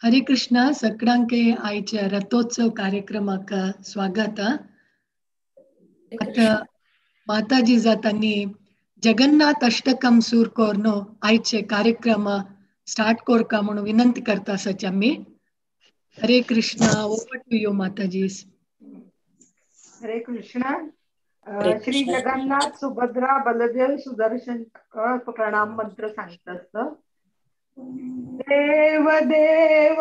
हरे कृष्णा. सगळ्यांके आयच्या रथोत्सव कार्यक्रमाक स्वागत. आता माताजी जातांनी जगन्नाथ अष्टकम सूर कोर्नो आयचे कार्यक्रम स्टार्ट कोरका म्हणून विनंती करता सच आम्ही. Hare Krishna. Over to you Mataji. Hare Krishna. Shri Jagannath Subhadra Baldev Sudarshan प्रणाम मंत्र सांगतात. देव देव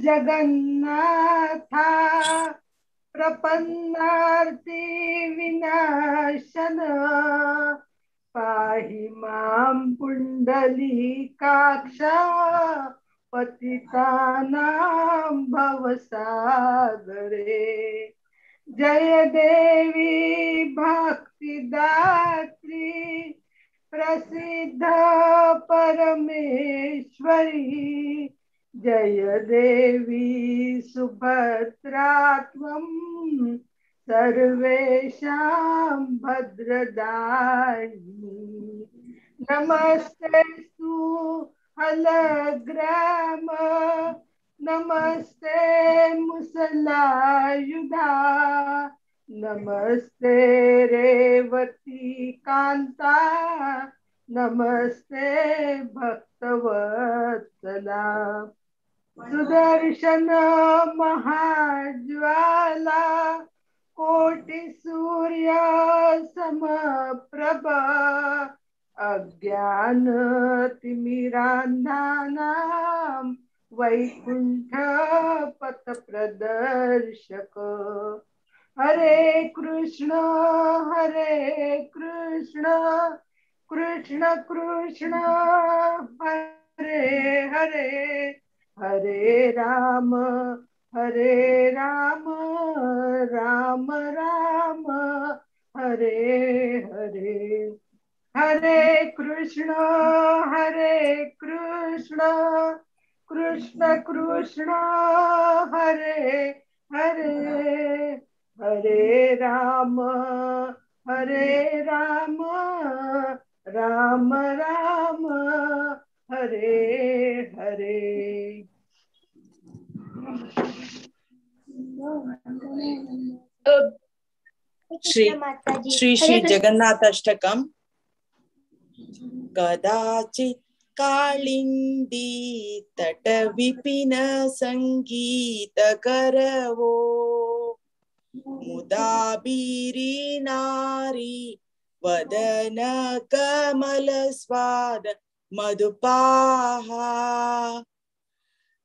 जगन्नाथा प्रपन्नार्ति विनाशन पाहि मां पुंडलीकाक्षा पतितानां भवसागरे. जय देवी भक्तिदात्री प्रसिद्ध परमेश्वरी. जय देवी सुभद्रा त्वं सर्वेषां भद्रदायिनी. नमस्तेस्तु हलग्राम नमस्ते मुसलायुधा नमस्ते रेवती कांता नमस्ते भक्तवत्सला. सुदर्शन महाज्वाला कोटि सूर्य समप्रभा अज्ञान तिमिरांधानां वैकुंठ पथ प्रदर्शक. हरे कृष्ण कृष्ण कृष्ण हरे हरे हरे राम राम राम हरे हरे. हरे कृष्ण कृष्ण कृष्ण हरे हरे हरे राम राम राम हरे हरे. श्री श्री श्री जगन्नाथ अष्टकम. कदाचित् कालिंदी तट विपिन संगीत करवो मुदा बीरी नारी वदन कमल स्वाद मधुपाहा.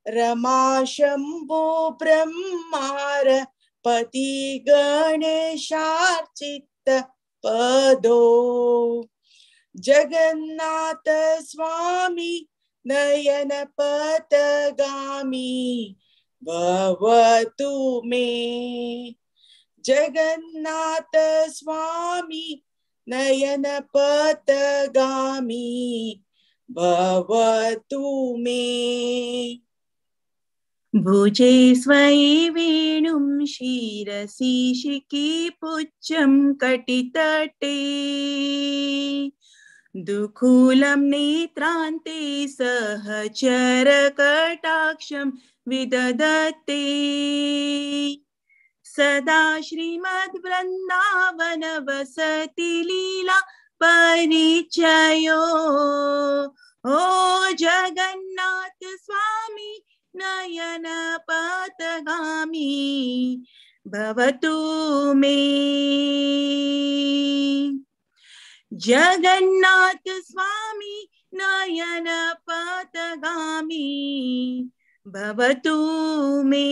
रमा शंभो ब्रह्मार पति गणेशार्चित पदो. जगन्नाथ स्वामी नयन पथगामी भवतु मे. जगन्नाथ स्वामी नयन पथगामी भवतु मे. भुजे स्वयि वेणुं शिरसि शिखिपुच्छं कटितटे दुकूलं नेत्रान्ते सहचरकटाक्षं विदधते. सदा श्रीमद्वृन्दावन वसति लीला परिचयो. ओ जगन्नाथ स्वामी नयन पथगामी भवतु मे. जगन्नाथ स्वामी नयन पथगामी भवतु मे.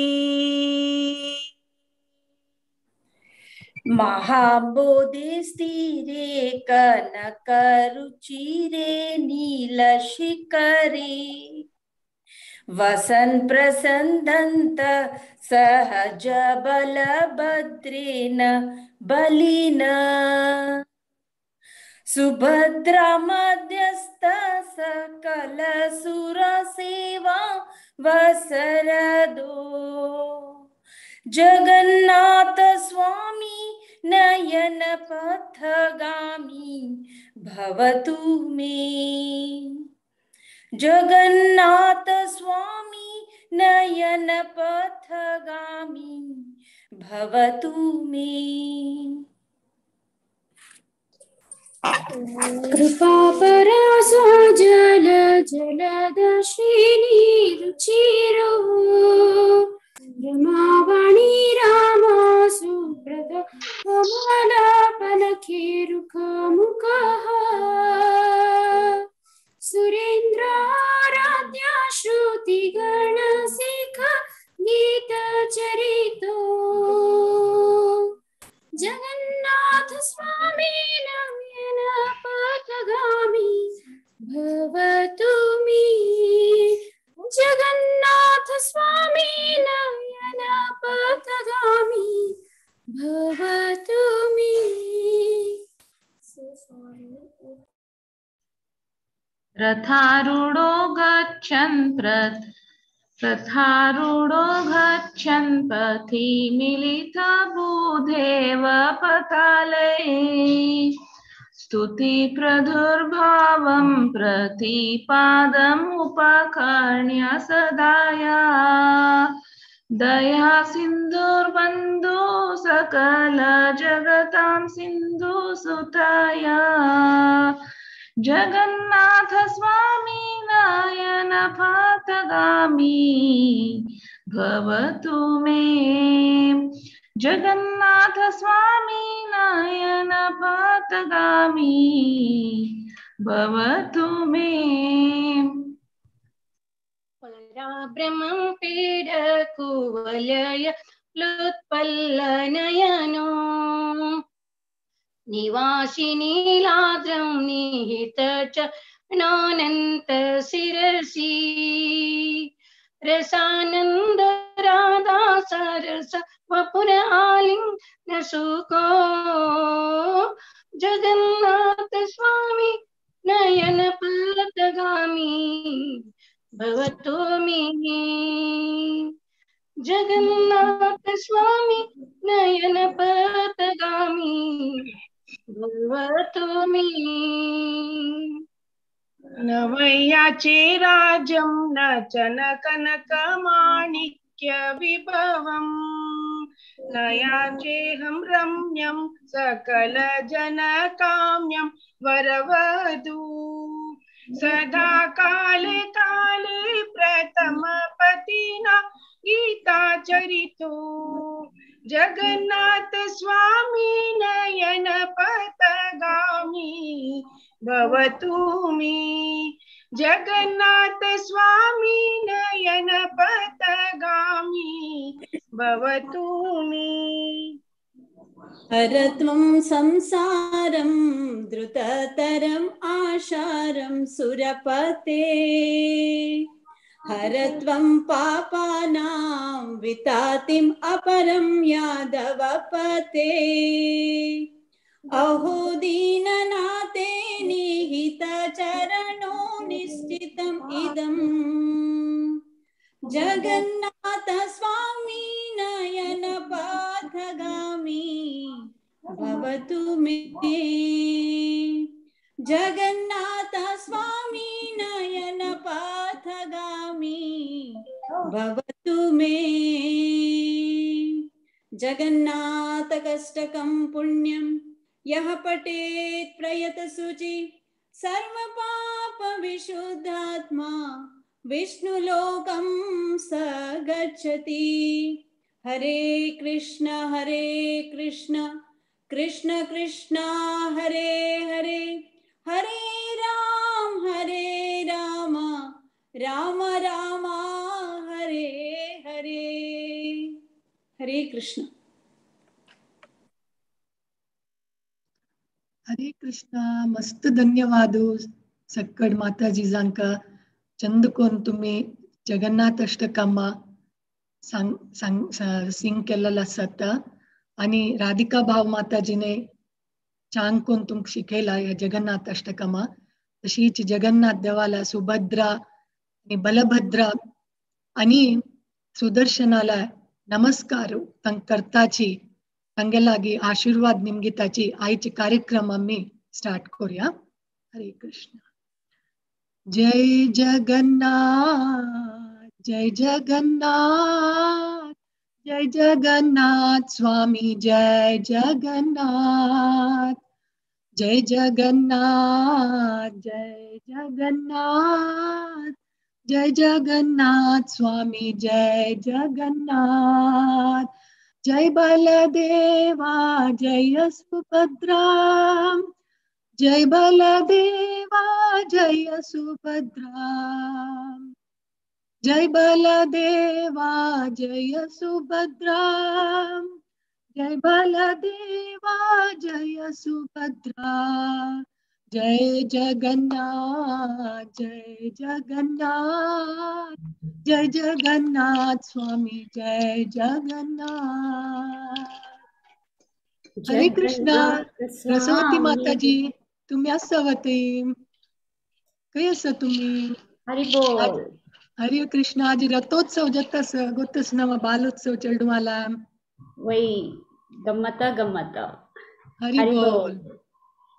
महाबोधिस्थिरे कनकरुचिरे नीलशिखरे वसन् प्रसन्दन्त सहज बलभद्रेण बलिन. सुभद्रा मध्यस्थ सकल सुर सेवा वसरदो. जगन्नाथ स्वामी नयन पथगामी भवतु मे. जगन्नाथ स्वामी नयन पथगामी भवतु मे। कृपापरा जल जलद श्रेणी रुचिरो रमावाणी रामा सुब्रत कमलापलखेरुखमुखः सुरेन्द्राराध्या श्रुतिगणशिख गीतचरितो जगन्नाथ स्वामी नयन पथगामी भवतु मे। जगन्नाथ स्वामी नयन पथगामी भवतु मे। रथारूढो गच्छन् पथि मिलित बुधेव पतालये स्तुति प्रदुर्भावं प्रतिपादम् उपकर्ण्य सदाया दया सिन्धुर्बन्धु सकल जगतां सिन्धु सुताया जगन्नाथ स्वामी नयन पथगामी भवतु मे। जगन्नाथ स्वामी नयन पथगामी भवतु मे। पराब्रह्मं पीडकुवलय प्लुत्पल्लनयनो निवासिनीलाद्रं निहित च नानन्त शिरसि रसानन्द राधा सरस वपुर आलिङ्गन सुखो जगन्नाथ स्वामी नयन पथगामी भवतु मे। जगन्नाथ स्वामी नयन पथगामी भवतु मे। नवयाचे राज्यं न च न कनकमाणिक्य विभवं नयाचेऽहं रम्यं सकल जनकाम्यं वरवधू सदा काले काले प्रथम पतिना गीता चरितो जगन्नाथ स्वामी नयन पथगामी भवतु मे। जगन्नाथ स्वामी नयन पथगामी भवतु मे। हरत्वं संसारं द्रुततरम् आशारं सुरपते हरत्वं पापानां वितातिम् अपरं यादवपते अहो दीननाथे निहितचरणो निश्चितम् इदम् जगन्नाथ स्वामी नयन पथगामी भवतु मे। जगन्नाथ स्वामी नयन पथगामी भवतु मे। जगन्नाथ कष्टकं पुण्यं यः पठेत् प्रयतशुचि सर्व पाप विशुद्धात्मा विष्णुलोकं स गच्छति। हरे कृष्ण कृष्ण कृष्ण हरे हरे हरे राम राम राम हरे हरे। हरे कृष्ण। हरे कृष्ण। मस्त धन्यवाद सक्कड माताजी जांका चंद कोन तुम्ही जगन्नाथ अष्टकामा सांग सांग सिंग केलेला आसात आणि राधिका भाव माताजीने चांग कोन तुमक शिकयला ह्या जगन्नाथ अष्टकामा। तशीच जगन्नाथ देवाला सुभद्रा आणि बलभद्रा आणि सुदर्शनाला नमस्कार करताची तांगे लागी आशीर्वाद निमगिताची आयचे कार्यक्रम आमी स्टार्ट करूया। हरे कृष्ण। जय जगन्नाथ जय जगन्नाथ, जय जगन्नाथ स्वामी जय जगन्नाथ, जय जगन्नाथ, जय जगन्नाथ, जय जगन्नाथ स्वामी जय जगन्नाथ। जय बलदेवा जय सुभद्रा, जय बलदेवा जय सुभद्रा, जय बलदेवा जय सुभद्रा, जय बलदेवा जय सुभद्रा। जय जगन्नाथ, जय जगन्नाथ, जय जगन्नाथ स्वामी जय जगन्नाथ। हरे कृष्णा। रसवती माताजी तुम्ही आसा वती, खंय आसा तुम्ही? हरी बोल। हरे कृष्णा। आज रथोत्सव जाता गोतस ना बालोत्सव चेडवाला वही गम्मत गम्मत। हरी बोल।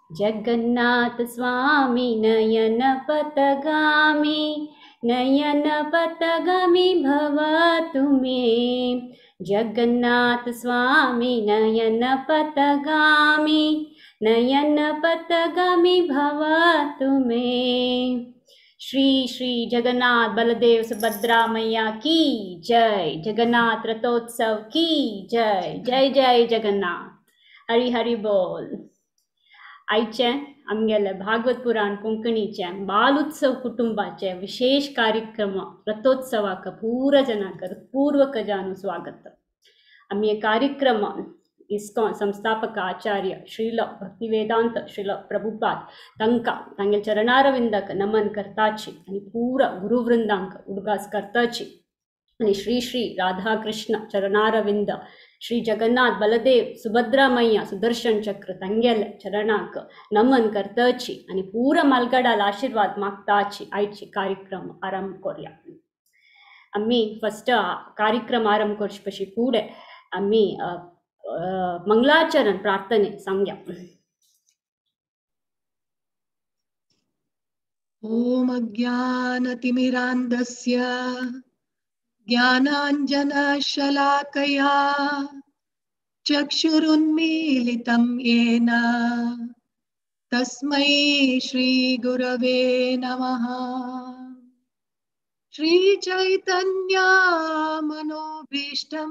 जगन्नाथ स्वामी नयन पथगामी, नयन पथगामी भवतु मे। जगन्नाथ स्वामी नयन पथगामी, नयन पथगामी भवतु मे। श्री श्री जगन्नाथ बलदेव सुभद्रा मैया की जय। जगन्नाथ रथोत्सव की जय। जय जय जगन्नाथ। हरी हरी बोल। आयचे आमगेले भागवत पुराण कोंकणीचे बालोत्सव कुटुंबाचे विशेष कार्यक्रम रथोत्सवाक पूरा जनाक पूर्वक जानु स्वागत। आमी हे कार्यक्रम इस्कॉन संस्थापक आचार्य श्रील भक्तिवेदांत श्रील प्रभुपाद तांकां तांगेले चरणारविंदाक नमन करताची आनी पूरा गुरुवृंदांक उडगास करताची आनी श्री श्री राधा कृष्ण चरणारविंद श्री जगन्नाथ बलदेव सुभद्रा मैया सुदर्शन चक्र तांगेले चरणाक नमन करताची आनी पूरा मालगडाल आशीर्वाद मागताची आयची कार्यक्रम आरंभ करूया। आमी फस्ट कार्यक्रम आरंभ करचे पशी फुडें आमी मंगलाचरण प्रार्थने सांगया। ओम अज्ञानतिमिरान्धस्य ज्ञानाञ्जनशलाकया चक्षुरुन्मीलितं येन तस्मै श्रीगुरवे नमः। श्रीचैतन्य मनोभीष्टं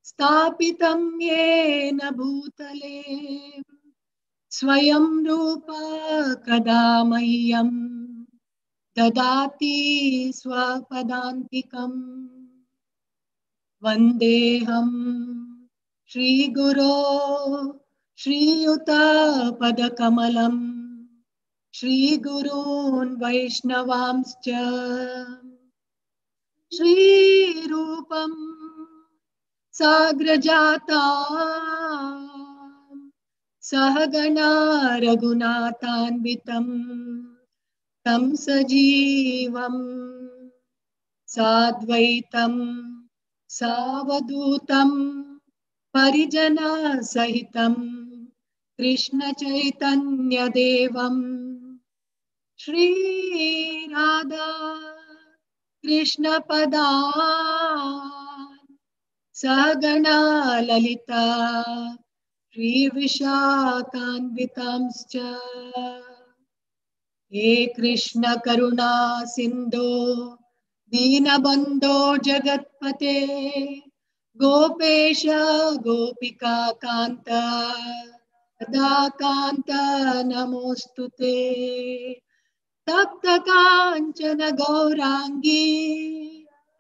स्थापितं येन भूतले स्वयं रूप कदा मह्यं ददाति स्वपदान्तिकं। वन्देऽहं श्रीगुरो श्रीयुतपदकमलं श्रीगुरून् वैष्णवांश्च। श्रीरूपं साग्रजातां सहगणा रघुनाथान्वितं तं सजीवं साद्वैतं सावधूतं परिजनसहितं कृष्ण चैतन्यदेवं। श्री राधा कृष्णपदान् सहगणा ललिता श्रीविशाखान्वितांश्च। हे कृष्ण करुणा सिन्धो दीनबन्धो जगत्पते गोपेश गोपिका कान्त राधाकान्त नमोस्तुते। तप्त काञ्चन गौराङ्गी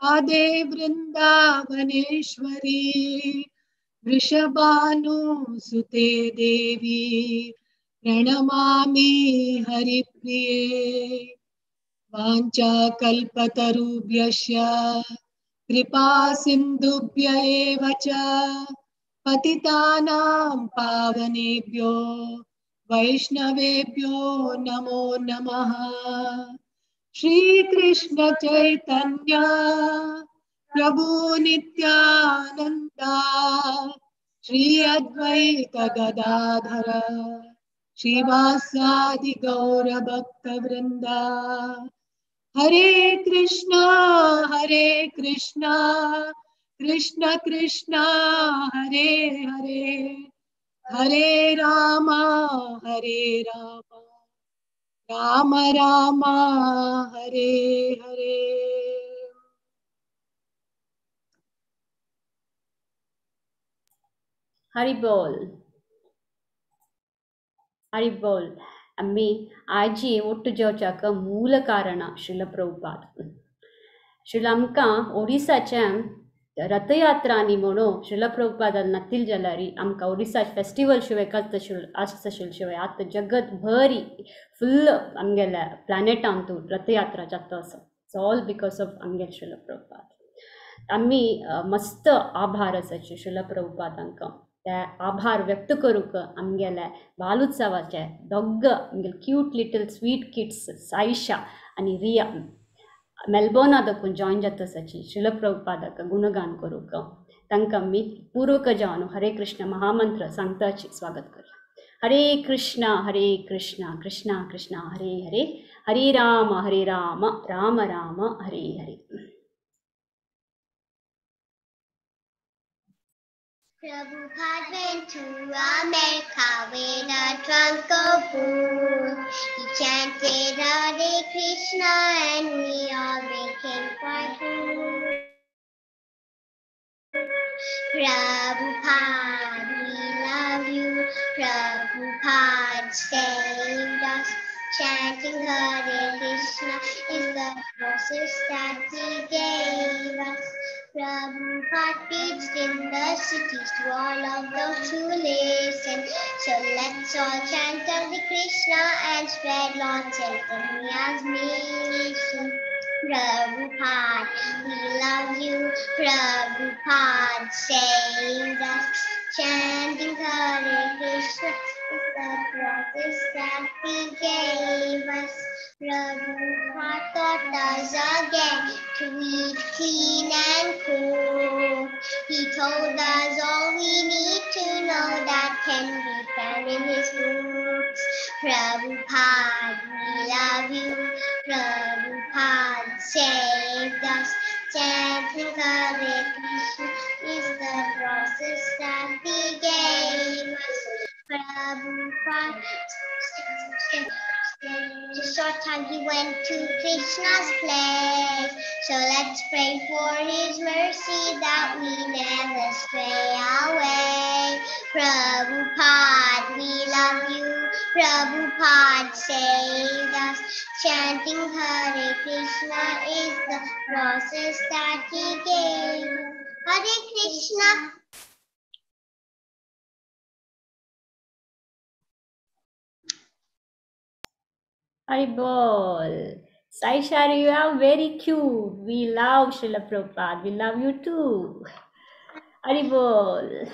आदे वृन्दावनेश्वरी वृषभानुसुते देवी प्रणमामि हरिप्रिये। वाञ्छाकल्पतरुभ्यश्च कृपा सिन्धुभ्य एव च पतितानां पावनेभ्यो वैष्णवेभ्यो नमो नमः। श्री कृष्ण चैतन्य प्रभु नित्यानंदा श्री अद्वैत गदाधर श्रीवासादि गौर भक्त Vrinda. Hare Krishna Hare Krishna Krishna Krishna Hare Hare Hare Rama Hare Rama Rama Rama Hare Hare. Hari बोल, हरी बोल. आम्ही आजी ಒಟ್ಟು जेवच्याक मूल कारण श्रील प्रभुपाद. श्रील आमकां ओडिसाच्या रथयात्रांनी म्हणून श्रील प्रभुपाद नातील जाल्यार आमकां ओडिसा फेस्टिवल शिवाय आसता शिवाय आतां जगत भरी फुल्ल आमगेल्या प्लॅनेटांतू रथयात्रा जाता आसा. It's all because of आमगेले श्रील प्रभुपाद. आमी मस्त आभार आसाची श्रील प्रभुपादांकां. त्या आभार व्यक्त करूंक आमगेल्या बालोत्सवाचे दोग आमगेले cute little sweet kids Saisha आनी रिया मेलबोर्ना दाखून जॉयन जाता आसाची श्रील प्रभुपादाक गुणगान करूंक. तांकां आमी पूर्वक जावन हरे कृष्ण महामंत्र सांगताची स्वागत करूया. हरे Krishna Hare Krishna Krishna Krishna Hare Hare Hare Ram Ram Ram Hare Hare. Prabhupada went to America with a trunk of books. He chanted Hare Krishna and we all became quite cool. Prabhupada, we love you. Prabhupada saved us. Chanting Hare Krishna is the process that he gave us. Prabhupada preached in the cities to all of those who listen. So let's all chant Hare Krishna and spread Lord Chaitanya's mission. Prabhupada, we love you. Prabhupada saved us. Chanting Hare Krishna is the process that he gave us. Prabhupada taught us again to eat clean and cool. He told us all we need to know that can be found in his books. Prabhupada, we love you. Prabhupada saved us. Chanting Hare Krishna is the process that he gave us. Prabhupada, the short time he went to Krishna's place. So let's pray for his mercy that we never stray away. Prabhupada, we love you. Prabhupada saved us. Chanting Hare Krishna is the process that he gave. Hare Krishna. Hari Bol. Saisha, you are very cute. We love Srila Prabhupada. We love you too. Hari Bol.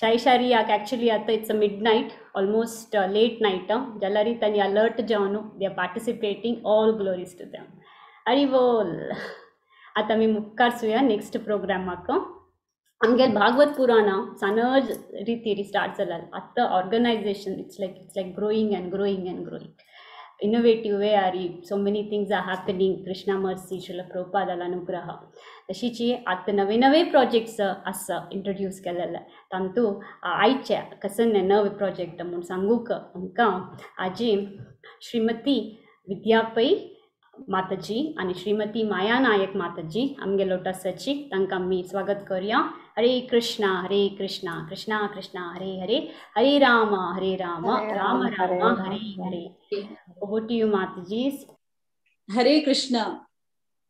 Saisha, Riya, actually, it's a midnight, almost late night. Jalari tani alert javanu. They are participating. All glories to them. Hari Bol. आता मी मुखार सुया next प्रोग्रामाक. आमगेले भागवत पुराण सानज रीतीर start जाला. आतां organisation it's like growing and growing and growing. Innovative way are so many things are happening. Krishna mercy, Srila Prabhupada anugraha. तशीची आतां नवे नवे प्रोजेक्ट्स आसा इंट्रोड्यूस केलेले. तांतू आयचे कसं नवे प्रोजेक्ट म्हूण सांगूंक आमकां आजी श्रीमती विद्या पै माताजी आनी श्रीमती माया नायक माताजी आमगे लोटसाची तांकां आमी स्वागत करूया. हरे कृष्णा हरे Krishna Krishna Krishna Hare Hare Hare Ram Ram Ram Hare Hare. Over to you Mataji. Hare Krishna.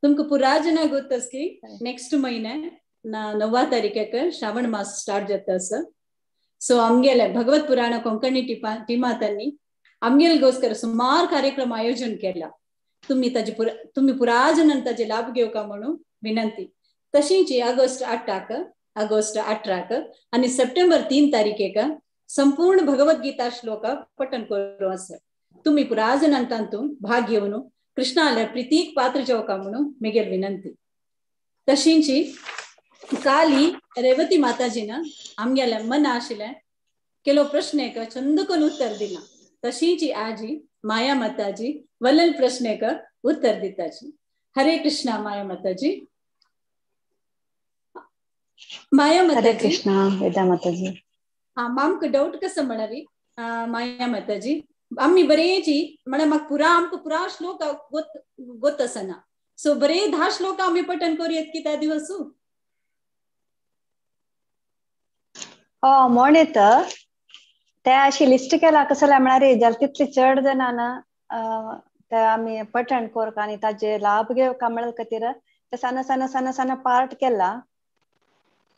तुमकां पुरा जना गोत्तस की नेक्स्ट महिने 9 तारीखेक श्रावण मास स्टार्ट जाता आसा. सो आमगेले भगवत पुराण कोंकणी टिमातांनी आमगेलगोस्कर सुमार कार्यक्रम आयोजन केला. तुम्ही तुम्ही पुरा जणांनी ताजे लाभ घेवका म्हणून विनंती. तशीच ऑगस्ट 8 ऑगस्ट 18 आणि सप्टेंबर 3 तारीखेक संपूर्ण भगवद्गीता श्लोक पठन करू आसा. तुम्ही पुरा जणांनी तातूंत भाग घेवन कृष्णाले प्रीतीक पात्र जावका म्हणून मेगेल विनंती. तशीच काली रेवती माताजीन आमगेले मन आशिल्लें ಕೆಲವು ಪ್ರಶ್ನೆಗೆ ಚಂದಕ್ಕೂ ಉತ್ತರ ದಿಲ್ಲ. ತಶೀಚಿ ಆಜಿ ಮಾಯಾ ಮಾತಾಜಿ ವಲ್ಲಲ್ ಪ್ರಶ್ನೆಗೆ उत्तर दिताची. हरे कृष्णा माया माताजी. माया हरे माताजी. कृष्णा वेदा माताजी. हा आमकां डाऊट कसं म्हणाली माया माताजी, आम्ही बरेची म्हळ्यार म्हाका पुरा आमकां पुरा श्लोक गोत गोत आसना, सो बरे 10 श्लोक आमी पठण करूं की त्या दिवसू? हो म्हण येता ते अशी लिस्ट केला कसं म्हळ्यार जाल्यार तितले चड जाणां ते आमी पठण करका आनी ताजे लाभ घेवका म्हळ्या खातीर ते सान सान सान सान पार्ट केला.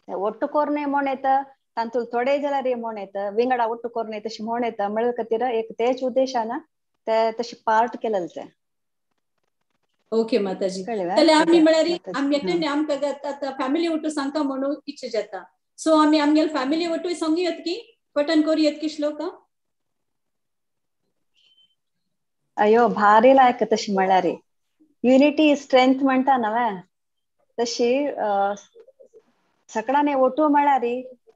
ಒಟ್ಟು ಕೋರ್ನೆ म्हण येता तांतूल थोडे जाल्यार म्हण येता विंगडा ಒಟ್ಟು कोर्ने तशी म्हण येता म्हळ्या खातीर एक तेच उद्देशान ते तशी पार्ट केलेले ते. ओके माताजी. कळ्ळें जाल्यार आमी म्हळ्यार आमी हा एकट्याने आमकां आतां फॅमिली ಒಟ್ಟು सांगता म्हणून इच्छा जाता, सो आमी आमगेले फॅमिली ಒಟ್ಟು सांगूयात की पठण करूयात की श्लोक? अयो भारी लायक तशी म्हळ्यार युनिटी स्ट्रेंथ म्हणटा नव्हे तशी सकडाने ओटू म्हळ्यार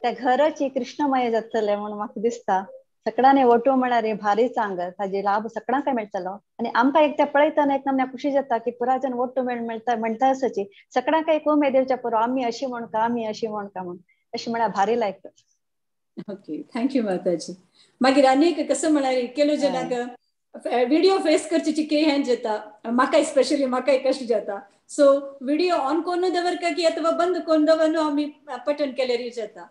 त्या घराची कृष्णमय जातले म्हणून म्हाका दिसता. सकडाने ओटू म्हळ्यार भारी चांग ताजे लाभ सकडांक मेळटलो आनी आमकां एक ते पळयतना एक नमन्या खुशी जाता की पुराजन ओटू मेळटा म्हणटा आसाची सकडांक एक उमेद येवच्या पुरो आमी अशी म्हणका आमी अशी म्हणका म्हण अशी म्हळ्यार भारी लायक. ओके thank you माताजी. मागीर आनी कसं म्हळ्यार केलो जनाक व्हिडिओ फेस करची चिके हें जाता म्हाका स्पेशली म्हाका कशें जाता, सो व्हिडिओ ऑन करून दवरका की अथवा बंद करून दवरून आमी पठण केल्यार जाता?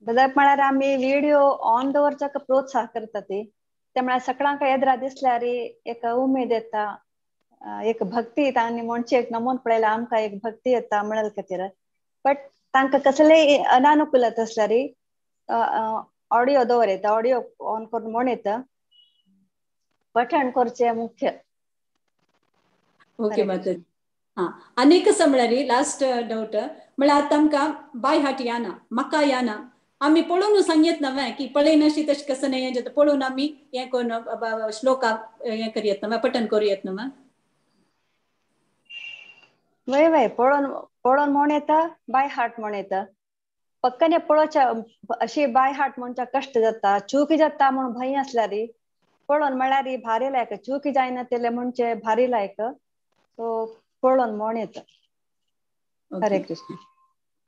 बदल म्हळ्यार आमी व्हिडिओ ऑन दवरच्याक प्रोत्साह करता ती ते म्हळ्यार सकळांक एदरा दिसल्यार एक उमेद येता, एक भक्ती आनी म्हणचे एक नमून पळयल्यार आमकां एक भक्ती येता म्हळ्या खातीर. बट तांकां कसलेय अनानुकूलत आसल्यार ऑडियो दवर येता, ऑडियो ऑन करून म्हण येता पठण करचें मुख्य. ओके माताजी. हा आनी कसं म्हळ्यार लास्ट डाऊट म्हळ्यार आतां आमकां बाय हार्ट याना म्हाका याना आमी पळोवन सांगयत नव्हे की पळयनाशी तशें कसं नाही जाता, पळोवन आमी हें करून श्लोका हें करयत नव्हे पठण करूं नव्हे? वय वय पळोवन पळोवन म्हण येता बाय हार्ट म्हण येता. पक्कने पळोवच्या अशी बाय हार्ट म्हणच्या कश्ट जाता चूक जाता म्हण भंय आसल्यार पळोवन म्हळ्यार भारी लायक चूक जायना तेले म्हणचे भारी लायक सो पळोवन म्हण येता. हरे कृष्ण.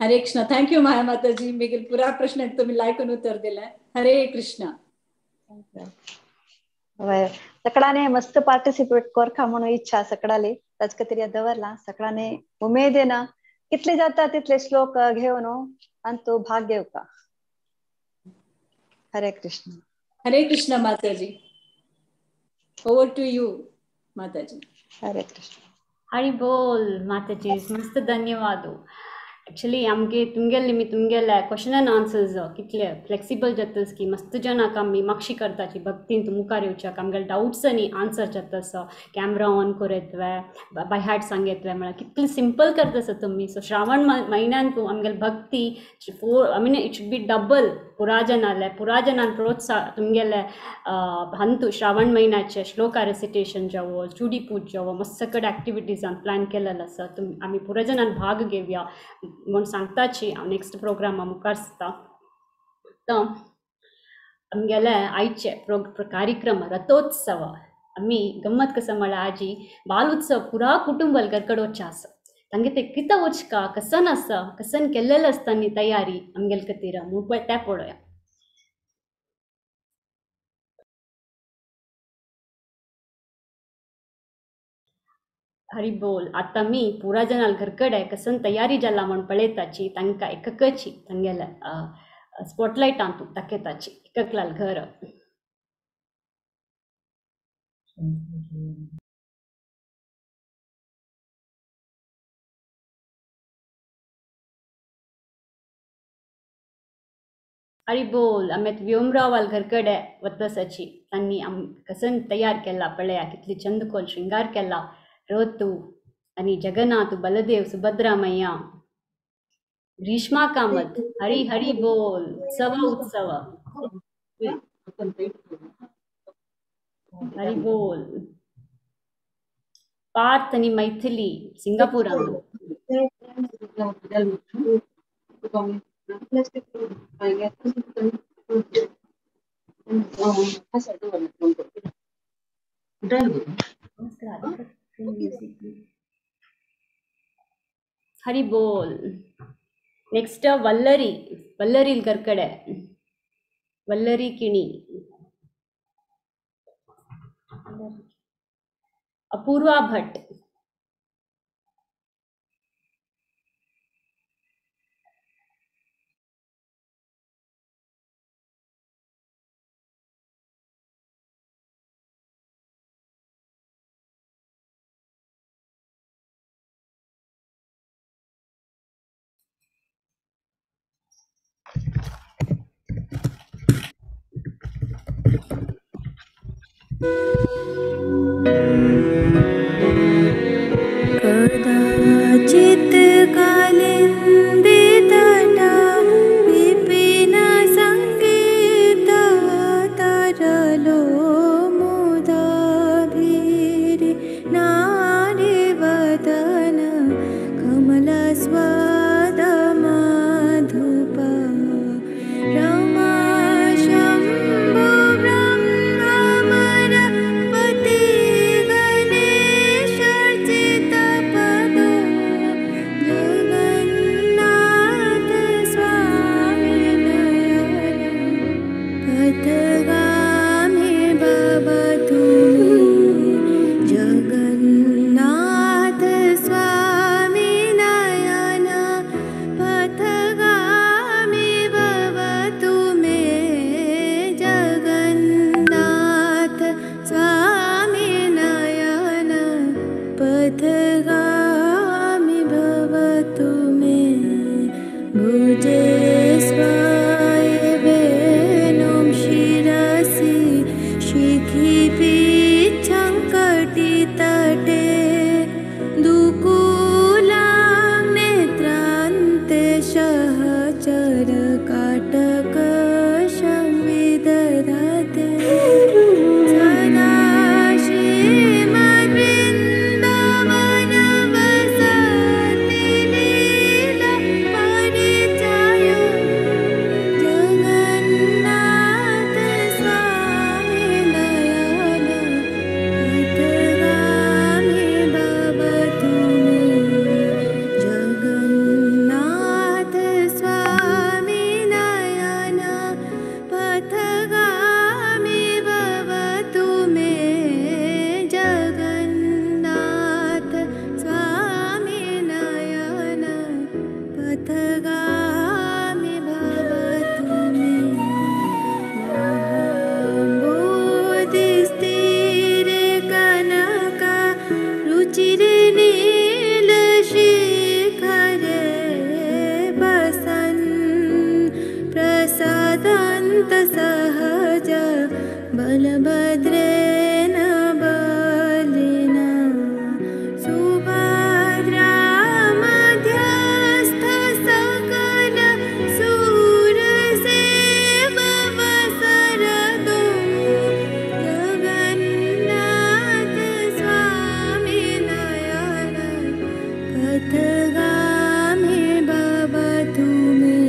हरे कृष्ण. Thank you माया माताजी, मेगेल पुरा प्रश्न तुम्ही लायकून उत्तर दिलें. हरे कृष्ण. सकडाने मस्त पार्टिसिपेट करका म्हणून इच्छा सकडाली ताचे खातीर दवरला सकडाने उमेदीन कितले जाता तितले श्लोक घेवन आनी तो भाग घेवका. हरे Krishna. Hare Krishna Mataji. Over to you Mataji. Hare Krishna. Hari बोल माताजी, मस्त धन्यवाद. एक्चुअली आमगे तुमगेले निमित्त तुमगेले क्वेश्चन एंड आन्सर्स कितले फ्लेक्सिबल जातस की मस्त जनाक आमी मागशी करताची भक्तीन मुखार येवच्याक आमगेले डावट्स आनी आन्सर जातस, कॅमरा ऑन करयतवे बाय हार्ट सांगयतवे म्हळ्यार कितले सिंपल करतास तुमी. सो श्रावण म्हयन्यान आमगेले भक्ती four I mean it should be double पुराजनाले पुराजनान प्रोत्साह तुमगेले हंतू Shravan म्हयन्याचे श्लोका रेसिटेशन जावो चुडी पूज जावो मस्त कडेन एक्टिविटीजान प्लॅन केलेलो आसा. तुमी आमी पुराजनान भाग घेवया म्हूण सांगताची हांव नेक्स्ट प्रोग्रामा मुखार आसता. आतां आमगेले आयचे कार्यक्रम रथोत्सव आमी गम्मत कसं म्हळ्यार आजी बाल उत्सव पुरा कुटुंब घरकड वचचें आसा तांगे ते कितें वचका कसन आसा कसन केल्लेलें आसता न्ही तयारी आमगेले खातीर म्हूण पळय तें पळोवया. हरी बोल. आतां मी पुरा जनाल घरकडे कसन तयारी जाला म्हूण पळयताची तांकां एककची तांगेले स्पॉटलायटान तूं दाखयताची एककलाल घर. हरी बोल. आमी व्योमरावाल घरकडे वतसाची तांणी आम कसन तयार केला पळया कितली चंद कोल शृंगार केला रथू आणि जगन्नाथ बलदेव सुभद्रा मैया ग्रीष्मा कामत. हरी हरी बोल. उत्सव उत्सव. हरी बोल. पार्थ आणि Maithili सिंगापूरान. Hari Bol. Next Vallari, Vallari Karkade, Vallari Kini, Apoorva Bhat. कदाचित् कालिन्दीतटा विपिन सङ्गीत तरलो मुदाभिरि नारिवदन कमलस्वादमाधुप रमा शम्भो ब्रह्ममर पति गणेशर्चितपदो जगन्नाथ स्वामी नयन पथगामी भवतु मे। जगन्नाथ स्वामी नयन पथगामी भवतु मे। जगन्नाथ स्वामी नयन पथगामी भवतु मे। भुजे स्वाय वेणुं शिरसि शिखिपीच्छङ्कटितटे दुकूलां नेत्रान्ते सहचरकाटकशं विदधते। सदा श्रीमद्वृन्दावन वसति लीला परिचय जगन्नाथ स्वामी नयन पथगामी भवतु मे। जगन्नाथ स्वामी नयन पथगामी भवतु मे। जगन्नाथ स्वामी नयन पथगामी भवतु मे। महाम्बोधिस्थिरे कनक रुचिरे नीलशिखरे बसन् प्रसादन्त सहज बलभद्रेण बलिना सुभद्रा मध्यस्थ सकल सुरसेववसरदो जगन्नाथ स्वामी नयन पथगामी भवतु मे।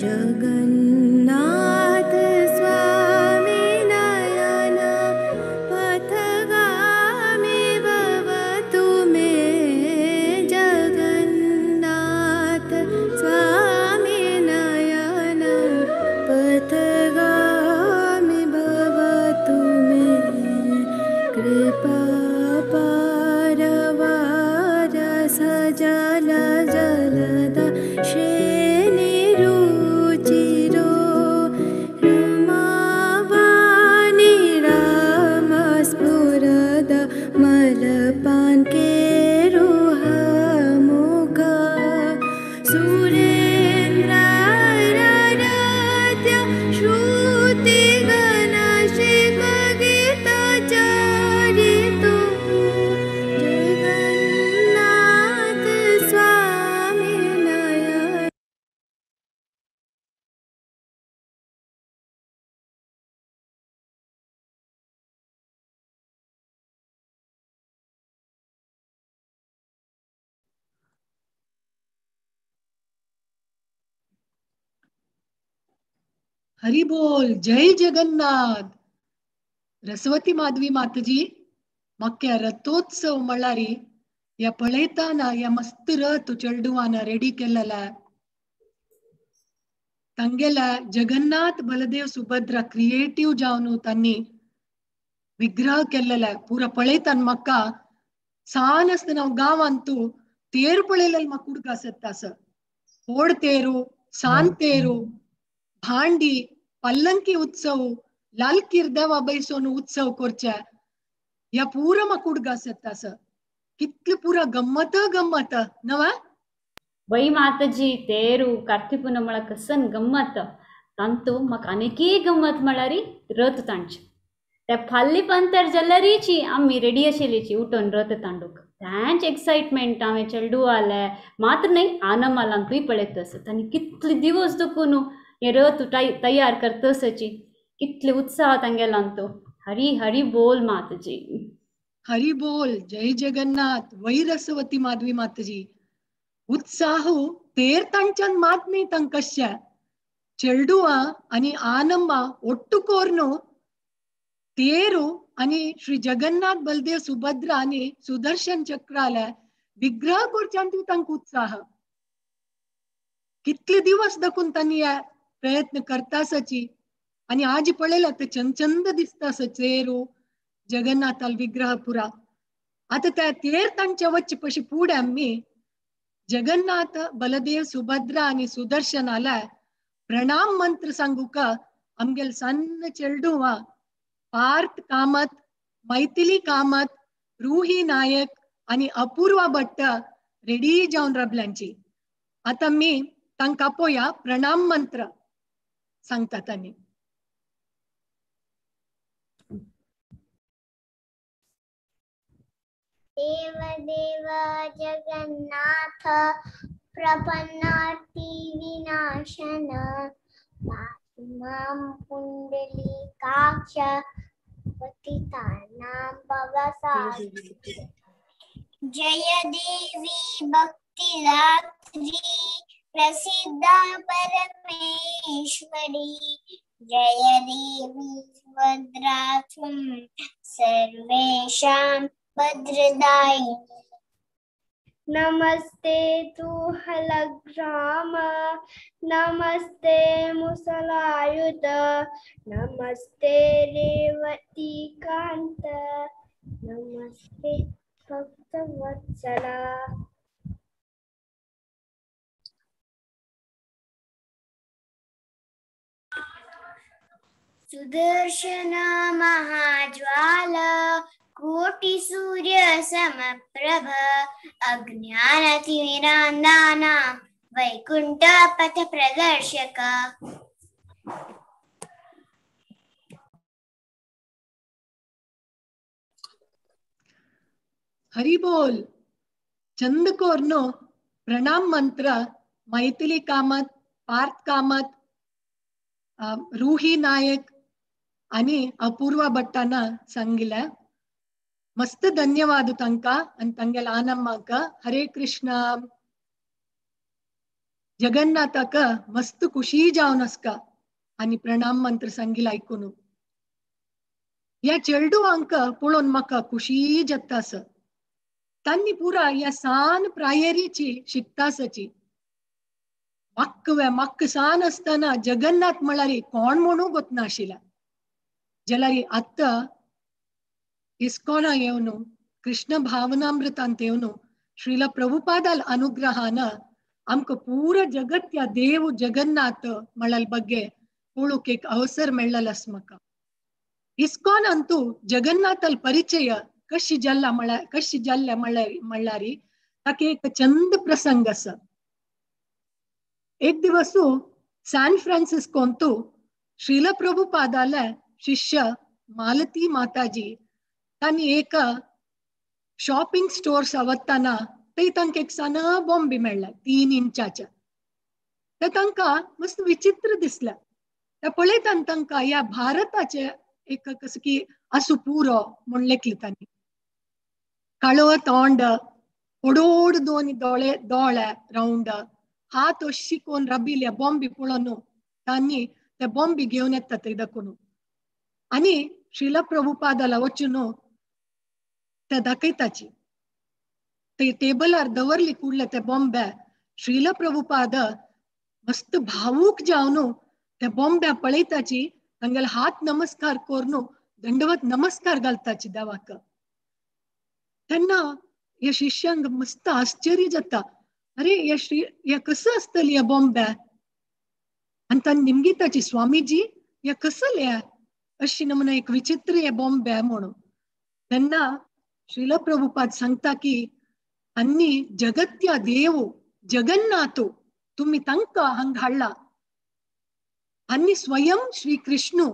जगन्नाथ स्वामी नयन पथगामी भवतु मे। जगन्नाथ स्वामी नयन पथगामी भवतु मे। कृपा पारवार सजल जलद श्रेणिरुचिरो रमावाणी रामस्फुरद मलपान केरुह मुख सुरेन्द्र राराध्य श्रुतिगणशिखगीतचरितो जगन्नाथ स्वामी नयन। हरि बोल, जय जगन्नाथ। रसवती माधवी माताजी मक्या रथोत्सव म्हळ्यार या पळयताना या मस्त रथ चेडवान रेडी केलेला तांगेला जगन्नाथ बलदेव सुभद्रा क्रिएटिव्ह जावन तांणी विग्रह केलेला पुरा पळयतान म्हाका सान आसतना हांव गांवांतू तेर पळयलें म्हाका उडगास येता आसा. होड तेरू, सान तेरू, भांडी, पल्लंकी उत्सव, लालकीर देवा बैसोन उत्सव करचे या पुरा म्हाका उडगास येता आसा. कितली पुरा गम्मत गम्मत नवा वೈ ಮಾತಾಜಿ ತೇರು ಕಾರ್ತಿ ಪುನಮಳ ಕಸನ್ ಗಮ್ಮತ್ ತಂತು म्हाका आनीकय गम्मत म्हळ्यार रथ तांचे ते फाल्ली पंतर जाल्यारीची आमी रेडी आशिल्लीची उठोन रथ तांडूक तेंच एक्सायटमेंट हांवें चेडवाले मात्र न्हय आनमालांकूय पळयत आसा तांणी कितले दिवस दुखून हे रथ तयार करतसची कितले उत्साह तांगेलान तो. हरी हरी बोल माताजी. हरी बोल. जय जगन्नाथ. वै रसवती माधवी माताजी उत्साह तेर तांच्यान मात न्ही तांकां चेडुवा आनी आनम्मा ಒಟ್ಟು ಕೋರ್ನು ತೇರು आनी श्री जगन्नाथ बलदेव सुभद्रा आनी सुदर्शन चक्राला विग्रह करच्यान तांकां उत्साह. कितले दिवस दकून तांणी प्रयत्न करतासाची आनी आज पळयला ते चंदचंद दिसता तेरू जगन्नाथाल विग्रह पुरा. आतां त्या तेर तांच्या वच्चे पशी फुडें आमी जगन्नाथ बलदेव सुभद्रा आनी सुदर्शनाला प्रणाम मंत्र सांगूका आमगेल सन्न चेडुवा पार्थ कामत, मैथिली कामत, रूही नायक आनी अपूर्वा भट्ट रेडी जावन रबल्यांची. आतां मी तांकां पोया प्रणाम मंत्र सांगता तांणी. देव देव जगन्नाथ प्रपन्नार्ति विनाशन पाहि मां पुंडलीकाक्ष पतितानां भवसागरे. जय देवी भक्तिदात्री प्रसिद्धा परमेश्वरी जय देवी सुभद्रा त्वं सर्वेषां भद्रदायिनी. नमस्ते तु हलग्राम नमस्ते मुसलायुध नमस्ते रेवतीकांत नमस्ते भक्तवत्सला. सुदर्शन महाज्वाला कोटि सूर्य समप्रभ अज्ञानतिमिरान्धानां वैकुंठ पथ प्रदर्शक. हरि बोल. चंदकोरनो प्रणाम मंत्र मैथिली कामत, पार्थ कामत, रूही नायक आणि अपूर्वा भट्टाना सांगितलं. मस्त धन्यवाद तांका आणि तांगेल आनम्माक. हरे कृष्ण. जगन्नाथाक मस्त खुशी जावन आसका आणि प्रणाम मंत्र सांगिल ऐकून. या चेडवांक पळोवन म्हाका खुशी जाता आसा. तांणी पुरा या सान प्रायरीची शिकतासाची. मक्क मक्क सान आसतना जगन्नाथ म्हळ्यार कोण म्हणूंक गोतना आशिल्ला. जाल्यार आतां इस्कॉना येवन कृष्ण भावनामृतांत येवन श्रील प्रभुपादाल अनुग्रहान आमकां पूरा जगत या देव जगन्नाथ म्हळ्यार ಬಗ್ಗೆ पळोवंक एक अवसर मेळ्ळेलो आसा म्हाका. इस्कॉन अंतू जगन्नाथाल परिचय कशी जाल्ला म्हळ्यार कशी जाल्ल्या म्हणल्यार ताका एक चंद प्रसंग आसा. एक दिवस सॅन फ्रान्सिस्कोंतू श्रील प्रभुपादाले शिष्य मालती माताजी तांणी एक शॉपिंग स्टोर्स वतना थंय तांकां एक सान बॉम्बी मेळ्ळा 3 इंचाच्या. ते तांकां मस्त विचित्र दिसलें. ते पळयतान तांकां ह्या भारताचे एक कसं की आसूं पुरो म्हूण लेखले तांणी. काळो तोंड, ओडोड दोन दोळे दोळे रावंड, हात अशी कोण राबिल्ल्या बॉम्बी पळोवन तांणी ते बॉम्बी घेवन येता थंय दाखोवन. आनी श्रील प्रभुपादाला वचून ते दाखयताची. ते टेबलार दवरली कुडले ते बॉम्बे. श्रील प्रभुपाद मस्त भावूक जावन ते बॉम्बे पळयताची, तांगेले हात नमस्कार करून दंडवत नमस्कार घालताची देवाक. तेन्ना ह्या शिष्यांक मस्त आश्चर्य जाता, अरे ह्या श्री ह्या कसं आसतली ह्या बॉम्बे. आनी तांणी निमगिताची, स्वामीजी ह्या कसले अशी नमुना एक विचित्र हे बॉम्बे म्हणून. तेन्ना श्रील प्रभुपाद सांगता की आनी जगत्या देव जगन्नाथ तुम्ही तांकां हांगा हाडला आनी स्वयं श्री कृष्ण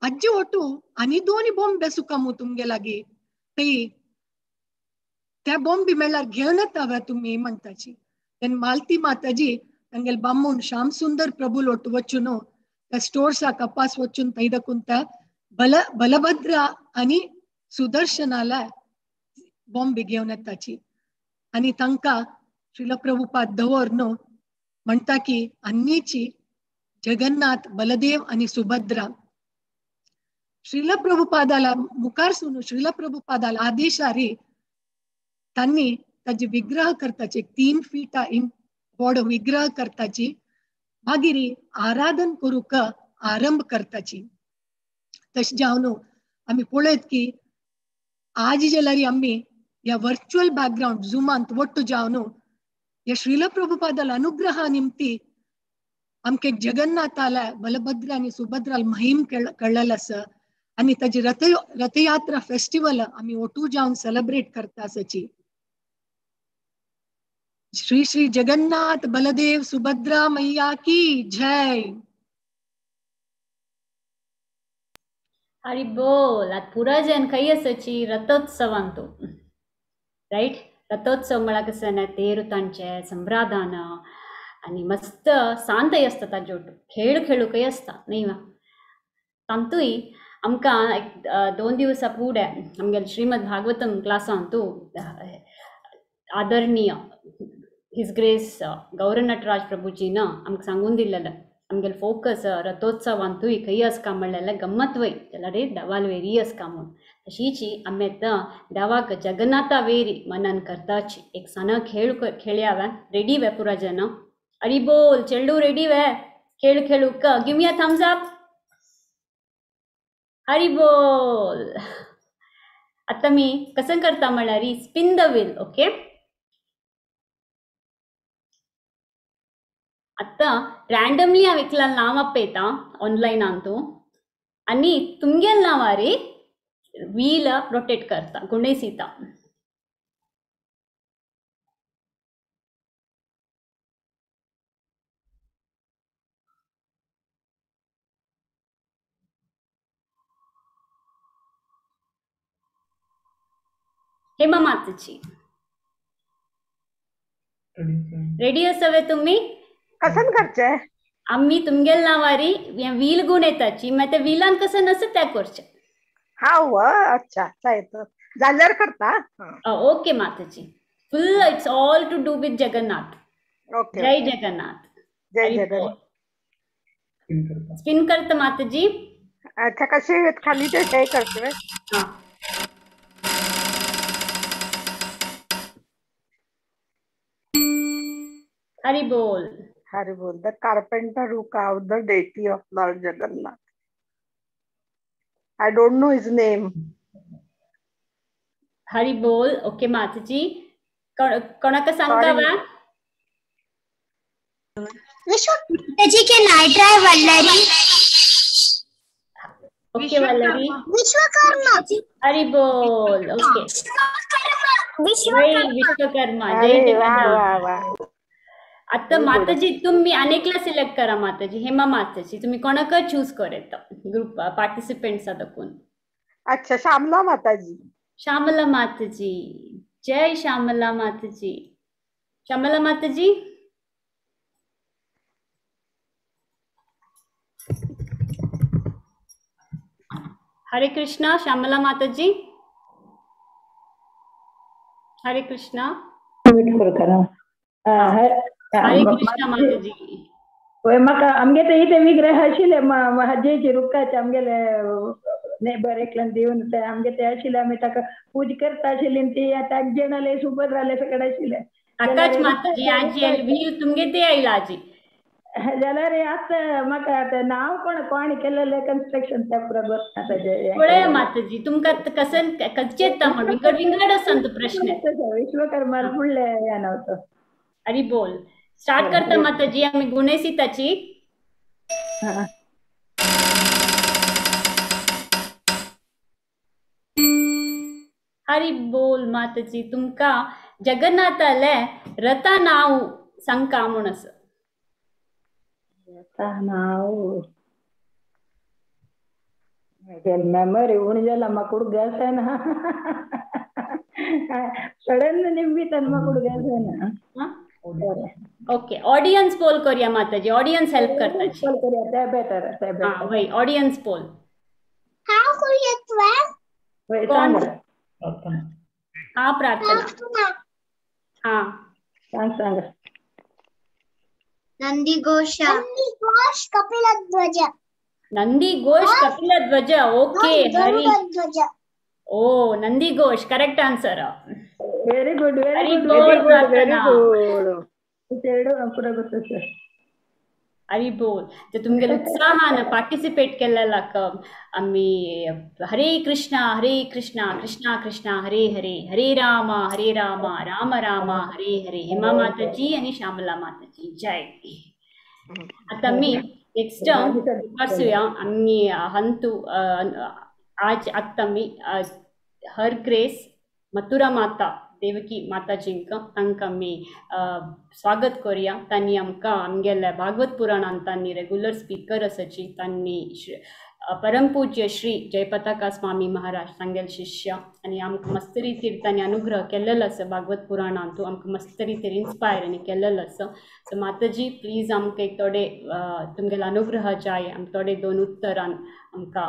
आजी ओटू आनी दोनी बॉम्बे सुकामू तुमगे लागी ते त्या बॉम्बे मेळ्यार घेवन येता तुमी म्हणटाची. तेन्ना मालती माताजी तांगेले बामूण श्याम सुंदर प्रभू लोटू वचून त्या स्टोर्सा कपास वचून थंय दाखून त्या बलभद्रा आनी सुदर्शनाला बॉम्बे घेवन येताची. आनी तांकां श्रील प्रभुपाद दवर न्हू म्हणटा की अन्नीची जगन्नाथ बलदेव आनी सुभद्रा. श्रील प्रभुपादाला मुखार सून श्रील प्रभुपादाला आदेशारी तांणी ताजे विग्रह करताचे 3 फीटा व्हड विग्रह करताची, मागीर आराधन करूंक आरंभ करताची. तशें जावन आमी पळयत की आज जाल्यार आमी ह्या वर्च्युअल बॅकग्रावंड झुमांत वट्टू जावन ह्या श्रील प्रभुपादाला अनुग्रहा निमती आमकां जगन्नाथाला बलभद्र आनी सुभद्राला महिम कळ्ळेलो आसा आनी ताजी रथयात्रा फेस्टिवल आमी ओटू जावन सेलिब्रेट करता आसाची. श्री श्री जगन्नाथ बलदेव सुभद्रा मैया की जय. हरी बोल. आत पुरा जन खंय आसाची रथोत्सवांत, रायट? रथोत्सव म्हळ्यार कसं ना तेर तांचे संभ्रादान आनी मस्त शांतय आसता ताजे ओटू, खेळ खेळूंकय आसता न्ही वा. तांतूय आमकां एक 2 दिवसां फुडें आमगेले श्रीमद भागवतम क्लासांतू आदरणीय his grace गौरनटराज प्रभुजीन आमकां सांगून दिल्लेलें आमगेले फोकस रथोत्सवांतूय खंय आसका म्हणलेलें गम्मत वय जाल्यार देवाल वेरी आसका म्हूण. तशीची आमी आतां देवाक जगन्नाथा वेरी मनन करताची. एक सान खेळ खेळया वे, रेडी वे पुरा जन? हरी बोल. चेल्लू रेडी वे खेळ खेळूक? Give me a thumbs up. Hari बोल. आतां मी कसं करता म्हणल्यार स्पिन the wheel. Okay, आतां रॅन्डमली हांव एकल्या नांव आपयता ऑनलायनान तूं आनी तुमगेल नांवारी व्हील रोटेट करता, गुणेसिता. हेमा माताजी रेडी आसावे तुम्ही? कसन करचे आम्ही तुमगेल नावारी व्हील गुण येताची, मागीर त्या व्हिलान कसं नसत त्या करचे. हा व अच्छा अच्छा जाल्यार करता. ओके माताजी, full it's all to do with Jagannath. Okay, Jai Jagannath. Jai Jagannath. Spin करता माताजी. अच्छा कसे खाली ते हे करते. हा, हरी बोल. हरी बोल. The carpenter who carved the deity of Lord Jagannath. I don't know his name. Hari बोल. ओके माताजी, कोणाक सांगता वा? Vishwa can I try Vallari? Okay Vallari. Vishwakarma. Hari बोल. ओके विश्वकर्मा. विश्वकर्मा. जय जगन्नाथ. आता माताजी तुम्ही अनेकला सिलेक्ट करा. माताजी हेमा माताजी तुम्ही कोणाक चूज करत ग्रुप पार्टिसिपेंट्स दाखवून? अच्छा श्यामला माताजी. श्यामला माताजी, जय श्यामला माताजी. श्यामला माताजी हरे कृष्णा. श्यामला माताजी हरे कृष्णा. हरे कृष्णा माताजी. होय, म्हाका आमगे ते इथे विग्रह आशिल्ले हाजेचे रुखाचे आमगेले नेबर एकल्यान दिवन ते आमगे ते आशिल्ले आमी ताका पूजा करता आशिल्ली ती आतां जेणाले सुभद्राले सगळे आशिल्ले. ताकाच माताजी आजी व्हील तुमगे ते आयला आजी. जाल्यार आतां म्हाका आतां नांव कोण कोण केलेलें कन्स्ट्रक्शन त्या पुरो गोतना ताजें. पळय माताजी तुमकां कसन कच्चे येता म्हण विंगड विंगड आसा तो प्रश्न. विश्वकर्मा फुडले ह्या नांव तो. हरी बोल. स्टार्ट करता माताजी आमी गुणेसिताची. हरी बोल माताजी. तुमकां जगन्नाथाले रथा नाव सांगका म्हूण आसा. रथा नाव मेमोरी उणी जाला म्हाका उडगास ना सडन निमित्तान म्हाका उडगास ना. ओके ऑडियन्स पोल करूया माताजी. ऑडियन्स हेल्प करता. पोल करूया ते बेटर. ते बेटर. हां वय ऑडियन्स पोल. हांव करूया तुवें? वय सांग. हां प्रार्थना. हां सांग सांग. नंदी घोष. नंदी घोष कपिलध्वज. नंदी घोष कपिलध्वज. ओके हरी. ओ Nandi Ghosh correct answer. Very good very good very good. ಎರಡು ಪೂರ ಗೊತ್ತು ಸರ್. हरी बोल. तर तुमगेले उत्साहान पार्टिसिपेट केल्लेलाक आमी हरे कृष्णा हरे कृष्णा कृष्णा कृष्णा हरे हरे हरे राम राम राम हरे हरे. हेमा माताजी आनी श्यामला माताजी जय. आतां आमी नेक्स्ट वचुया. आमी हंतू आज आतां आमी हर ग्रेस मथुरा माता देवकी माताजींक तांकां आमी स्वागत करूया. तांणी आमकां आमगेल्या भागवत पुराणान तांणी रेगुलर स्पिकर आसाची. तांणी परमपूज्य श्री जयपताका स्वामी महाराज तांगेले शिष्य आनी आमकां मस्त रितीर तांणी अनुग्रह केल्लेलो आसा. भागवत पुराणांतू आमकां मस्त रितीर इन्स्पायर आनी केल्लेलो आसा. सो माताजी प्लीज आमकां एक थोडे तुमगेले अनुग्रह जाय. आमकां थोडे दोन उत्तरान आमकां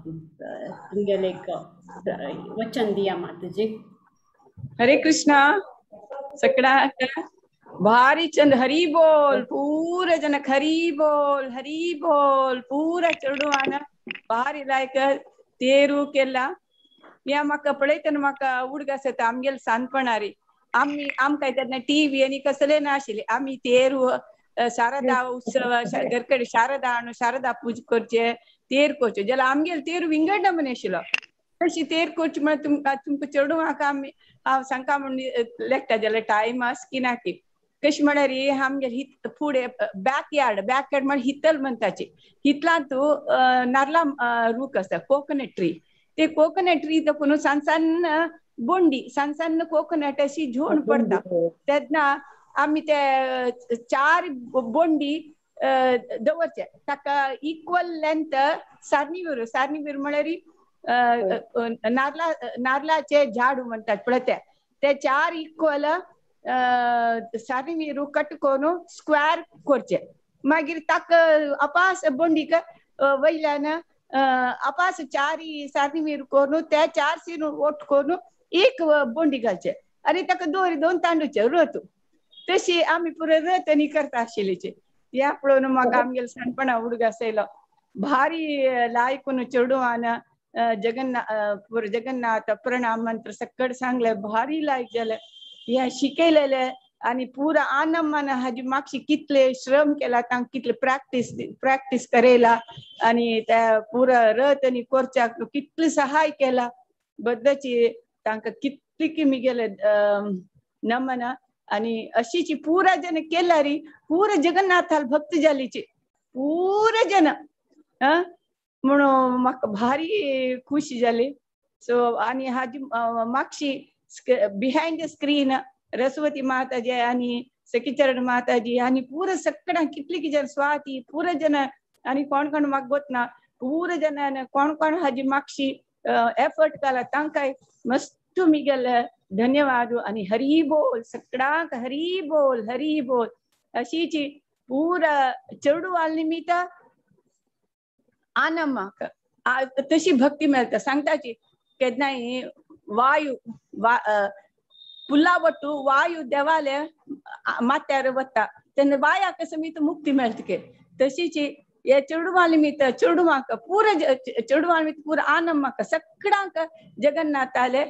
तुमगेलें एक वचन दिया माताजी. हरे कृष्णा. सकड़ा भारी चंद हरी बोल. पूरा जनक हरी बोल हरी बोल. पूरा चेडवान भारी लायक तेरू केला. या म्हाका पळयतना म्हाका उडगास येता आमगेले सानपणारी. आमी आमकां तेन्ना टीव्ही आनी कसले नाशिल्ले. आमी तेरू शारदा उत्सव घरकडे शारदा हाडून शारदा पूजा करचे तेर करचे. जाल्यार आमगेले तेरू विंगड नमुने आशिल्लो. तशी तेर करची म्हळ्यार तुमकां तुमकां चेडवांक आमी हांव सांगता म्हूण लेखता जाल्यार टायम आस की ना की कशें म्हळ्यार आमगेले हित फुडें बॅकयार्ड बॅकयार्ड म्हळ्यार हितल म्हणटाची. हितलांत नारला रूख आसा कोकोनट ट्री. ते कोकोनट ट्री दाखोवन सान सान बोंडी सान सान कोकोनट अशी झोण पडटा. तेन्ना आमी ते चार बोंडी दवरचे ताका इक्वल लेंथ सारनी विरू. सारनी विरू म्हळ्यार नारला नारलाचे झाड म्हणतात पळय ते ते चार इक्वल सारनी विरू कट करून स्क्वेअर करचे. मागीर ताका अपास बोंडीक वयल्यान अपास चारी सारनी विरू करून त्या चार सीन ओट करून एक बोंडी घालचे आनी ताका दोरी दोन तांडूचे रथ. तशी आमी पुरो रथ आनी करता आशिल्लीची. ह्या पळोवन म्हाका आमगेले सानपणा उडगास येयलो. भारी लायकून चेडवान जगन्नाथ जगन्नाथ प्रणाम मंत्र सक्कड सांगले. भारी लायक जाले हे शिकयलेले आनी पुरा आनंदान हाजी मागशी कितले श्रम केला तांकां कितले प्रॅक्टीस प्रॅक्टीस करयला आनी त्या पुरा रथ आनी कोरच्याक कितले सहाय केला बद्दची तांकां कितली की मिगेले नमन. आनी अशीची पुरा जन केला री पुरा जगन्नाथाल भक्त जालीची पुरा जन म्हणून म्हाका भारी खुशी जाली. सो आनी हाजी मागशी बिहायंड the screen Raswati माताजी आनी सखीचरण माताजी आनी पुरा सगळ्या कितली की जन स्वाती पुरा जन आनी कोण कोण म्हाका गोतना पुरा जन कोण कोण हाजी मागशी एफर्ट केला तांकां मस्त मिगेले धन्यवाद. आनी हरी बोल सगळ्यांक हरी बोल हरी बोल. अशीची पुरा चेडवाल निमित्त आनंद तशी भक्ती मेळटा. सांगताची केन्नाय वायू पुला वट्टू वायू देवाले माथ्यार वता तेन्ना वायाक समीत मुक्ती मेळटा. तशीची हे चेडवां निमित्त चेडवांक पुरा चेडवां निमित्त पुरा आनंदाक सगळ्यांक जगन्नाथाले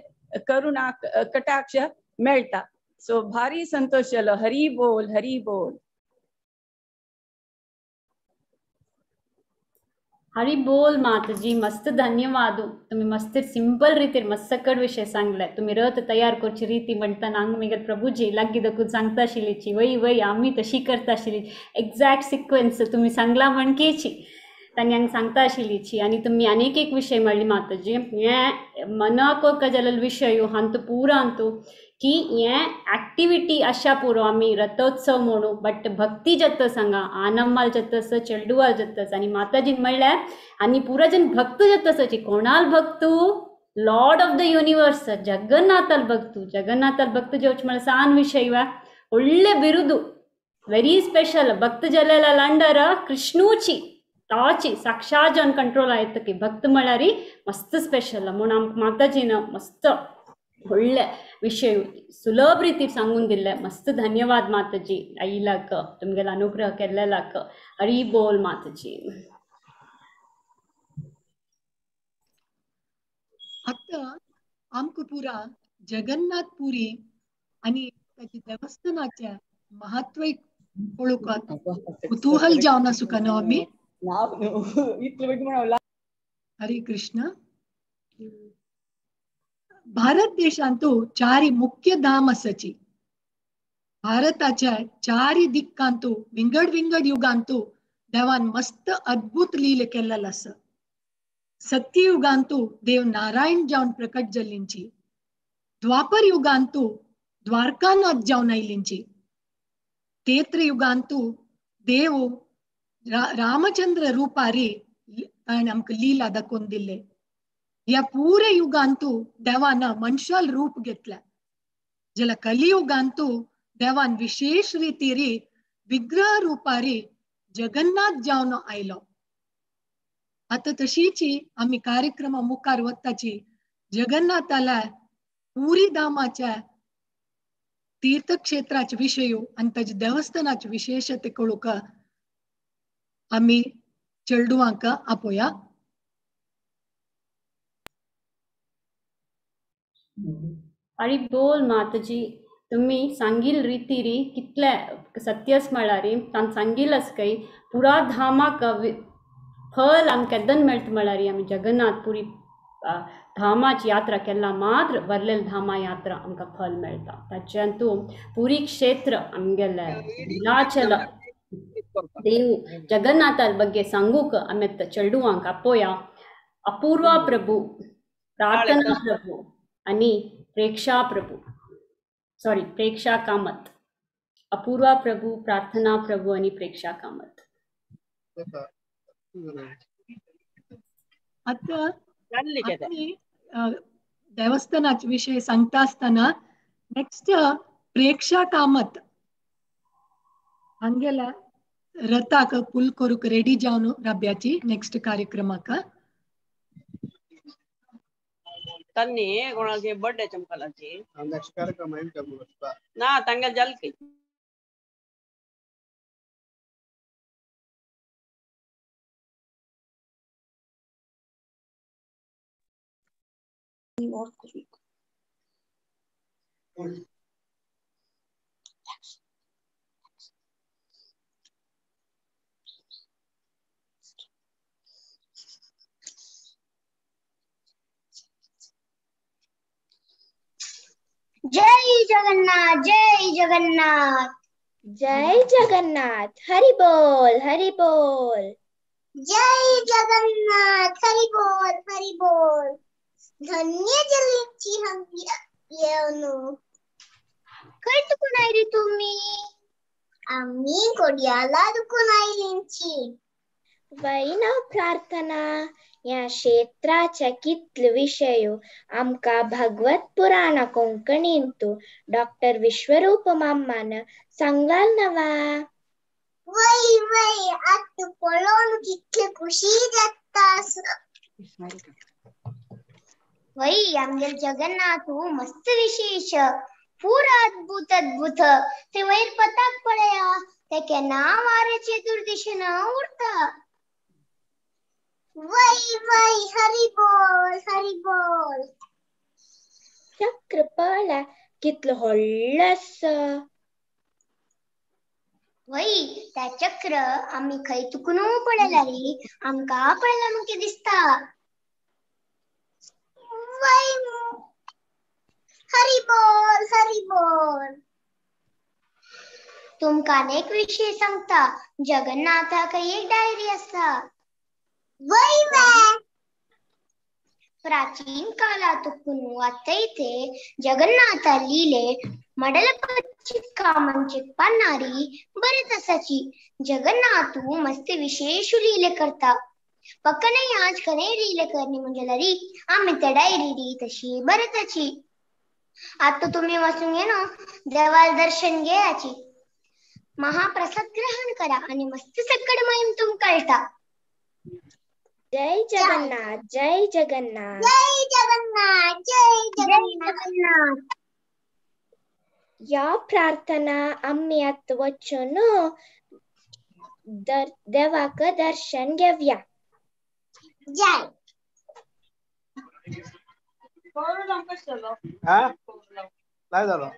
करुणा कटाक्ष मेळटा. सो भारी संतोष जालो. हरी बोल हरी बोल. हरी बोल माताजी, मस्त धन्यवाद. तुम्ही मस्त सिंपल रीतीर मस्त सकट विषय सांगले. तुम्ही रथ तयार करची रीती म्हणताना हांगा मागीर प्रभुजी लागीं दकून सांगता आशिल्लीची वय वय आमी तशी करता आशिल्ली, एग्जॅक्ट सिक्वेन्स तुम्ही सांगला म्हणकेची तांणी हांगा सांगता आशिल्लीची. आनी तुमी आनीक एक विशय म्हणली माताजी, हें मनाक जाल्लो विशय हांतू पुरा हांतू की हें एक्टिविटी आशा पुरो आमी रथोत्सव म्हणू बट भक्ती जाता सांगा आनम्माल जाता चेडुवाल जाता. आनी माताजीन म्हणल्यार आनी पुरा जन भक्त जाता कोणाल भक्तू लॉर्ड ऑफ the universe जगन्नाथाल भक्तू. जगन्नाथाल भक्त जेवच म्हळ्यार सान विशय वा व्हडले बिरुदू वेरी स्पेशल भक्त जालेला लांडर कृष्णूची ताची साक्षात जन कंट्रोल आयत की भक्त म्हळ्यार मस्त स्पेशल म्हूण आमकां माताजीन मस्त व्हडले विशय सुलभ रीतीर सांगून दिल्ले. मस्त धन्यवाद माताजी, आईलाक तुमगेलो अनुग्रह केल्लेलाक. हरी बोल माताजी. आतां आमकां पुरा जगन्नाथ पुरी आनी ताचे देवस्थानाचे महत्व पळोवपाक कुतूहल जावन आसूंक न्हू आमी. हरे कृष्ण. भारत देशांतू चारी मुख्य धाम आसाची. भारताच्या चारी दिक्कांतू विंगड विंगड युगांतू देवान मस्त अद्भुत लील केल्लेल आसा. सत्ययुगांतू देव नारायण जावन प्रकट जाल्लींची, द्वापर युगांतू द्वारकानाथ जावन आयलींची, तेत्र युगांतू देव रामचंद्र रुपारी ताणें आमकां लीला दाखोवन दिल्ले. ह्या पुरे युगांतू देवान मनशाल रूप घेतल्या, जाल्यार कलियुगांतू देवान विशेष रितीरी विग्रह रुपारी जगन्नाथ जावन आयलो. आतां तशीची आमी कार्यक्रमा मुखार वताची जगन्नाथाल्या पुरी धामाच्या तीर्थक्षेत्राचे विशय आनी ताच्या देवस्थानाचे विशेषते कळूंक आमी चेडवांक आपोया. हरी बोल माताजी. तुम्ही सांगील रीतीरी कितले सत्यस म्हळ्यार तांकां सांगीलच काय पुरा धामाक फल आमकां केदन मेळटा म्हळ्यार आमी जगन्नाथ पुरी धामाची यात्रा केला मात्र बरलेल धामा यात्रा आमकां फल मेळटा. ताच्यातू पुरी क्षेत्र आमगेले नीलाचल देव जगन्नाथा ಬಗ್ಗೆ सांगूक आमी चेडवांक आपोया. अपूर्वा प्रभु, प्रार्थना प्रभु आणि प्रेक्षा प्रभु, सॉरी प्रेक्षा कामत. अपूर्वा प्रभु, प्रार्थना प्रभु आणि प्रेक्षा कामत. आता देवस्थानाचे विषय सांगता असताना नेक्स्ट प्रेक्षा कामत हांगेला रथाक पुल करूक रेडी जावन राब्याची नेक्स्ट कार्यक्रमाक. तन्नी कोणाचे बर्थडे चमकालाची नेक्स्ट कार्यक्रम ना तांगे जाल की. जय जगन्नाथ, जय जगन्नाथ, जय जगन्नाथ. हरि बोल हरि बोल. जय जगन्नाथ, हरि बोल हरि बोल. धन्य जलीची हंगी येवनु. खंय दुखून आयली तुमी? आमी कोडियाला दुखून आयलींची. वैनव प्रार्थना ह्या क्षेत्राच्या कितले विशय आमकां भागवत पुराणा कोंकणींतू डॉक्टर विश्वरूप माम्मान सांगलाल नवा. वय वय आतां पळोवन कितले खुशी जाता. वय आमगेल जगन्नाथ मस्त विशेष पुरा अद्भुत अद्भुत. ते वयर पताक पळया, ते केन्ना वाऱ्याचे दुर्दिशेन उरता. वय वय हरी बोल हरी बोल. चक्र पळयल्यार कितलो व्हडलो आसा. वय त्या चक्र आमी खंय तुकून पळयला रे, आमकां पळयला म्हणके दिसता. वय हरी बोल हरी बोल. तुमकां एक विषय सांगता, जगन्नाथाक एक डायरी आसा. वय वय प्राचीन काळातून आता इथे जगन्नाथा लिहिले मडलपचिका म्हणजे पानारी बरेच असाची. जगन्नाथू मस्त विशेष लिहिले करता. पक्क नाही आज खरे लिहिले करणे म्हणजे लरी आम्ही त्या डायरी तशी बरेच. आता तुम्ही वाचून घे ना, देवाल दर्शन घ्यायची, महाप्रसाद ग्रहण करा आणि मस्त सकड महिम तुम कळता. जय जगन्नाथ जय जगन्नाथ जय जगन्नाथ जय जगन्नाथ. या प्रार्थना आम्ही आता वचून देवाक दर्शन घेवया. जय. काय झालं?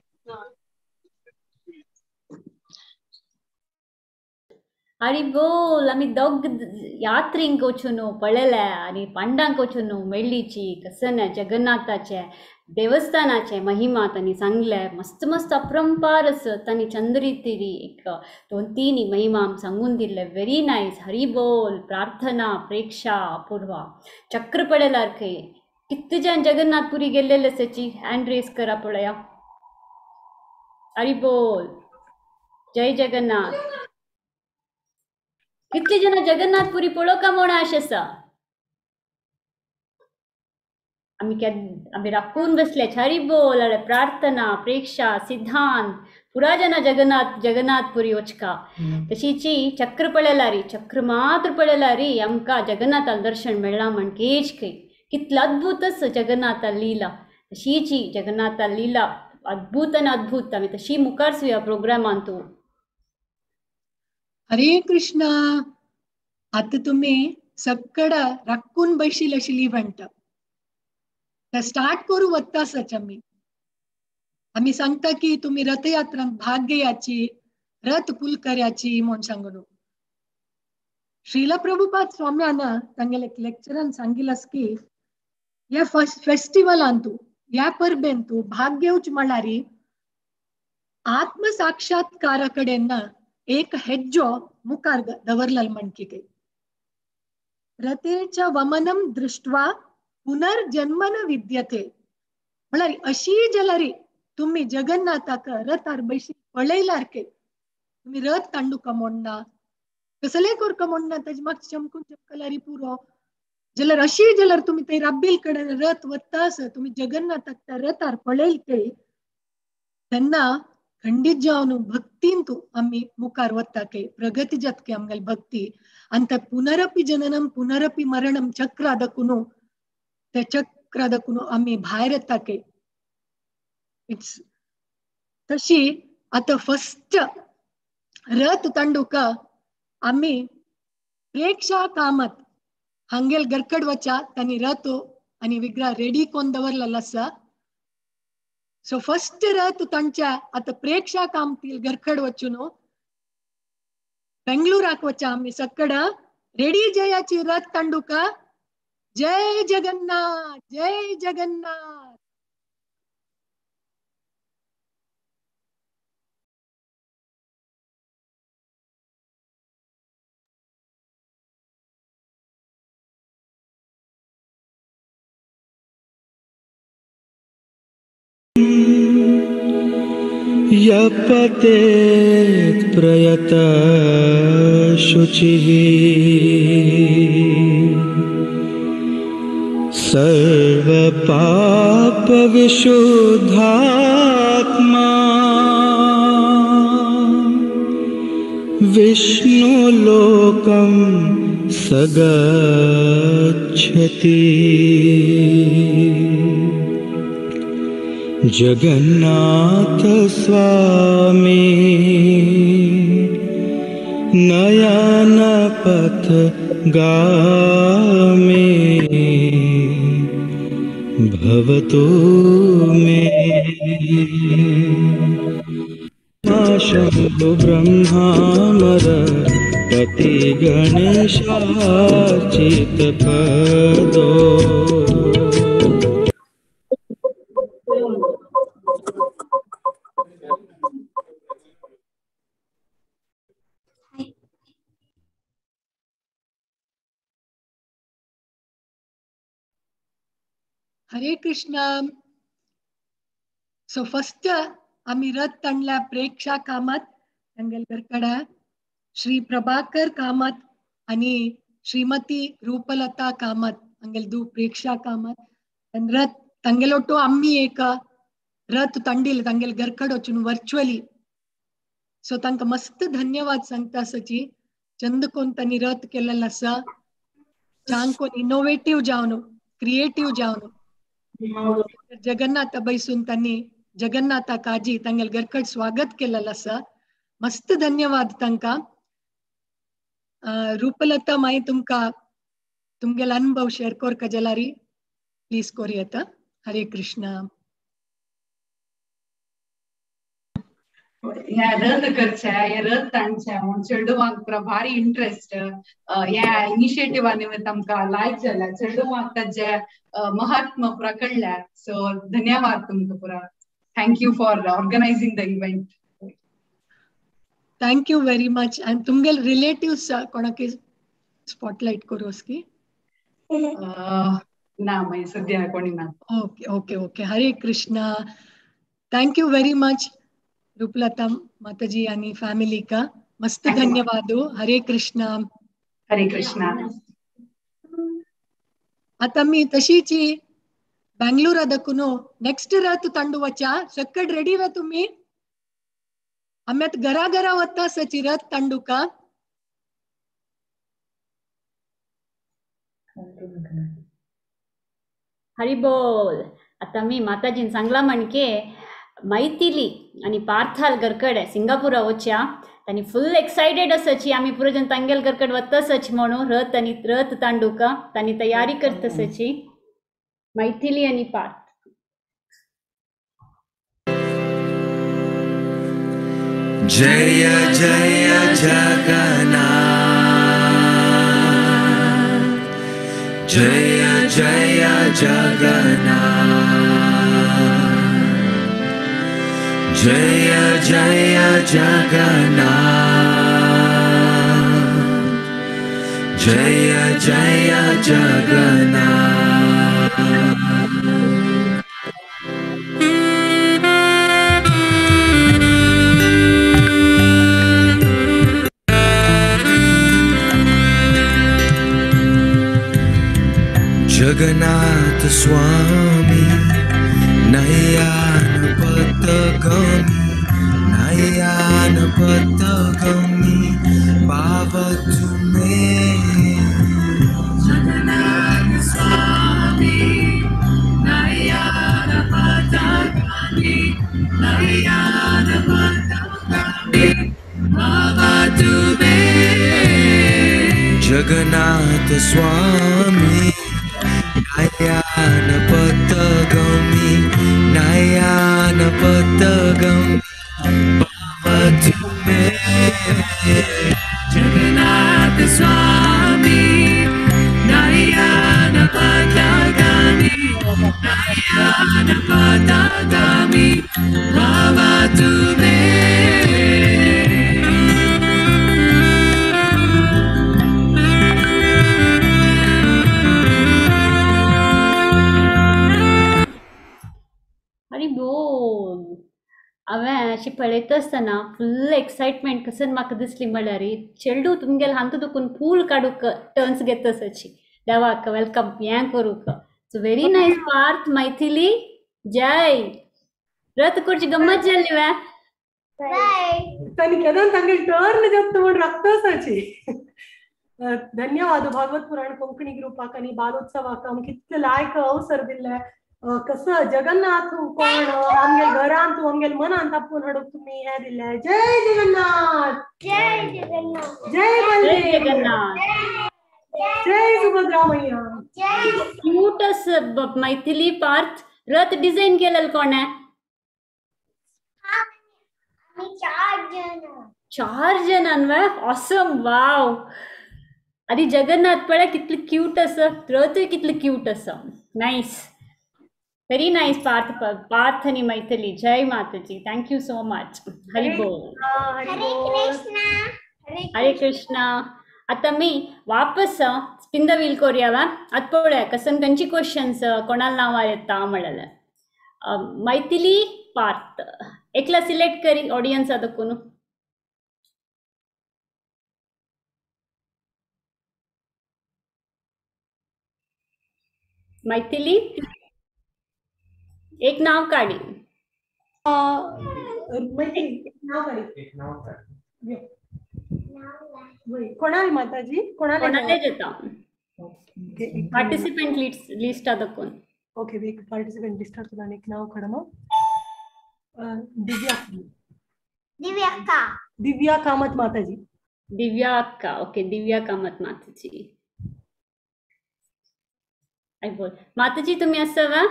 हरी बोल. आमी दोग यात्रींक वचून पळयले आनी पांडांक वचून मेळ्ळीची कसन जगन्नाथाचे देवस्थानाचे महिमा तांणी सांगले. मस्त मस्त अपरंपार आसा तांणी चंद्रितिरी एक 2-3 महिमा आमकां सांगून दिले. Very nice. हरी बोल. प्रार्थना प्रेक्षा अपूर्वा. चक्र पळयल्यार खंय कितले जण जगन्नाथपुरी गेल्लेले आसाची हँड रेस करा पळया. हरी बोल. जय जगन्नाथ. कितले जण जगन्नाथपुरी पळोवका म्हूण आश आसा. आमी आमी राखून बसले. हरी बोल. अरे प्रार्थना प्रेक्षा सिद्धांत पुरा जन जगन्नाथ जगन्नाथपुरी वचका. तशीची चक्र पळयल्यारी चक्र मात्र पळयल्यारी आमकां जगन्नाथाल दर्शन मेळ्ळां म्हण केच खंय कितलो अद्भुत आसा जगन्नाथा लीला. तशीची जगन्नाथा लीला अद्भुत आनी अद्भुत. आमी तशी मुखार सुया प्रोग्रामान तूं. हरे कृष्णा. आता तुम्ही सकड राखून बशील अशी इव्हेंट त्या स्टार्ट करू वत्तासच. आमी आमी सांगता की तुम्ही रथयात्रांक भाग घेयाची, रथ पुल कराची म्हूण सांगून. श्रीला प्रभुपाद स्वाम्यान तांगेले लेक्चरान सांगिलास की ह्या फेस्टिवलान तूं ह्या परबेन तूं भाग घेवच म्हळ्यार आत्मसाक्षात्कारा कडेन एक हेज्जो मुखार दवरलाल म्हणकी काही. रथेच्या वमनम दृष्ट्वा पुनर्जन्मन विद्यते म्हळ्यार अशी जाल्यार तुम्ही जगन्नाथाक रथार बैशी पळयल्यार के तुम्ही रथ तांडुका मोडना कसले कोरका मोडना ताजे मागचे चमकून चमकल्यार पुरो जाल्यार अशी जाल्यार तुम्ही ते राब्बील कडेन रथ वता आसत तुम्ही जगन्नाथाक त्या रथार पळयल के तेन्ना खंडीत जावन भक्तीन तूं आमी मुखार वता के प्रगती जातके आमगेली भक्ती. आनी त्या पुनरपी जननम पुनरपी मरणम चक्रा दकुनू त्या चक्रा दकुनू आमी भायर येता के. It's तशी आतां फस्ट रथ तांडुका आमी प्रेक्षा कामत हांगेल गरकड वचा तांणी रथ आनी विग्रह रेडी कोन दवरलेलो आसा. सो फस्ट रथ तांच्या आतां प्रेक्षा कामतील गरखड वचून बेंगळूराक वचा आमी सकड रेडी जयाची रथ तांडुका. जय जगन्नाथ जय जगन्नाथ. यपतेत् प्रयत शुचिः सर्वपापविशुद्धात्मा विष्णुलोकं स गच्छति. जगन्नाथ स्वामी नयन पथ गामी भवतु मे। शंभु ब्रह्मामर पति गणेशार्चित पदो। हरे कृष्णा। सो फर्स्ट आमी रथ तांडल्या प्रेक्षा कामत तांगेल घरकडा श्री प्रभाकर कामत आणि श्रीमती रूपलता कामत हांगेल दू प्रेक्षा कामत रथ तांगेलोटो आम्ही एक रथ तांडील तांगेल घरकड वचून वर्च्युअली। सो तांकां मस्त धन्यवाद सांगता सची चंद कोण तांणी रथ केलेलो आसा, चांग कोण इनोवेटीव जावन क्रिएटीव जावन जगन्नाथ बैसून तांणी जगन्नाथा काजी तांगेल घरकड स्वागत केलेलं आसा, मस्त धन्यवाद तांकां। रूपलता माई तुमकां तुमगेल अनुभव शेअर कोरका जाल्यार प्लीज कोरयेता। हरे कृष्णा। ह्या रथ करचे ह्या रथ तांचे म्हूण चेडवांक पुरा भारी इंट्रस्ट ह्या इनिशिएटिव्हा निमित्त आमकां लायक जाला, चेडवांक ताजे महात्म पुरा कळ्ळ्या। सो धन्यवाद तुमकां पुरा। Thank you for organizing the event. Thank you very much. And तुमगेल रिलेटिव्स कोणाक स्पॉटलाइट करू की ना मागीर सद्या कोणी ना। Okay okay okay. Hare Krishna. Thank you very much Rooplata Mataji आणि फॅमिली का मस्त धन्यवाद। हरे कृष्णा। हरे कृष्णा। आता मी तशीच बेंगलूर दकून नेक्स्ट रथ तांडू वचा सक्कड रेडी वे तुम्ही? आम्ही आता घरा घरा वता सची रथ तांडूका। हरी बोल। आता मी माताजीन सांगला म्हणके मैथिली आणि पार्थाल घरकडे सिंगापूरा वच्या तांणी फुल एक्सायटेड आसाची आमी पुरो जन तांगेल घरकड वतसच म्हणून रथ आणि रथ तांडूका तांणी तयारी करतसची मैथिली आणि पार्थ। जय जय जगन्नाथ जय जय जगन्नाथ जय जय जगन्नाथ जय जय जगन्नाथ। जगन्नाथ स्वामी नयन पथगामी नयन पथगामी भवतु मे। जगन्नाथ स्वामी नयन पथगामी नयन पथगामी भवतु मे। जगन्नाथ स्वामी नयन पथगामी नयन पथगामी भवतु मे। जगन्नाथ स्वामी नयन पथगामी नयन पथगामी भवतु मे। हरी बोल। हांवें अशी पळयता आसतना फुल एक्सायटमेंट कसन म्हाका दिसली म्हळ्यार चेडू तुमगेल हांतू दुखून फूल काडूंक टर्न्स घेता आसाची देवाक welcome हें करूंक। So very nice Parth Maithili जय। रथ करची गम्मत जाली वे तांणी केदोन तांगेल टर्न जाता म्हूण राखता आसाची। धन्यवाद भागवत पुराण कोंकणी ग्रुपाक आनी बालोत्सवाक आमकां कितले लायक अवसर दिल्ले। कसं जगन्नाथ कोण आमगेल घरांत आमगेल मनांत आपून हाडूंक तुमी हें दिलें। जय जगन्नाथ जय जगन्नाथ जय बलदेव जगन्नाथ। जय सुभद्रा मैया. क्यूट अस मैथिली पार्थ रथ डिझाइन केलेलं कोण आहे? 4 जण. ऑसम, वाव. आनी जगन्नाथ पळय कितले क्यूट आसा, रथूय कितले क्यूट आसा. Nice, very nice Parth. Parth आनी मैथिली. जय माताजी. Thank you so much. Hari बोल. हरे कृष्णा. हरे कृष्णा. आता मी वापस स्पिन the wheel करूया. आता पळोवया कसन खंयची क्वेश्चन्स कोणाला नांवां येता म्हणलें. मैथिली पार्थ एकला सिलेक्ट करी ऑडियन्स आतां. मैथिली एक नाव काढी. मैथिली नाव काढी. कोणाली माताजी? कोणाले जाता पार्टिसिपेंट लिस्ट आतां कोण? ओके, एक पार्टिसिपेंट लिस्ट आतां एक नाव काडमा. दिव्या. दिव्या अक्का. दिव्या कामत माताजी. दिव्या अक्का. ओके, दिव्या कामत माताजी. आई बोल माताजी तुम्ही असावा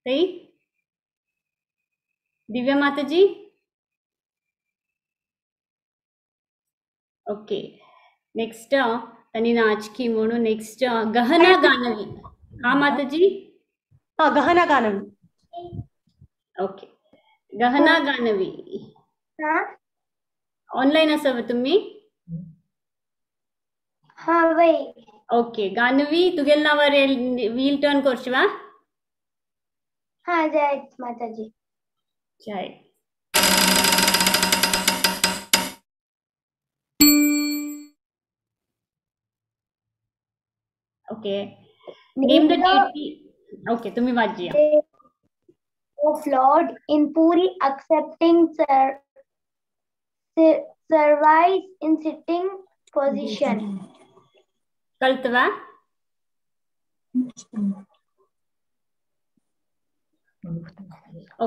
ताई? दिव्या माताजी. ओके, नेक्स्ट तनी नाचकी म्हणून नेक्स्ट गहना गानवी. हा माताजी. हा गहना गानवी. ओके, गहना गानवी ऑनलाइन असावा तुम्ही? हा वय. ओके गानवी, तुगेल नावार व्हील टर्न करची वा? हा जय माताजी. जय. Okay, name the deity. Okay, तुम्ही वाचिया. Of Lord in Puri accepting service in sitting position. कळतवा?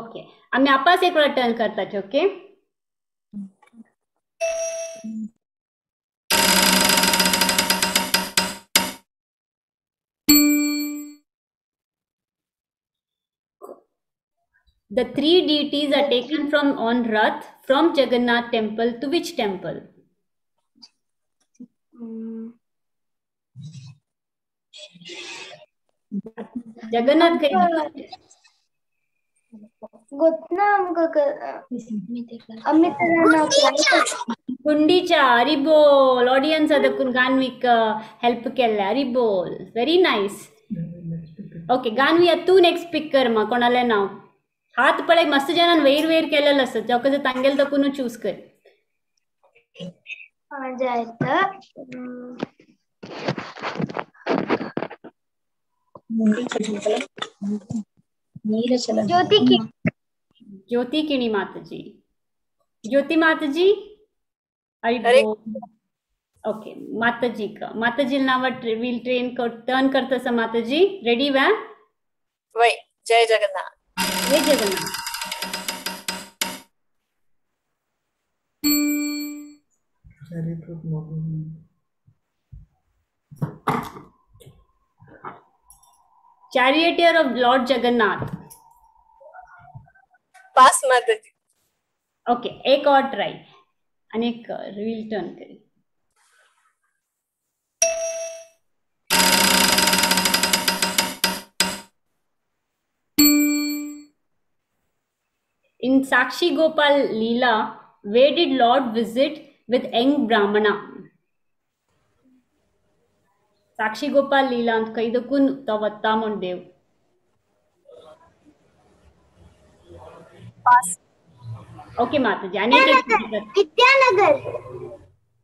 Okay, आम्ही आपास एक वेळा turn करताचे. Okay, The three deities are taken from on Rath from Jagannath temple to which temple? Jagannath Gundicha. Hari बोल. Audience ಅದಕ್ಕೂ गानवीक help केल्ले. हरी बोल. Very nice. Okay Ganvi, तू next पिक कर मा कोणाले नाव. हात पळय मस्त जणान वैर वैर केलेलं असत जावं कसं तांगेल तकून चूज कर. ज्योति किणी माताजी. ज्योति माताजी. ओके माताजी का माताजी नाव व्हील ट्रेन टर्न करतस माताजी. रेडी वा? वय. जय जगन्नाथ. जय Jagannath. Charioteer of Lord Jagannath. Pass Mataji. Okay, एक और ट्राई आणि एक wheel turn curry. In Sakshi Gopal Leela, where did Lord visit with young Brahmana? Sakshi Gopal Leela ಅಂತ ಕೈದಕ್ಕೂ ತವತ್ತಾ ಮುಂದೇವ್. ಓಕೆ ಮಾತಾಜಿ. ಅನೇಕ ವಿದ್ಯಾನಗರ್.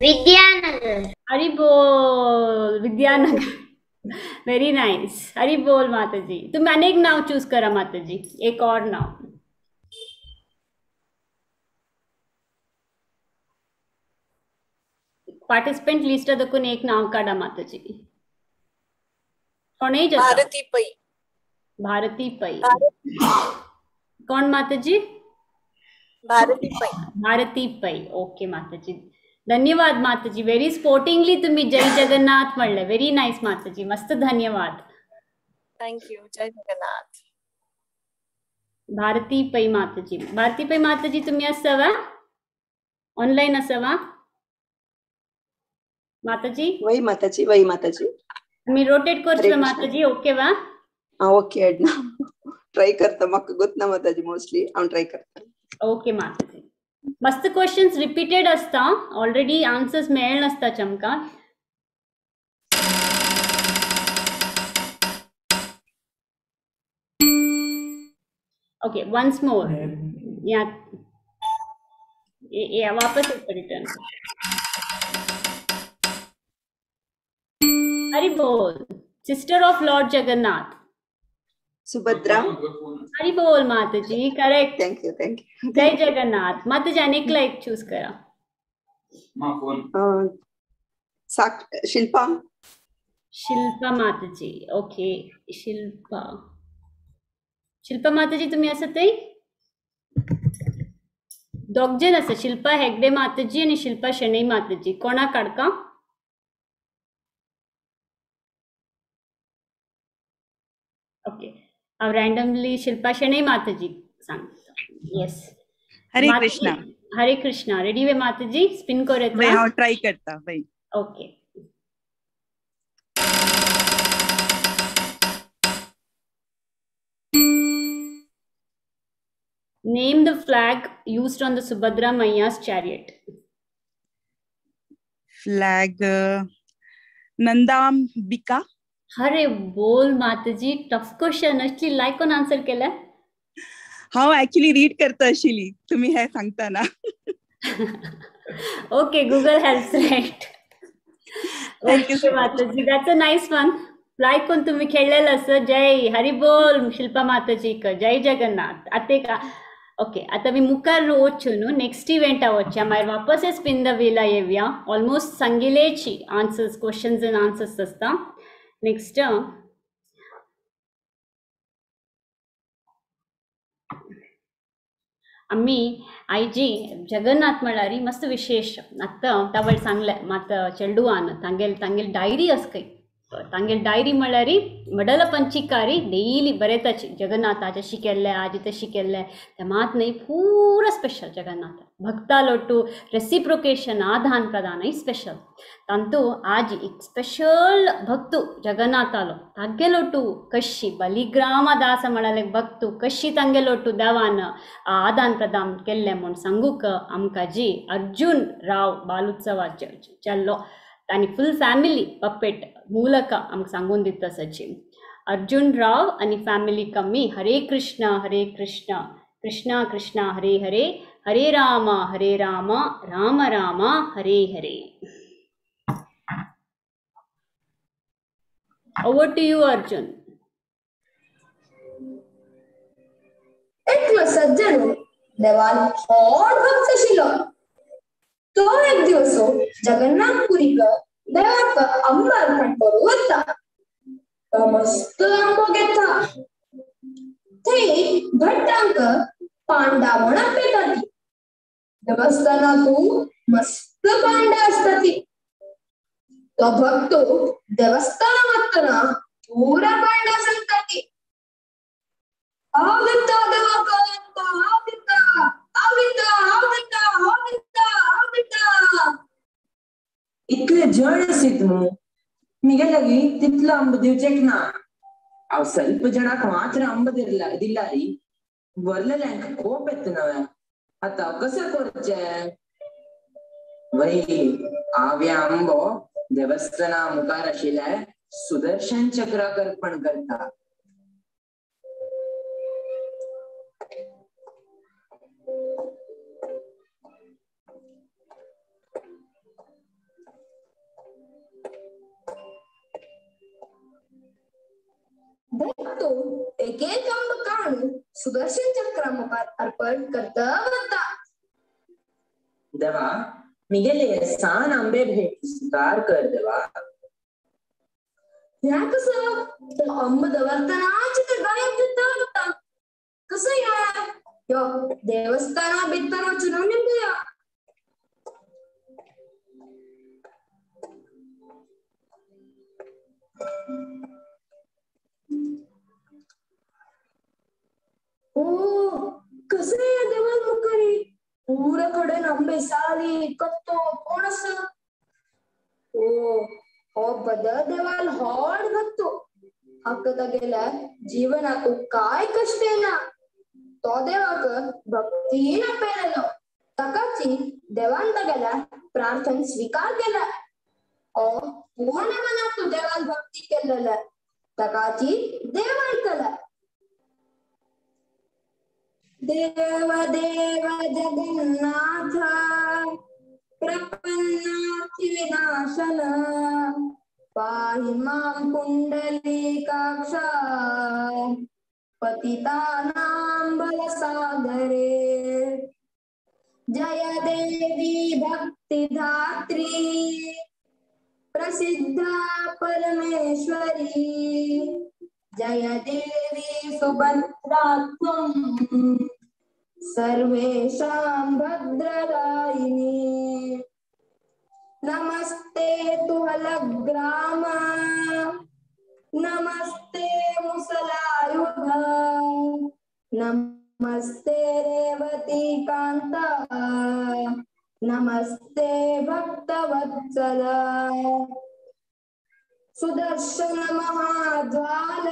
ವಿದ್ಯಾನಗರ್. ಹರಿ ಬೋಲ್. ವಿದ್ಯಾನಗರ್. Very nice. ಹರಿ ಬೋಲ್ माताजी. तुम्ही अनेक नाव चूज करा माताजी. एक और नाव. पार्टिसिपेंट लिस्ट दखून एक नाव काढा माताजी. कोणेय जाता? भारती पै. भारती पै. कोण माताजी? भारती पै. भारती पै. ओके माताजी. धन्यवाद माताजी, व्हेरी स्पोर्टिंगली तुम्ही जय जगन्नाथ म्हणले. व्हेरी नाईस माताजी, मस्त धन्यवाद. Thank you. जय जगन्नाथ. भारती पै माताजी, भारती पै माताजी तुम्ही असावा ऑनलाईन असावा माताजी? वही माताजी, वही माताजी. मी रोटेट करतो माताजी. ओके वा? ओके अडना ट्राय करता, म्हाका गोतना माताजी, मोस्टली हांव ट्राय करता. ओके माताजी, मस्त क्वेश्चन्स रिपीटेड असता, ऑलरेडी आन्सर्स मेळनासता आमकां. ओके वन्स मोर या या वापस एक रिटर्न. हरि बोल. Sister of Lord Jagannath Subhadra. Hari बोल माताजी, correct. Thank you, thank you. जय जगन्नाथ माताजी. अनेक लाईक चूज करा. शिल्पा. शिल्पा माताजी, ओके. शिल्पा, शिल्पा माताजी तुम्ही असत? दोग जण आसा, शिल्पा हेगडे माताजी आणि शिल्पा शणै माताजी. कोणा काडका? ओके, हांव रँडमली शिल्पा शणै माताजी सांगता. येस. हरे कृष्णा. हरे कृष्णा. रेडी वे माताजी? स्पिन कर. हांव ट्राय करता. Okay. Name the flag used on the Subhadra Maiya's chariot. Flag Nandambika. अरे बोल माताजी, टफ क्वेश्चन. असली लायक कोण आन्सर केलं? हांव ऍक्च्युली रीड करता आशिल्ली तुम्ही हे सांगताना. Okay, Google helps, right? Thank you Mataji, that's a nice one. लायक कोण तुम्ही खेळलेलं असं. जय हरी बोल शिल्पा माताजी, जय जगन्नाथ. आता का ओके, आता मी मुखार वचून नेक्स्ट इव्हेंटा वचया, मागीर वापस स्पिन the व्हीला येवया. ऑलमोस्ट सांगिलेची आन्सर्स, क्वेश्चन्स आनी आन्सर्स आसता. नेक्स्ट आम्ही आयजी जगन्नाथ म्हळ्यार मस्त विशेष. आतां तावळ सांगलें मात चेडवान तांगेल तांगेल डायरी आसा खंय. तांगेल डायरी म्हळ्यार मडल पंचिकारी डेली बरयताची जगन्नाथ आज अशी केल्लें, आज तशी केल्लें. तें मात न्हय, पुरो स्पेशल जगन्नाथ भक्ता लोटू रेसिप्रोकेशन आदान प्रदानय स्पेशल. तांतू आज एक स्पेशल भक्तू जगन्नाथालो तागेलोटू कशी बलिग्रामदास म्हळ्यार भक्तू कशी तांगेलोटू देवान आदान प्रदान केल्लें म्हूण सांगूक आमकां जी अर्जुन राव बालोत्सवाचे चल्लो आनी फुल फॅमिली पपेट ಮೂಲಕ आमकां सांगून दिता सची. अर्जुन राव आनी फॅमिली कमी. हरे कृष्ण हरे कृष्ण कृष्ण कृष्ण हरे हरे, हरे राम हरे Ram Ram Ram Hare Hare. Over to you Arjun. एकलो सज्जन देवान व्हड भक्त आशिल्लो. तो एक दिवस जगन्नाथपुरीक देवाक आंबो अर्पण करूंक वता. तो मस्त आंबो घेता. थंय भट्टांक पांडा म्हण आपयता. ती देवस्थानांतू मस्त पांडा आसता. ती तो भक्त देवस्थाना वतना पुरा पांडा सांगता. ती हांव दिता देवाक आंबो, हांव दिता, हांव दिता, हांव दिता, हांव दिता, हांव दिता. इतले जण आसीत मू मिगे लागी तितलो आंबो दिवचेक ना. हांव ಸ್ವಲ್ಪ जणांक मात्र आंबो दिलारी वरलेल्यांक कोप येता नव्या. आतां कशें करचें? वय हांव हे आंबो देवस्थाना मुखार आशिल्ल्या सुदर्शन चक्राक अर्पण करता. भक्तो एक एक अंब काढून सुदर्शन चक्रा मुखार अर्पण करता वता. देवा मिगेले सान आंबे भेट स्वीकार कर देवा. ह्या कसं तो अंब दवरतनाच ते गायब जाता वता. कसं या यो देवस्थाना भितर वचून निमया. ओ कसं या देवाल मुखारी पुरा कडेन आंबे साली कत्तो कोण आसा? ओ हो बदल देवाल होड भक्तो हाका तागेल्या जीवनाक काय कश्ट येना. तो देवाक भक्तीन आपयलेलो ताकाची देवान तागेल्या प्रार्थन स्वीकार केला. ओ पूर्ण मनात तू देवान भक्ती केलेला ताकाची देव आयकला. देव देव जगन्नाथ प्रपन्नार्थि विनाशन पाहि मां पुंडलीकाक्षा पतितानां भवसागरे. जय देवी भक्तिधात्री प्रसिद्धा परमेश्वरी. जय देवी सुभद्रा त्वं सर्वेषां भद्रदायिनी. नमस्ते तु हलग्राम नमस्ते मुसलायुध नमस्ते रेवती कांता नमस्ते भक्तवत्सल. सुदर्शन महाज्वाल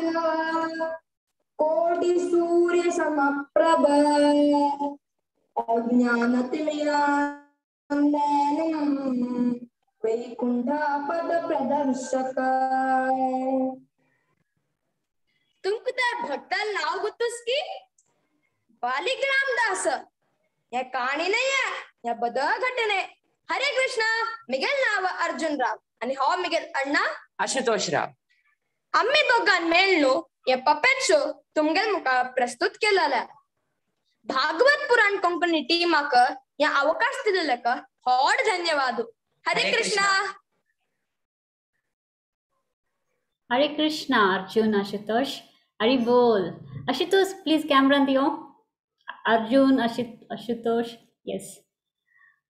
कोटि सूर्य समप्रभ अज्ञानतिमिरान्धनं वैकुंठ पद प्रदर्शक. तुमकां त्या भट्टाल नाव गोत्तस की बालिग्राम दास. हे काणी नाही ह्या बदल घटने. हरे कृष्ण. मिगेल नाव अर्जुन राव आणि हो मिगेल अण्णा आशुतोष राव. आम्ही दोघां मेळनु हे पपेट शो तुमगेल मुखार प्रस्तुत केलेला. भागवत पुराण कोंकणी टीमाक या अवकाश दिलेल्याक होड धन्यवाद. हरे कृष्णा. हरे कृष्णा अर्जुन आशुतोष. हरी बोल. आशुतोष प्लीज कॅमेरा दियो. अर्जुन आशुतोष येस.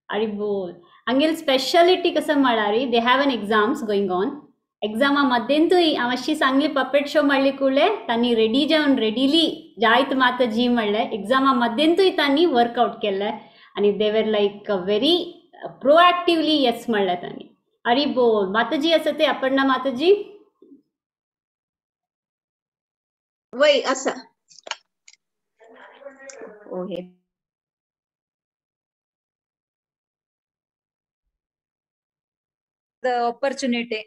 हरी बोल. हांगेल स्पेशालिटी कसं म्हळ्यार they have an exams going on. एग्जामा मध्येंतूय हांव अशी सांगली पपेट शो म्हणली कुळे तांणी रेडी जावन रेडिली जायत माता जी म्हणलें. एग्जामा मध्येंतूय तांणी वर्कआउट केलें आनी they were like very proactively yes म्हणलें तांणी. हरी बोल. माताजी आसा ते अपर्णा माताजी. वय आसा. ओहे the opportunity.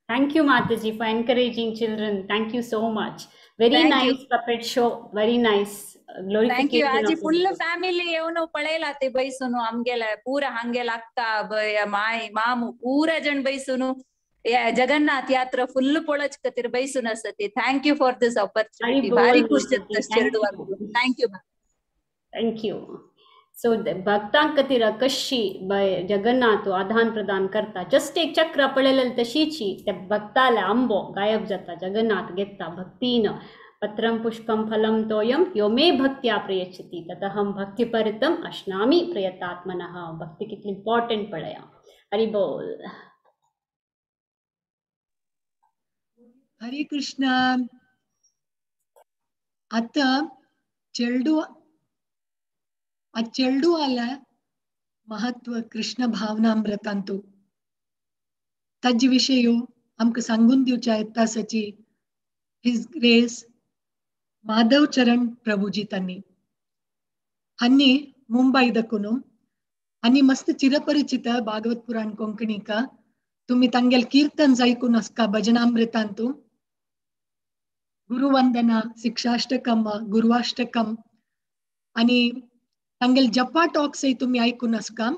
Thank you, Mataji, for encouraging children. Thank you so much. Very Thank nice you. Puppet show. Very nice. Thank you. Glorification आजी of full family येवन पळयला ते बैसून आमगेले पूरा हांगेल अक्का माय मामू पूरा जण बैसून जगन्नाथ यात्रा फुल पळोवचे खातीर बैसून आसा ती. Thank you for this opportunity. भारी खुश जाता चेडवाक. Thank you. Thank you. So भक्तांक खातीर कशी जगन्नाथ आदान प्रदान करता. जस्ट एक चक्र पळयलें तशीची त्या भक्ताले आंबो गायब जाता. जगन्नाथ घेता भक्तीन पत्रं पुष्पं फलं तोयं यो मे भक्त्या प्रयच्छति ततहं भक्तिपरितम् अश्नामि प्रयतात्मनः. भक्ती कितली इम्पॉर्टंट पळया. हरी बोल. हरे कृष्ण. आता चेल्डू आ चेल्डुवाला महत्व कृष्ण भावनामृतांतु ताजे विशय आमकां सांगून दिवच्या येतासाची his grace Madhav चरण प्रभुजी तांणी हांणी मुंबई दकून आनी मस्त चिरपरिचित भागवत पुराण कोंकणीका तुम्ही तांगेल कीर्तन जायकून आसका भजनामृतांतु गुरुवंदना शिक्षाष्टकम गुरुवाष्टकम आनी तांगेल जपा टॉक्स तुम्ही ऐकून आसका.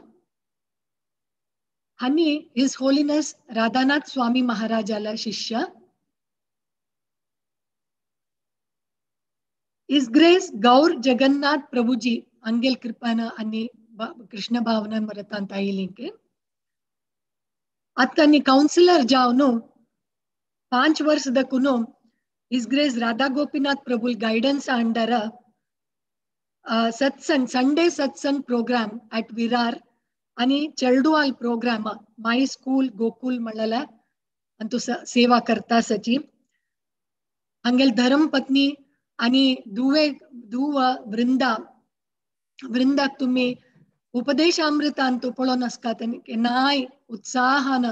हांणी his holiness Radhanath स्वामी महाराजाला शिष्य his grace गौर जगन्नाथ प्रभुजी अंगेल कृपान आणि कृष्ण भावना मरतांत आयली. आतां काउन्सिलर जावन 5 वर्ष दकून his grace Radha Gopinath Prabhul guidance under satsang Sunday satsang program at Virar आणि चेल्डुवाल प्रोग्राम my school Gokul म्हणलेला अंतु सेवा करता सची. हांगेल धर्मपत्नी आणि दुवे दुव वृंदा वृंदाक तुम्ही उपदेशामृतांतु पळोवन आसतात आनी केन्नाय उत्साहान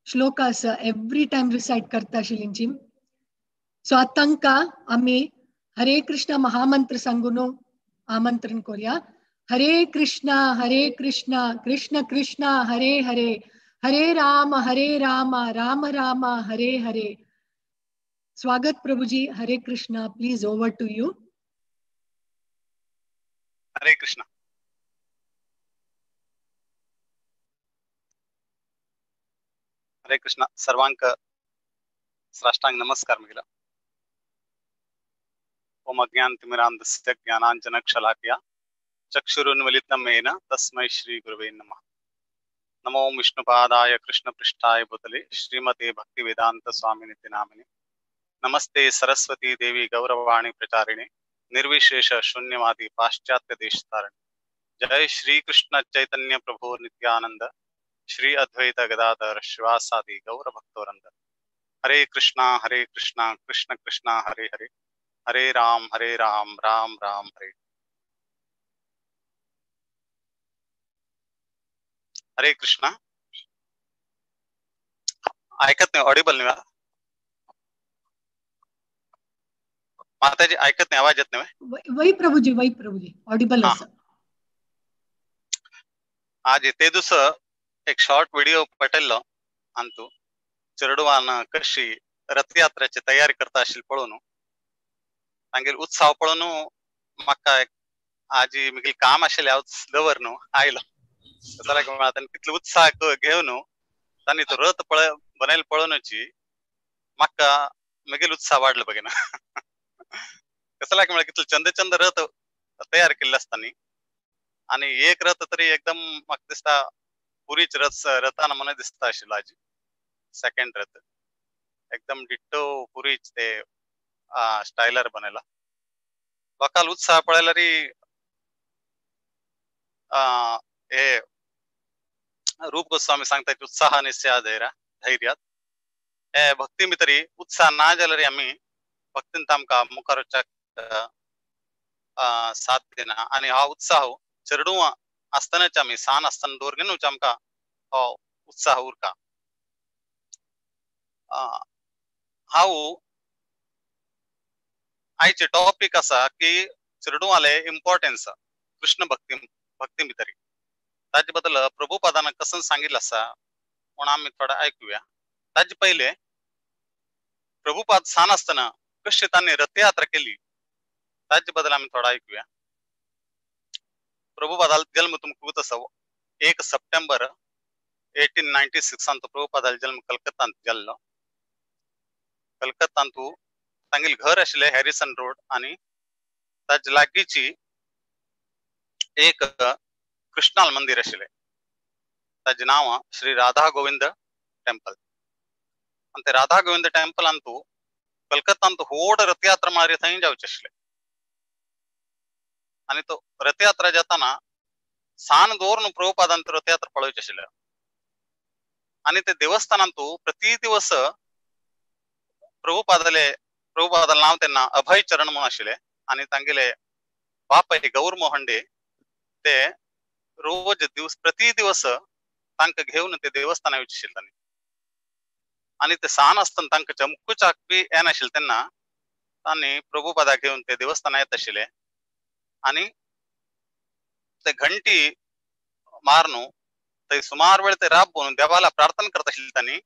श्लोक आसा एवरी टायम रिसायट करता आशिल्लींची. सो आतां तांकां आमी हरे कृष्ण महामंत्र सांगून आमंत्रण करूया. हरे कृष्णा हरे कृष्णा कृष्ण कृष्ण हरे हरे, हरे राम राम राम हरे हरे. स्वागत Prabhuji. Hare Krishna. Please over to you. Hare Krishna. Hare Krishna. सर्वांक साष्टांग नमस्कार मिला. ओम अज्ञान तिमिरांधस्य ज्ञानांजन शलाकया चक्षुरुन्मिलितं येन तस्मै श्री गुरुवे नमः. नमो विष्णुपादाय कृष्णपृष्ठाय भूतले श्रीमते भक्तिवेदांत स्वामिनिति नामिने. नमस्ते सरस्वती देवी गौरवाणी प्रचारिणे निर्विशेष शून्यवादी पाश्चात्य देशतारिणे. जय श्री कृष्ण चैतन्य प्रभु नित्यानंद श्री अद्वैत गदाधर श्रीवासादि गौर भक्तवृंद. हरे कृष्णा कृष्ण कृष्णा हरे हरे, हरे राम राम राम हरे. हरे कृष्णा. ऐकत नाही, ऑडिबल नाही माताजी, ऐकत नाही, आवाज येत नाही. वै प्रभुजी, वै प्रभुजी, ऑडिबल आसा. आज ते दिवस एक शॉर्ट व्हिडिओ पटयल्लो अंतु चेडवान कशी रथयात्रेची तयारी करता आशिल्ली पळोवन तांगेर उत्साह पळोवन म्हाका आजी म्हगेलें काम आशिल्लें हांव दवर न्हू आयलो जाल्यार कितलो उत्साह घेवन तांणी तो रथ पळय बनयलो पळोवनची म्हाका म्हगेलो उत्साह वाडलो बघ ना. कसला म्हळ्यार कितलो चंद चंद रथ तयार केल्ले आसता न्ही, आनी एक रथ तरी एकदम म्हाका दिसता पुरीच रथ रथान म्हणून दिसता आशिल्लो आजी. सेकंड रथ एकदम डिट्टो पुरीच ते स्टायलर बनयला. लोकांक उत्साह पळयल्यार हे रूप गोस्वामी सांगता की उत्साह निश्चय धैर्यात हे भक्ती भितरी उत्साह ना जाल्यार आमी भक्तीन आमकां मुखार वचपाक साथ दिना. आनी हो उत्साह चेडूं आसतनाच आमी सान आसतना दवरगेनूच आमकां हो उत्साह उरता. हांव आयचे टॉपीक आसा की चेडवाले इम्पॉर्टन्स कृष्ण भक्ती भक्ती भितरी ताजे बद्दल प्रभुपादान कसं सांगितलं आसा म्हूण आमी थोडे आयकुया. ताजे पयले प्रभुपाद सान आसतना कशी तांणी रथयात्रा केली ताजे बद्दल आमी थोडा ऐकूया. प्रभुपादाल जन्म तुमकां खूब आसा 1 सप्टेंबर 1896 प्रभुपादाल जन्म कलकत्तांत जाल्लो. कलकत्तांतू तांगेलें घर आशिल्लें हॅरिसन रोड आनी ताजे लागींची एक कृष्णाल मंदिर आशिल्लें ताजें नांव श्री राधा गोविंद टेम्पल. आनी ते राधा गोविंद टेम्पलांतू कलकत्तांत व्हड रथयात्रा मारी थंय जावचे आशिल्ले. आनी तो रथयात्रा जाताना सान दवरून प्रभुपादान रथयात्रा पळोवचे आशिल्ले. आनी ते देवस्थानांतू प्रति दिवस प्रभुपादाले प्रभुपादाले नांव तेन्ना अभय चरण म्हणून आशिल्ले आनी तांगेले बापय गौर मोहंडे ते रोज दिवस प्रति दिवस तांकां घेवन ते देवस्थाना वयचे आशिल्ले. आनी ते सान आसतना तांकां चमकूचाक बी येनाशिल्लें तेन्ना तांणी प्रभुपादाक घेवन ते देवस्थाना येत आशिल्ले आनी ते घंटी मारून थंय सुमार वेळ ते राबून देवाला प्रार्थना करता आशिल्ले. तांणी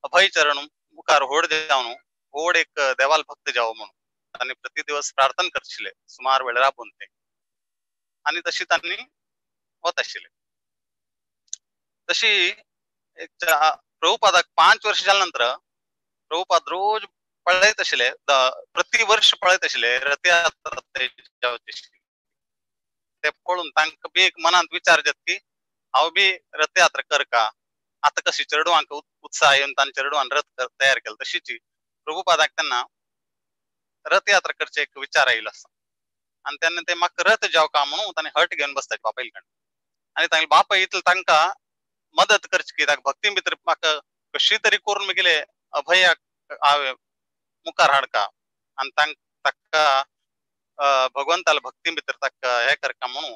अभय चरण मुखार व्हड जावन व्हड एक देवाल भक्त जावो म्हणून तांणी प्रति दिवस प्रार्थना करता आशिल्ले सुमार वेळ राबून ते आनी तशी तांणी वत आशिल्ले. तशी एक प्रभुपादाक 5 वर्ष जाल्या नंतर प्रभुपाद रोज पळयत आशिल्ले प्रति वर्ष पळयत आशिल्ले रथयात्रा जावची आशिल्ली. ते पळोवन तांकां बी एक मनांत विचार जाता की हांव बी रथयात्रा कर का आतां कशी चेडवांक उत्साह येवन तांणी चेडवान रथ तयार केलो तशीच प्रभुपादाक तेन्ना रथयात्रा करचे एक विचार आयिल्लो आसा. आनी तेन्ना ते म्हाका रथ जावं का म्हणून तांणी हट घेवन बसता बापायल कडेन आनी तांगेले बापाय इतले तांकां मदत करची की ताका भक्ती भितर म्हाका कशी तरी करून मुगेले अभयाक हांवें मुखार हाडका आनी ताका भगवंताला भक्ती भितर ताका हे करका म्हणून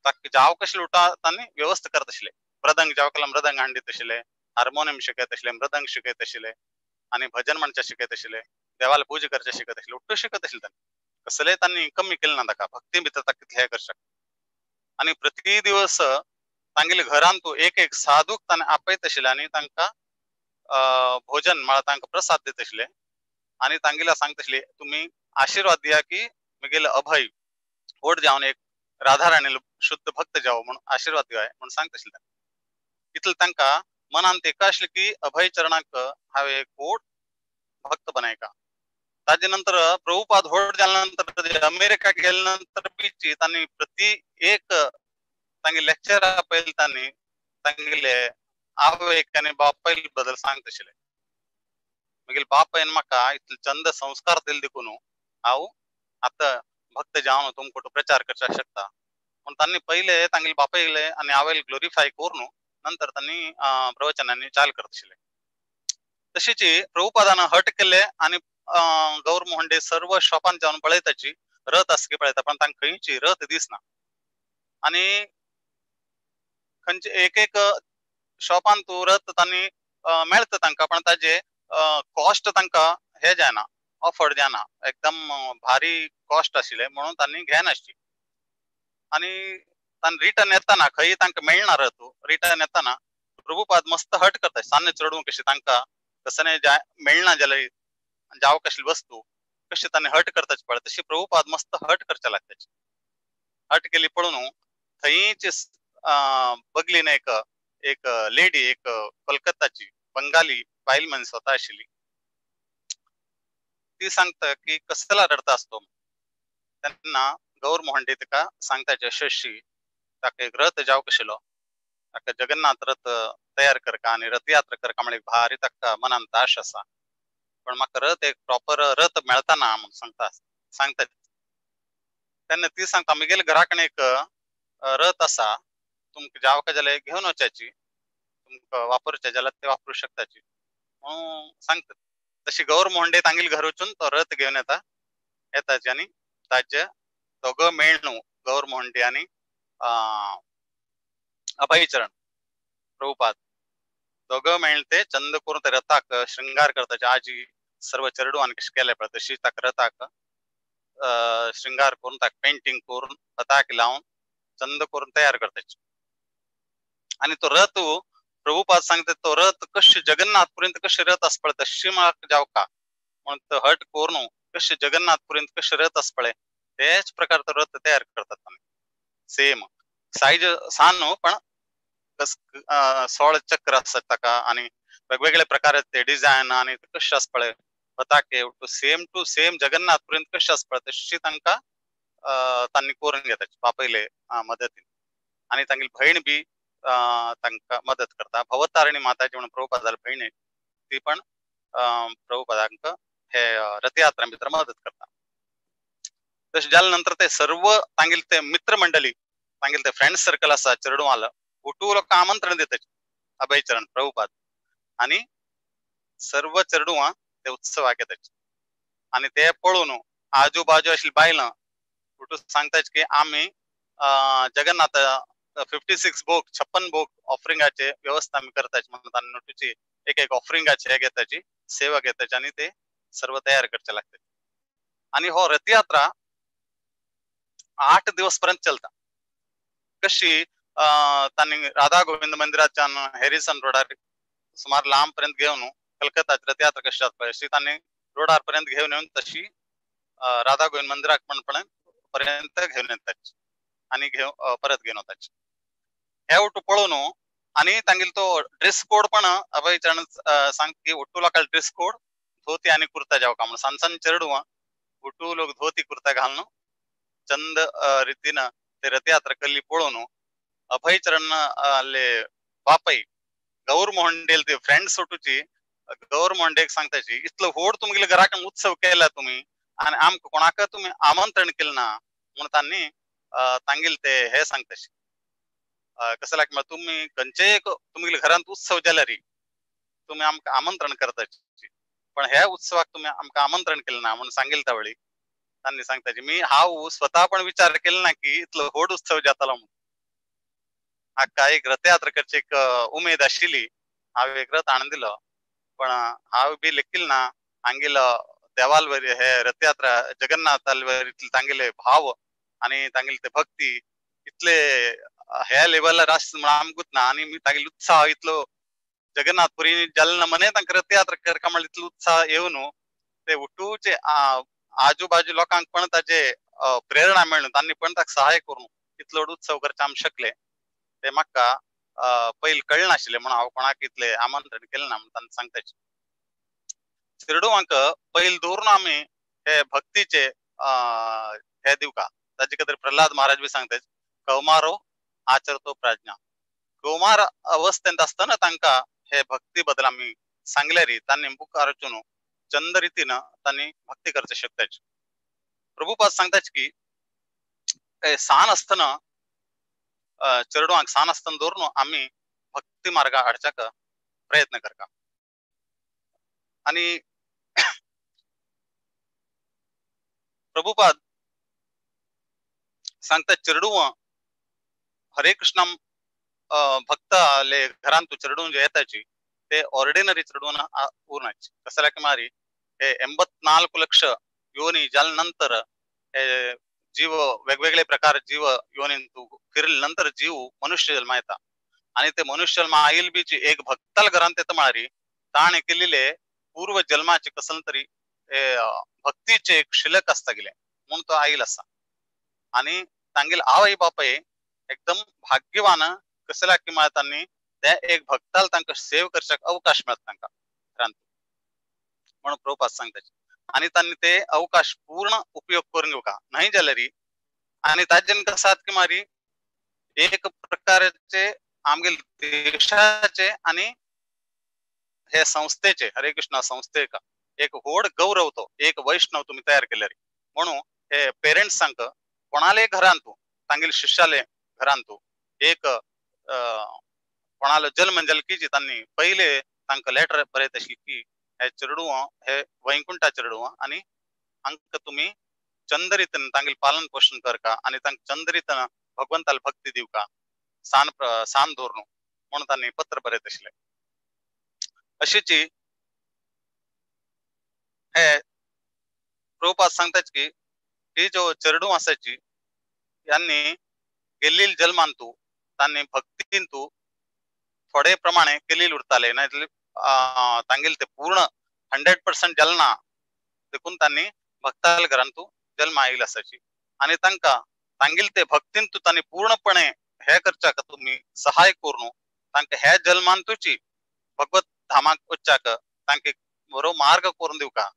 ताका जाव कशें उठा तांणी व्यवस्था करत आशिल्ले. मृदंग जाव केला मृदंग हांडीत आशिल्ले, हार्मोनियम शिकयत आशिल्ले, मृदंग शिकयत आशिल्ले आनी भजन म्हणचे शिकयत आशिल्ले, देवाला पूजा करचे शिकयत आशिल्ले, उठ्ठू शिकयत आशिल्ले. तांणी कसलेय तांणी कमी केलें ना ताका भक्ती भितर ताका कितलें हें करचें. आनी प्रति दिवस तांगेले घरांत एक एक साधूक ताणें आपयत आशिल्ले आनी तांकां भोजन म्हळ्यार तांकां प्रसाद दित आशिल्ले आनी तांगेल्या सांगता आशिल्ले तुमी आशिर्वाद दिया की मुगेले अभय व्हड जावन एक राधा राणीलो शुद्ध भक्त जावो म्हणून आशिर्वाद दिया म्हणून सांगता आशिल्ले. इतलें तांकां मनांत एक आशिल्लें की अभय चरणाक हांवें एक व्हड भक्त बनायका. ताजे नंतर प्रभुपाद व्हड जाल्या नंतर अमेरिका गेल्या नंतर बीची तांणी प्रति एक तांगे लेक्चरा पयले तांणी तांगेले आवयक आनी बापायल बद्दल सांगता आशिल्ले. मागीर बापायन म्हाका इतले चंद संस्कार दिले देखून हांव आतां भक्त जावन तुमकां प्रचार करपाक शकता म्हूण तांणी पयले तांगेले बापायले आनी आवयले ग्लोरिफाय करून नंतर तांणी प्रवचनांनी चाल करत आशिल्ले. तशीच प्रभुपादान हट केले आनी गौर मोहंडे सर्व शॉपान जावन पळयताची रथ आसा की पळयता पण तांकां खंयची रथ दिसना आनी खंयचे एक एक शॉपान तूं रथ तांणी मेळटा तांकां पण ताजे कॉस्ट तांकां हे जायना, अफोर्ड जायना, एकदम भारी कॉस्ट आशिल्ले म्हणून तांणी घेनासली. आनी तांणी रिटर्न येताना खंय तांकां मेळना रथ, रिटर्न येताना प्रभुपाद मस्त हट करता सान्ने चडून कशी तांकां कसने मेळना जाल्यार जावं कसली वस्तू कशी तांणी हट करताची पळय तशी प्रभुपाद मस्त हट करचे लागताची. हट केली पळोवन थंयच बगलीन एक एक लेडी एक कोलकाताची बंगाली बायल मनीस स्वता आशिल्ली ती सांगता की कसला रडता असतो तेन्ना गौर मोहंडे तिका सांगता यशस्वी ताका एक रथ जावं कशिलो ताका जगन्नाथ रथ तयार करका आनी रथयात्रा करका म्हळ्यार भारी ताका मनांत आश आसा पण म्हाका रथ एक प्रॉपर रथ मेळता ना म्हणून सांगता सांगता तेन्ना ती सांगता म्हगेले घरा कडेन एक रथ आसा तुमकां जावका जाल्यार घेवन वचाची तुमकां वापरचे जाल्यार ते वापरू शकताची म्हणून सांगता. तशी गौर मोहंडे तांगेले घर वचून तो रथ घेवन येता येताची आनी ताजे दोगो मेळ्ळू गौर मोहंडे आनी अभयचरण प्रभुपाद दोगो मेळ्ळे ते चंद करून ते रथाक शृंगार करताचे. आजी सर्व चेडवान कशें केलें पळय तशी ताका रथाक शृंगार करून ताका पेंटींग करून पताक लावन चंद करून तयार करताचे. आनी तो रथ प्रभुपाद सांगता तो रथ कशे जगन्नाथपुरींत कशे रथ आसा पळय तशी म्हाका जावका म्हणून तो हट करून कशे जगन्नाथपुरींत कशे रथ आसा पळय तेच प्रकार तो रथ तयार करतात आमी. सेम सायज सान न्हू पण 16 चक्र आसतात ताका आनी वेगवेगळे प्रकार ते डिझायन आनी कशे आसा पळय पताके सेम टू सेम जगन्नाथपुरींत कशे आसा पळय तशी तांकां तांणी करून घेतात बापयले मदतीन. आनी तांगेली भयण बी तांकां मदत करता. भवतारिणी माताजी म्हणून प्रभुपादाली भयण ती पण प्रभुपादांक हे रथयात्रा भितर मदत करता. तशें जाल्या नंतर ते सर्व तांगेले ते मित्रमंडळी तांगेले ते फ्रेंड सर्कल आसा चेडवांलो उठू लोकांक आमंत्रण दिता अभयचरण प्रभुपाद आनी सर्व चेडवां ते उत्सवाक येतात आनी ते पळोवन आजू बाजू आशिल्ली बायलां उठून सांगतात की आमी जगन्नाथ 56 भोग 56 भोग ऑफरिंगाचे व्यवस्था आमी करताची म्हणून तांणी नोटीची एक एक ऑफरिंगाचे हे घेताची सेवा घेताची आनी ते सर्व तयार करचे लागतात. आनी हो रथयात्रा 8 दिवस पर्यंत चलता. कशी तांणी राधा गोविंद मंदिराच्यान हॅरिसन रोडार सुमार लांब पर्यंत घेवन कलकत्ता रथयात्रा कशी जाता अशी तांणी रोडार पर्यंत घेवन येवन तशी राधा गोविंद मंदिराक पण पर्यंत घेवन येताची आनी घेवन परत घेवन वताची. हे ओटू पळोवन आनी तांगेलो तो ड्रेस कोड पण अभयचरण सांग की ओटू लोकांलो ड्रेस कोड धोती आनी कुर्ता जावका म्हणून सान सान चेडवां ओटू लोक धोती कुर्ता घालून चंद रितीन ते रथयात्रा केल्ली पळोवन अभयचरण ले बापय गौर मोहंडेल ते फ्रेंड्स ओटूची गौर मोहंडेक सांगताची इतलो व्हड तुमगेले घराक उत्सव केला तुमी आनी आमकां कोणाक तुमी आमंत्रण केलें ना म्हणून तांणी तांगेले ते हे सांगताची. कसं लाग तुम्ही खंयचे एक तुमगेले घरांत उत्सव जाल्यार तुम्ही आमकां आमंत्रण करताची, पण ह्या उत्सवाक तुम्ही आमकां आमंत्रण केलें ना म्हणून सांगेल त्यावेळी तांणी सांगताची मी हांव स्वतः पण विचार केलो ना की इतलो व्हड उत्सव जातालो म्हणून. हाका एक रथयात्रा करची एक उमेद आशिल्ली, हांव एक रथ हाडून दिलो, पण हांव बी लेखील ना हांगेलो देवाल वरी हे रथयात्रा जगन्नाथाल वरी तांगेले भाव आणि तांगेले ते भक्ती इतले ह्या लेवलार आस म्हणून आमकां ना. आनी मी तांगेलो उत्साह इतलो जगन्नाथपुरी जालें ना मने तांकां रथयात्रा करका म्हणल्यार इतलो उत्साह येवन ते उठूचे आजूबाजू लोकांक पण ताजे प्रेरणा मेळ्ळी, तांणी पण ताका सहाय करून इतलो उत्सव करचे आमी शकले. ते म्हाका पयलीं कळनाशिल्लें म्हणून हांव कोणाक इतलें आमंत्रण केलें ना म्हणून तांकां सांगताची. चेडवांक पयलीं दवरून आमी हे भक्तीचे हे दिवका. ताजे खातीर प्रल्हाद महाराज बी सांगता कौमारो आचरतो प्राज्ञा. कौमार अवस्थेंत आसतना तांकां हे भक्ती बद्दल आमी सांगल्यार तांणी मुखार वचून चंद रितीन तांणी भक्ती करचे शकताची. प्रभुपाद सांगताच की सान आसतना चेडवांक सान आसतना दवरून आमी भक्ती मार्गा हाडच्याक प्रयत्न करता. आनी प्रभुपाद सांगता चेडवां हरे कृष्ण भक्ताले घरांत चेडूं जे येताची ते ऑर्डिनरी चेडवां उरनाची. कसल्या मारी हे 84 लक्ष योनी जाले नंतर हे जीव वेगवेगळे प्रकार जीव योनींतू फिरले नंतर जीव मनुष्य जन्मा येता. आणि ते मनुष्य जन्मा आईल बीची एक भक्ताल घरांत येता मारी ताणे केलेले पूर्व जन्माचे कसल तरी भक्तीचे एक शिलक आसता गेले म्हणून तो आईल आसा. आणि तांगेल आवय बापाय एकदम भाग्यवान कसल्या की तांणी ते एक भक्ताल तांकां सेव करच्याक अवकाश मेळता तांकां घरांत म्हणून प्रभुपाद सांगता. आनी तांणी ते अवकाश पूर्ण उपयोग करून घेवका न्हय जाल्यार आनी ताजेन कसात की मारी एक प्रकारचे आमगेले देशाचे आनी हे संस्थेचे हरे कृष्णा संस्थेक एक व्हड गौरव तो एक वैष्णव तुम्ही तयार केल्यार. म्हणून हे पेरेंट्सांक कोणाले घरांतू तांगेले शिष्याले घरांतू एक कोणालो जल्म जालो की तांणी पयले तांकां लेटर बरयत आशिल्ली की हे चेडवां हे वैकुंठा चेडवां आनी हांकां तुमी चंद रितीन तांगेले पालन पोशण करका आनी तांकां चंद रितीन भगवंताल भक्ती दिवका सान सान दवरून म्हणून तांणी पत्र बरयत आशिल्लें. अशीची हे प्रभुपाद सांगतात की ही जो चेडूं आसाची यांनी गेल्ली जल्मांतू तांणी भक्तींतू थोडे प्रमाणे केलेली उरताले नाजाल्यार तांगेले ते पूर्ण 100% जालें ना देखून तांणी भक्ताल घरांतू जल्म आयिल्लो आसाची. आनी तांकां तांगेले ते भक्तींतू तांणी पूर्णपणे हे करच्याक तुमी सहाय करून तांकां ह्या जल्मांतूची भगवत धामाक वच्चाक तांकां बरो मार्ग करून दिवका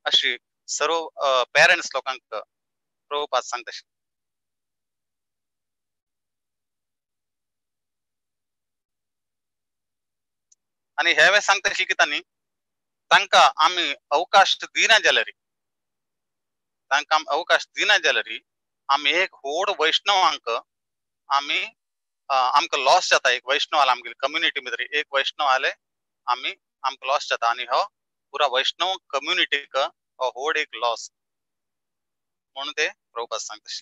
अशी सर्व पेरेंट्स लोकांक प्रभुपाद सांगता. आनी हे सांगता की तांणी तांकां आमी अवकाश दिना जाल्यार तांकां आमी अवकाश दिना जाल्यार आमी एक व्हड वैष्णवांक आमी आमकां लॉस जाता. एक वैष्णव आले आमगेले कम्युनिटी भितर एक वैष्णव आले आमी आमकां लॉस जाता आनी हो पुरा वैष्णव कम्युनिटीक हो व्हड एक लॉस म्हणून ते प्रभुपाद सांगता.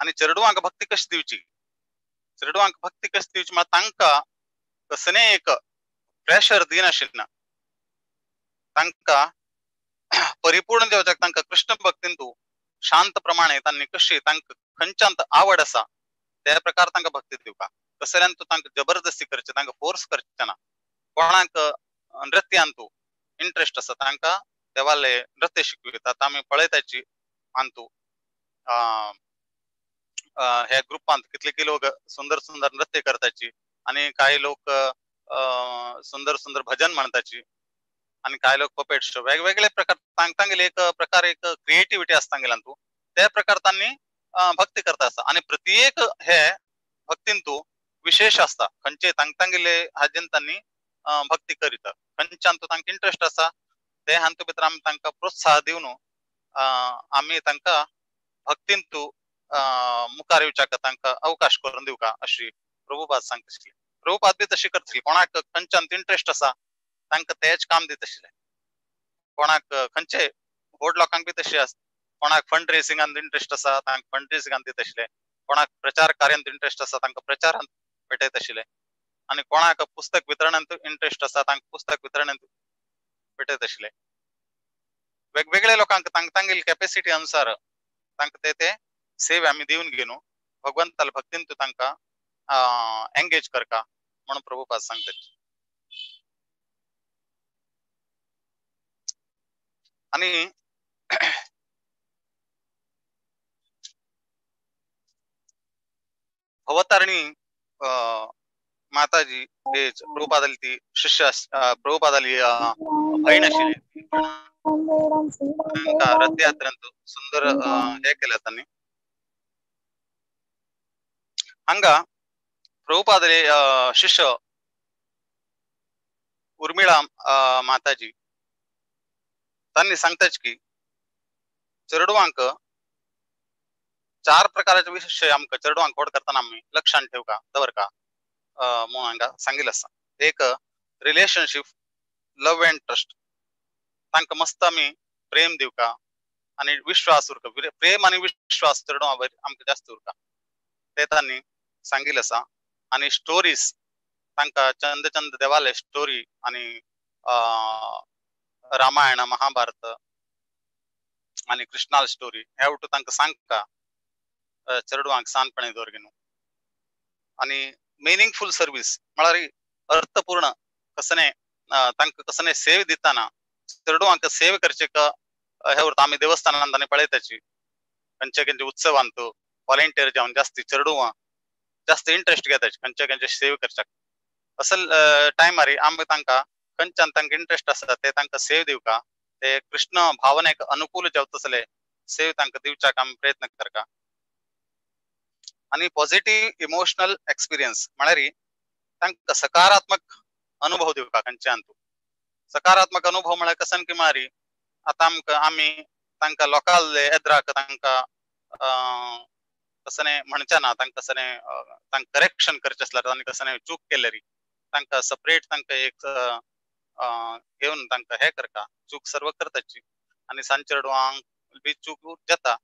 आनी चेडवांक भक्ती कशी दिवची, चेडवांक भक्ती कशी दिवची म्हळ्यार तांकां कसलें एक प्रेशर दिनाशिल्लें, तांकां परिपूर्ण देवचाक तांकां कृष्ण भक्तींतू शांत प्रमाणे तांणी कशी तांकां खंयच्यांत आवड आसा त्या प्रकार तांकां भक्ती दिवका. कसल्यान तूं तांकां जबरदस्ती करचें, तांकां फोर्स करचें ना. कोणाक नृत्यांतू इंट्रस्ट आसा तांकां देवाले नृत्य शिकयतात. आमी पळयताची अंतू ह्या ग्रुपांत कितले की लोक सुंदर सुंदर नृत्य करताची आनी कांय लोक सुंदर सुंदर भजन म्हणताची आनी कांय लोक पपेट शो वेगवेगळे प्रकार तांगेले एक प्रकार एक क्रिएटिविटी आसता तांगेल्यांतू त्या प्रकार तांणी भक्ती करता आसता. आनी प्रत्येक हे भक्तींतू विशेष आसता खंयचे तांगेले हाजेन तांणी भक्ती करीत खंयच्यान तांकां इंट्रस्ट आसा ते हातूंत भितर आमी तांकां प्रोत्साह दिवन आमी तांकां भक्तीन तूं मुखार येवच्याक तांकां अवकाश करून दिवका अशी प्रभुपाद सांगता आशिल्ले. प्रभुपाद बी तशी करतली, कोणाक खंयच्यान इंट्रस्ट आसा तांकां तेच काम दित आशिल्ले. कोणाक खंयचे व्हड लोकांक बी तशी आसा, कोणाक फंड रेसिंगान इंट्रस्ट आसा तांकां फंड रेसिंगान दित आशिल्ले, कोणाक प्रचार कार्यांत इंट्रस्ट आसा तांकां प्रचारांत भेटयत आशिल्ले, आनी कोणाक पुस्तक वितरणांत इंट्रस्ट आसा तांकां पुस्तक वितरणांत भेटयत आशिल्ले. वेगवेगळ्या लोकांक तांगेली कॅपेसिटी अनुसार तांकां ते ते सेवे आमी दिवन घेवन भगवंताल भक्तीन तूं तांकां एंगेज करका म्हणून प्रभुपाद सांगता. आनी भवतारणी माताजी हे प्रभुपादाली ती शिष्य, प्रभुपादाली बहीण आशिल्ली, तांकां रथयात्रेंत सुंदर हे केले तांणी. हांगा प्रभुपादाले शिष्य उर्मिळा माताजी तांणी सांगताच की चेडवांक चार प्रकाराचे विशय आमकां चेडवांक व्हड करतना आमी लक्षांत ठेवका दवरका म्हणून हांगा सांगिल्लें आसा. एक रिलेशनशीप, लव अँड ट्रस्ट, तांकां मस्त आमी प्रेम दिवका आनी विश्वास उरका, प्रेम आनी विश्वास चेडवां वयर आमकां जास्त उरका ते तांणी सांगिल्लें आसा. आनी स्टोरीज तांकां चंद चंद देवाले स्टोरी आनी रामायण, महाभारत आनी कृष्णाल स्टोरी हे वटू तांकां सांगता चेडवांक सानपणे दवर घेवन. आनी मिनिंगफूल सर्वीस म्हळ्यार अर्थपूर्ण कसने तांकां कसने सेवे दिताना चेडवांक सेवे करचे हे उरता. आमी देवस्थानांत आनी पळयताची खंयचे खंयचे उत्सवांत व्हॉलेंटियर जावन जास्ती चेडवां जास्त इंट्रस्ट घेताची खंयचे खंयचे सेवे करच्याक. असल टायमार आमी तांकां खंयच्यान तांकां इंट्रस्ट आसा ते तांकां सेव दिवका, ते कृष्ण भावनेक अनुकूल जावता तसले सेव तांकां दिवच्याक आमी प्रयत्न करका. आनी पॉझिटिव्ह इमोशनल एक्सपिरियन्स म्हळ्यार तांकां सकारात्मक अनुभव दिवका खंयच्यान तूं. सकारात्मक अनुभव म्हळ्यार कसन की म्हळ्यार आतां आमकां आमी तांकां लोकांले एद्राक तांकां कसने म्हणचे ना, तांकां कसने तांकां करेक्शन करचें आसल्यार तांणी कसने चूक केल्यारी तांकां सपरेट तांकां एक घेवन तांकां हे करका, चूक सर्व करताची. आनी सान चेडवांक बी चूक जाता,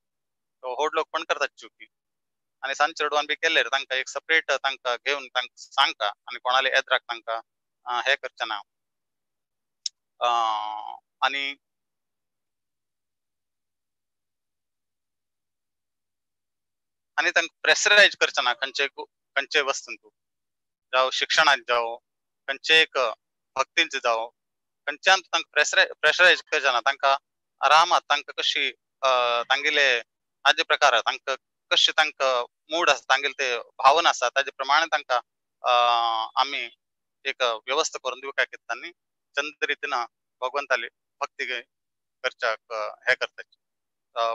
व्हड लोक पण करतात चुकी, आनी सान चेडवान बी केल्यार तांकां एक सपरेट तांकां घेवन तांकां सांगता आनी कोणाले एद्राक तांकां हे करचें ना. आनी आनी तांकां प्रेशरायज करचें ना खंयचे खंयचे वस्तून तूं, जावं शिक्षणांत जावं खंयचे एक भक्तींत जावं खंयच्यान तांकां प्रेशरायज करचें ना. तांकां आरामात तांकां कशी तांगेले हाजे प्रकार तांकां कशें तांकां मूड आसा तांगेले ते भावना आसा ताजे प्रमाणे तांकां आमी एक व्यवस्था करून दिवपाक कितें तांणी चंद रितीन भगवंताली भक्ती करच्याक हे करताची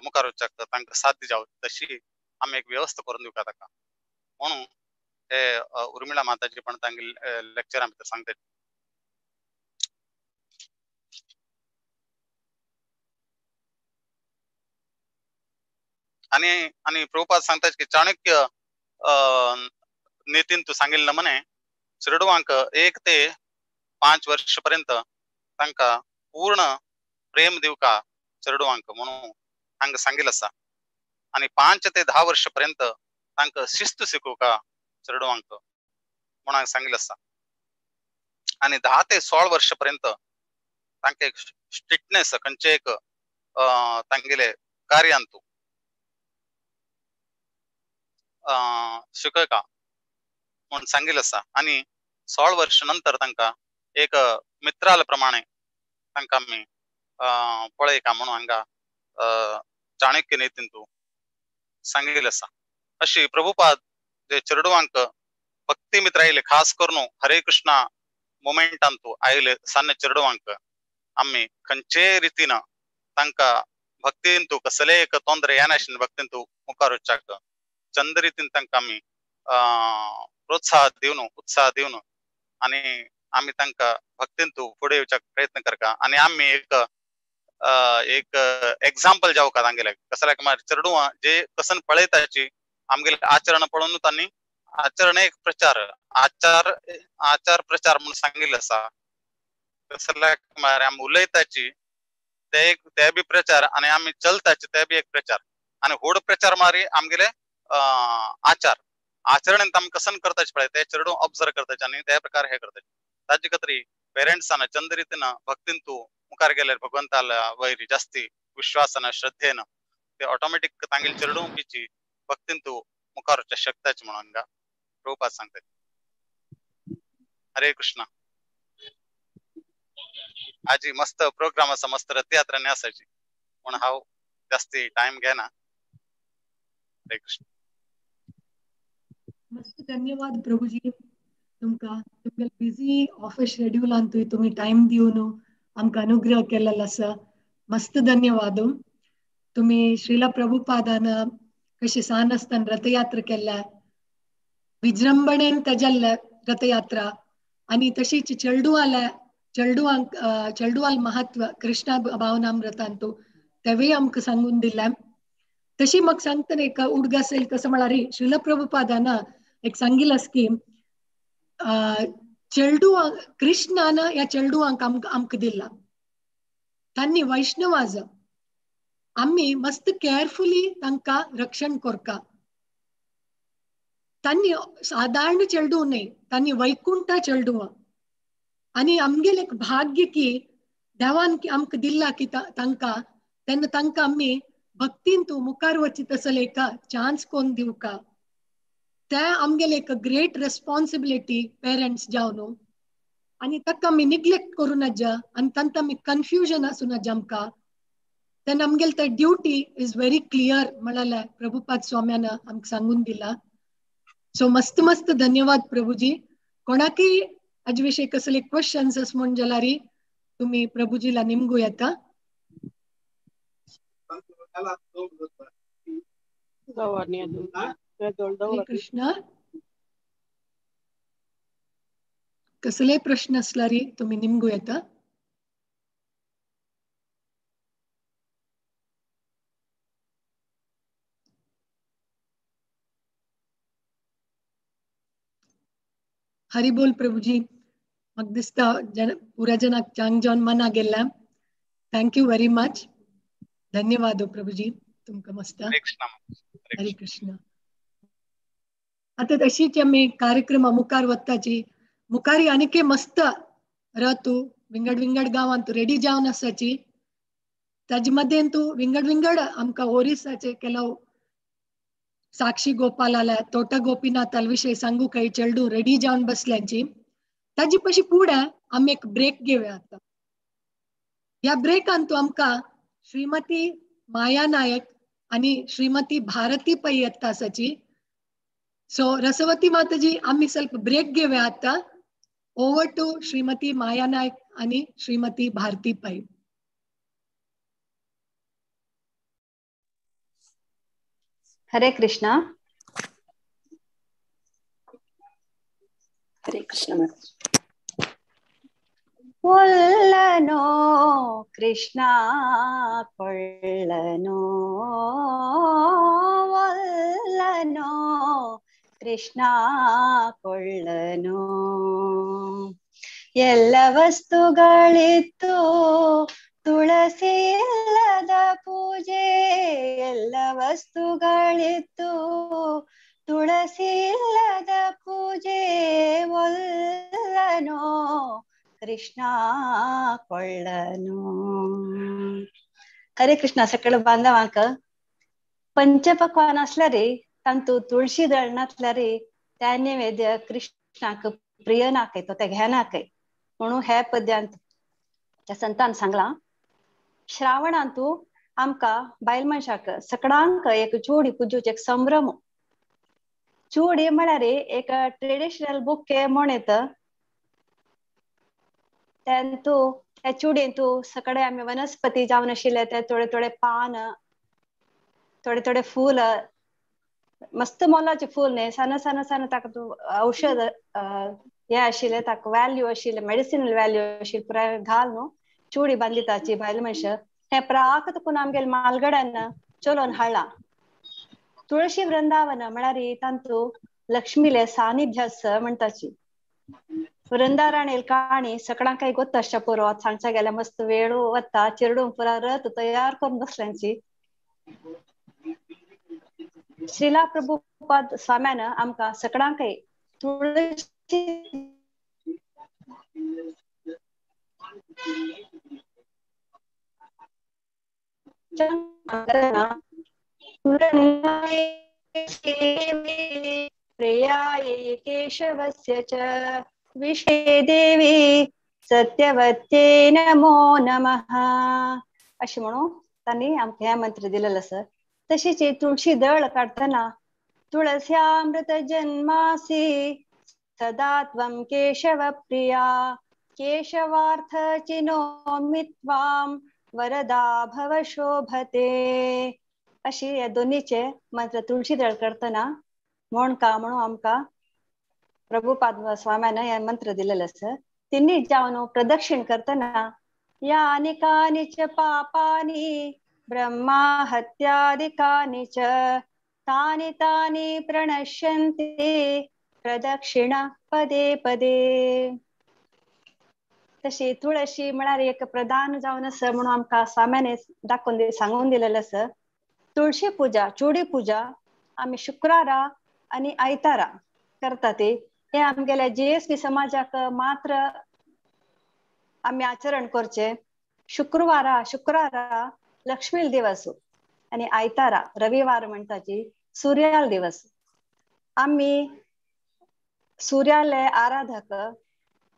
मुखार वचच्याक तांकां साध्य जावं तशी आमी एक व्यवस्था करून दिवका ताका म्हणून हे उर्मिळा माताजी पण तांगेले लेक्चरां भितर सांगतात. आनी आनी प्रभुपाद सांगतात की चाणक्य नितीन तूं सांगिल्लें म्हणे चेडवांक 1 ते 5 वर्ष पर्यंत तांकां पूर्ण प्रेम दिवका चेडवांक म्हणून हांगा सांगिल्लें आसा. आनी 5 ते 10 वर्ष पर्यंत तांकां शिस्त शिकोवका चेडवांक म्हणून हांगा सांगिल्लें आसा. आनी 10 ते 16 वर्ष पर्यंत तांकां एक स्ट्रिक्टनेस खंयचे एक तांगेले कार्यांतू शिकयका म्हूण सांगिल्लें आसा. आनी 16 वर्ष नंतर तांकां एक मित्राल प्रमाणे तांकां आमी पळयका म्हणून हांगा चाणक्य नितीन तूं सांगिल्लें आसा. अशी प्रभुपाद जे चेडवांक भक्ती मित्र आयले खास करून हरे कृष्णा मोमेंटांतू आयले सान्य चेडवांक आमी खंयचे रितीन तांकां भक्तीन तूं कसले एक तोंदरे येनाशिल्ले भक्तीन तूं मुखार वचच्याक चंद रितीन तांकां आमी प्रोत्साह दिवन उत्साह दिवन आनी आमी तांकां भक्तीन तूं फुडें येवच्याक प्रयत्न करका. आनी आमी एक एक एग्जाम्पल जावका तांगेले कसल्याक मार चेडवां जे कसन पळयताची आमगेले आचरण पळोवन तांणी आचरण एक प्रचार आचार आचार प्रचार म्हणून सांगिल्लें आसा. कसल्याक मार आमी उलयताची ते एक ते बी प्रचार आनी आमी चलताची ते बी एक प्रचार आनी व्हड प्रचार मारी आमगेले आचार आचरण आमी कसन करताची पळय ते चेडूं ऑब्जर्व करताचे आनी ते प्रकार हे करताचे. ताजे खातीर पेरेंट्सान चंद रितीन भक्तीन तूं मुखार गेल्यार भगवंताला वयर जास्ती विश्वासान श्रद्धेन ते ऑटोमॅटीक तांगेले चेडूं बीची भक्तीन तूं मुखार वचपाक शकताच म्हणून हांगा प्रभुपाद सांगता. हरे कृष्णा. आजी मस्त प्रोग्राम आसा, मस्त रथयात्रा आसाची म्हणून हांव जास्ती टायम घेना. हरे कृष्ण. मस्त धन्यवाद प्रभुजी तुमकां. तुमगे बिजी ऑफिस शेड्युलान तुमी टायम दिवन आमकां अनुग्रह केल्लो आसा. मस्त धन्यवाद. तुमी श्रीला प्रभुपादान कशी सान आसतना रथयात्रा केल्या, विजृंभणेन तजल्ल्या रथयात्रा आनी तशीच चेडवाल्या चेडवांक चेडवाल महत्व कृष्णा भावनामृतांतू तेवूय आमकां सांगून दिल्या. तशी म्हाका सांगतना एक उडगास येयल कसो म्हळ्यार श्रीला प्रभुपादान एक सांगिल्लें आसा की चेडवांक कृष्णान ह्या चेडवांक आमकां दिला, तांणी वैष्णवाज आमी मस्त केअरफुली तांकां रक्षण करका. तांणी सादारण चेडूं न्हय, तांणी वैकुंठा चेडवां आनी आमगेलें एक भाग्य की देवान आमकां दिल्ला की तांकां तेन्ना तांकां आमी भक्तीन तूं मुखार वचीत आसले एका चान्स कोन्न दिवका. ते आमगेले एक ग्रेट रेस्पॉन्सिबिलिटी पेरंट्स जावन आनी ताका आमी निग्लेक्ट करूं नाजा आनी तांकां आमी कन्फ्युजन आसूं नाजा आमकां. तेन्ना आमगेले ते ड्युटी is very clear म्हळ्यार प्रभुपाद स्वाम्यान आमकां सांगून दिला. सो मस्त मस्त धन्यवाद प्रभुजी. कोणाकय हाजे विशीं कसले क्वेश्चन्स आसा म्हूण जाल्यार तुमी प्रभुजीला निमगू येता. हरे कृष्ण. कसले प्रश्न असल्यार तुमी निमगू येता. हरी बोल प्रभुजी. म्हाका दिसता जन पुरा जनाक चांग जावन मना गेल्ल्या. Thank you very much. धन्यवाद प्रभुजी तुमकां मस्त. हरे कृष्ण. आतां तशीच आमी कार्यक्रमा मुखार वताची. मुखारी आनीकय मस्त रथ विंगड विंगड गांवांत रेडी जावन आसाची. ताजे मदें तूं विंगड विंगड आमकां ओरिसाचे केलो साक्षी गोपालाला तोटा गोपीनाथाल विशय सांगू काही चेडूं रेडी जावन बसल्यांची. ताजी पशी फुडें आमी एक ब्रेक घेवया. आतां ह्या ब्रेकान तूं आमकां श्रीमती माया नायक आनी श्रीमती भारती पै येता आसाची. सो रसवती माताजी आमी ಸ್ವಲ್ಪ ब्रेक घेवया आतां. ओवर टू श्रीमती माया नायक आनी श्रीमती भारती पै. हरे कृष्णा. हरे कृष्ण. ಒಲ್ಲನೋ ಕೃಷ್ಣ ಕೊಳ್ಳನೋ, ಒಲ್ಲನೋ ಕೃಷ್ಣ ಕೊಳ್ಳನೋ, ಎಲ್ಲ ವಸ್ತುಗಳಿತ್ತು ತುಳಸಿ ಇಲ್ಲದ ಪೂಜೆ, ಎಲ್ಲ ವಸ್ತುಗಳಿತ್ತು ತುಳಸಿ ಇಲ್ಲದ ಪೂಜೆ, ಒಲ್ಲನೋ ಕೃಷ್ಣ ಕೊಳ್ಳನೋ. हरे कृष्णा. सकळ बांधवांक पंचपक्वान असल्यार तांतू तुळशी दळ नासल्यार त्या नैवेद्य कृष्णाक प्रिय नाकय, तो ते घेनाकय म्हणून हे पद्यांत त्या संतान सांगला. श्रावणांतू आमकां बायल मनशाक सकडांक एक चोडी पुजोवचें एक संभ्रम. चोडी म्हळ्यार एक ट्रेडिशनल बुके म्हण येता. तेंतू त्या चुडयेंतू सगळे आमी वनस्पती जावन आशिल्ले ते थोडे थोडे पान, थोडे थोडे फूल, मस्त मोलाचे फूल न्ही, सान सान सान ताका औषध हे आशिल्ले, ताका व्हॅल्यू आशिल्ले, मेडिसिनल व्हॅल्यू आशिल्ले पुराय घाल न्हू चुडी बांदली ताची बायल मनशां. हे प्राक तुकून आमगेले मालगड्यान चलोवन हाडला. तुळशी वृंदावन म्हळ्यार तांतू लक्ष्मीले सानिध्य आसा म्हणटाची. वृंदाराणेल काणी सगळ्यांक गोत्त आसच्या पुरो. आतां सांगच्या गेल्यार मस्त वेळ वता. चेडूं पुरा रथ तयार करून बसल्यांची. श्रीला प्रभुपाद स्वाम्यान आमकां सगळ्यांकय तुळशी प्रियायै केशवस्य च विश्वे देवी सत्यवत्ये नमो नमः अशें म्हणून तांणी आमकां हे मंत्र दिलेलो आसा. तशीच तुळशी दळ काडटना तुळस्यामृत जन्मासी सदा त्वं केशव प्रिया केशवार्थ चिनोमि त्वां वरदा भव शोभते अशी ह्या दोनीचे मंत्र तुळशी दळ करतना म्हण का म्हणून आमकां प्रभुपाद स्वाम्यान हे मंत्र दिलेले आसा. तिन्ही जावन प्रदक्षिण करतना यानि कानि च पापानि ब्रह्मा हत्यादिकानि च तानि तानि प्रणश्यन्ति प्रदक्षिणा पदे पदे. तशी तुळशी म्हळ्यार एक प्रधान जावन आसा म्हणून आमकां स्वाम्याने दाखोवन सांगून दिलेलें आसा. तुळशी पुजा चुडी पुजा आमी शुक्रारा आनी आयतारा करता. ते हे आमगेल्या जीएसबी समाजाक मात्र आमी आचरण करचे. शुक्रवारा शुक्रारा लक्ष्मील दिवस आनी आयतारा रविवार म्हणटाची सूर्याल दिवस. आमी सूर्याले आराधक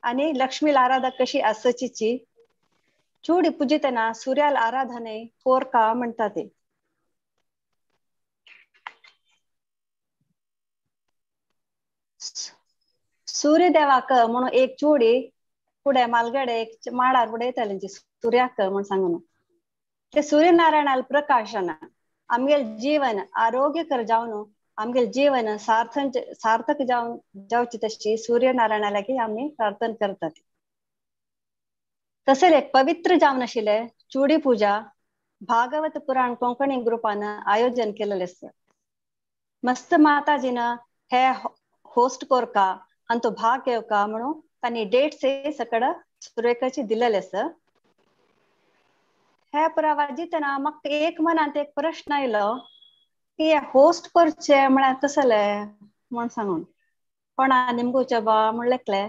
आनी लक्ष्मील आराधक कशी आसचीची चुडी पुजितना सूर्याल आराधने कोरका म्हणटा. ते सूर्यदेवाक म्हणून एक चुडी फुडें मालगडे एक माडार उडयताले सूर्याक म्हण सांगून ते सूर्यनारायणाल प्रकाशन आमगेल जीवन आरोग्यकर जावन आमगेल जीवन सार्थक जावन जावची तशी सूर्यनारायणा लागीं आमी प्रार्थना करतात. तशें एक पवित्र जावन आशिल्ले चुडी पुजा भागवत पुराण कोंकणी ग्रुपान आयोजन केलेलें आसा. मस्त माताजीन हे होस्ट कोरका आनी तो भाग घेवका म्हणून तांणी डेट्स सगळं सुरवेकाची दिलेले आसा. हे पुरा वाजितना म्हाका एक मनांत एक प्रश्न आयलो की होस्ट करचे म्हळ्यार कसले म्हण सांगून कोणा निमगुचे बा म्हण लेखले.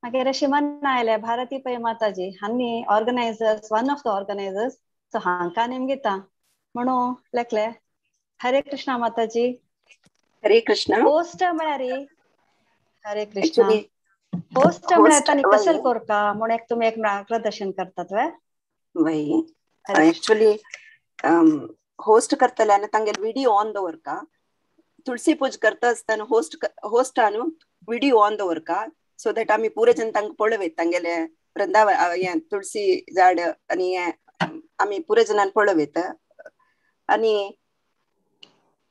मागीर अशी मना आयले भारती पै माताजी हांणी organisers one of the organisers so हांकां निमगिता म्हणून लेखले. हरे कृष्णा माताजी. हरे कृष्णा. होस्ट म्हळ्यार हरे कृष्णा होस्ट म्हळ्यार तांणी कसल कोरका म्हूण एक तुमी एक मार्गदर्शन करतात वे. वय एक्चुअली होस्ट करतल्यान तांगेले विडियो ऑन दवरका. तुळसी पूज करता आसतना होस्टान विडियो ऑन दवरका सो that आमी पुरे जन तांकां पळोवयत तांगेले वृंदावन हें तुळसी झाड आनी आमी पुरे जनान पळोवयत. आनी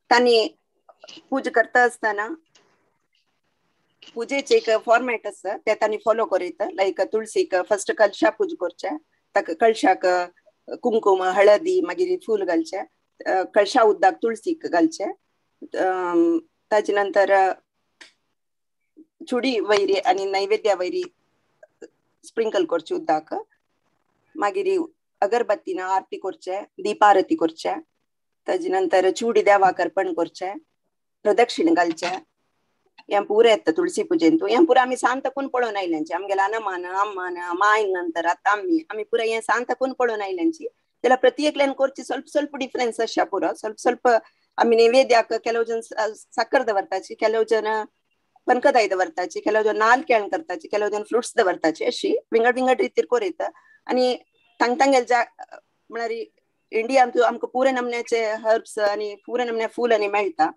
तांणी पूजा करता आसतना पुजेचे एक फॉर्मेट आसा ते तांणी फॉलो करीत. लायक तुळसीक फर्स्ट कलशा पूजा करचे, ताका कळशाक कुंकुम हळदी मागीर फूल घालचे, कळशा उदक तुळसीक घालचे, ताजे नंतर चुडी वैरी आनी नैवेद्या वैरी स्प्रिंकल करचे उदक, मागीर अगरबत्तीन आरती करचे, दीपारती करचे, ताजे नंतर चुडी देवाक अर्पण करचे, प्रदक्षिण घालचे. हें पुरें येता तुळसी पुजेन. हें पुराय आमी सांतकून पळोवन आयल्यांची आमगेल्या अनमान अम्मान मायन नंतर आतां आमी आमी पुराय हें सांतकून पळोवन आयल्यांची. जाल्यार प्रत्येकल्यान करची स्वल्प स्वल्प डिफरन्स आसा पुरो. स्वल्प स्वल्प आमी नैवेद्याक ಕೆಲವು जन साकर दवरताची, ಕೆಲವು जन पनकदाय दवरताची, ಕೆಲವು जन नाल केळण करताची, ಕೆಲವು जन फ्रुट्स दवरताची, अशी विंगड विंगड रितीर कोरयता. आनी तांग तांगेल जा म्हळ्यार इंडियांत आमकां पुरे नमन्याचे हर्ब्स आनी पुरे नमन्या फूल आनी मेळटा.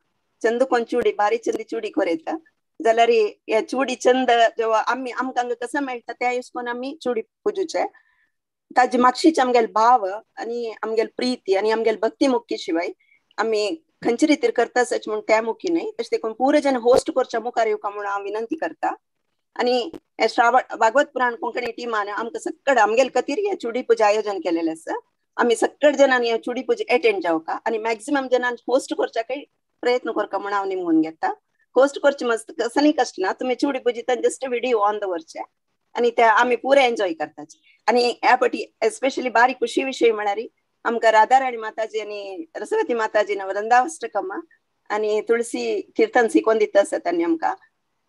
चंद कोण चुडी बारीक चंदी चुडी कोरयता जाल्यार हे चुडी चंद जेवा आमी आमकां हांगा कसो मेळटा त्या यूज करून आमी चुडी पुजुचे. ताजे मागशीच आमगेले भाव आनी आमगेले प्रिती आनी आमगेले भक्ती मुखी शिवाय आमी खंयचे रितीर करता सच म्हूण त्या मुखी न्हय. तशें देखून पुरे जन होस्ट करच्या मुखार येवका म्हूण हांव विनंती करता. आनी श्रावण भागवत पुराण कोंकणी टिमान आमकां सगळें आमगेले खातीर हे चुडी पुजा आयोजन केलेलें आसा. आमी सगळे जणांनी चुडी पुजे अटेंड जावका आनी मॅक्सिमम जणांनी होस्ट करच्या प्रयत्न करका म्हणून हांव निमगून घेता. होस्ट करचे मस्त कसली कष्ट ना, तुमी चुडी पुजितान जस्ट व्हिडिओ ऑन दवरचे आनी ते आमी पुरे एन्जॉय करताचे. आनी ह्या पटी एस्पेशली बारीक खुशी विशय म्हळ्यार आमकां राधाराणी माताजी आनी रसवती माताजी वृंदावष्टकम आनी तुळसी किर्तन शिकोवन दिता आसा. तांणी आमकां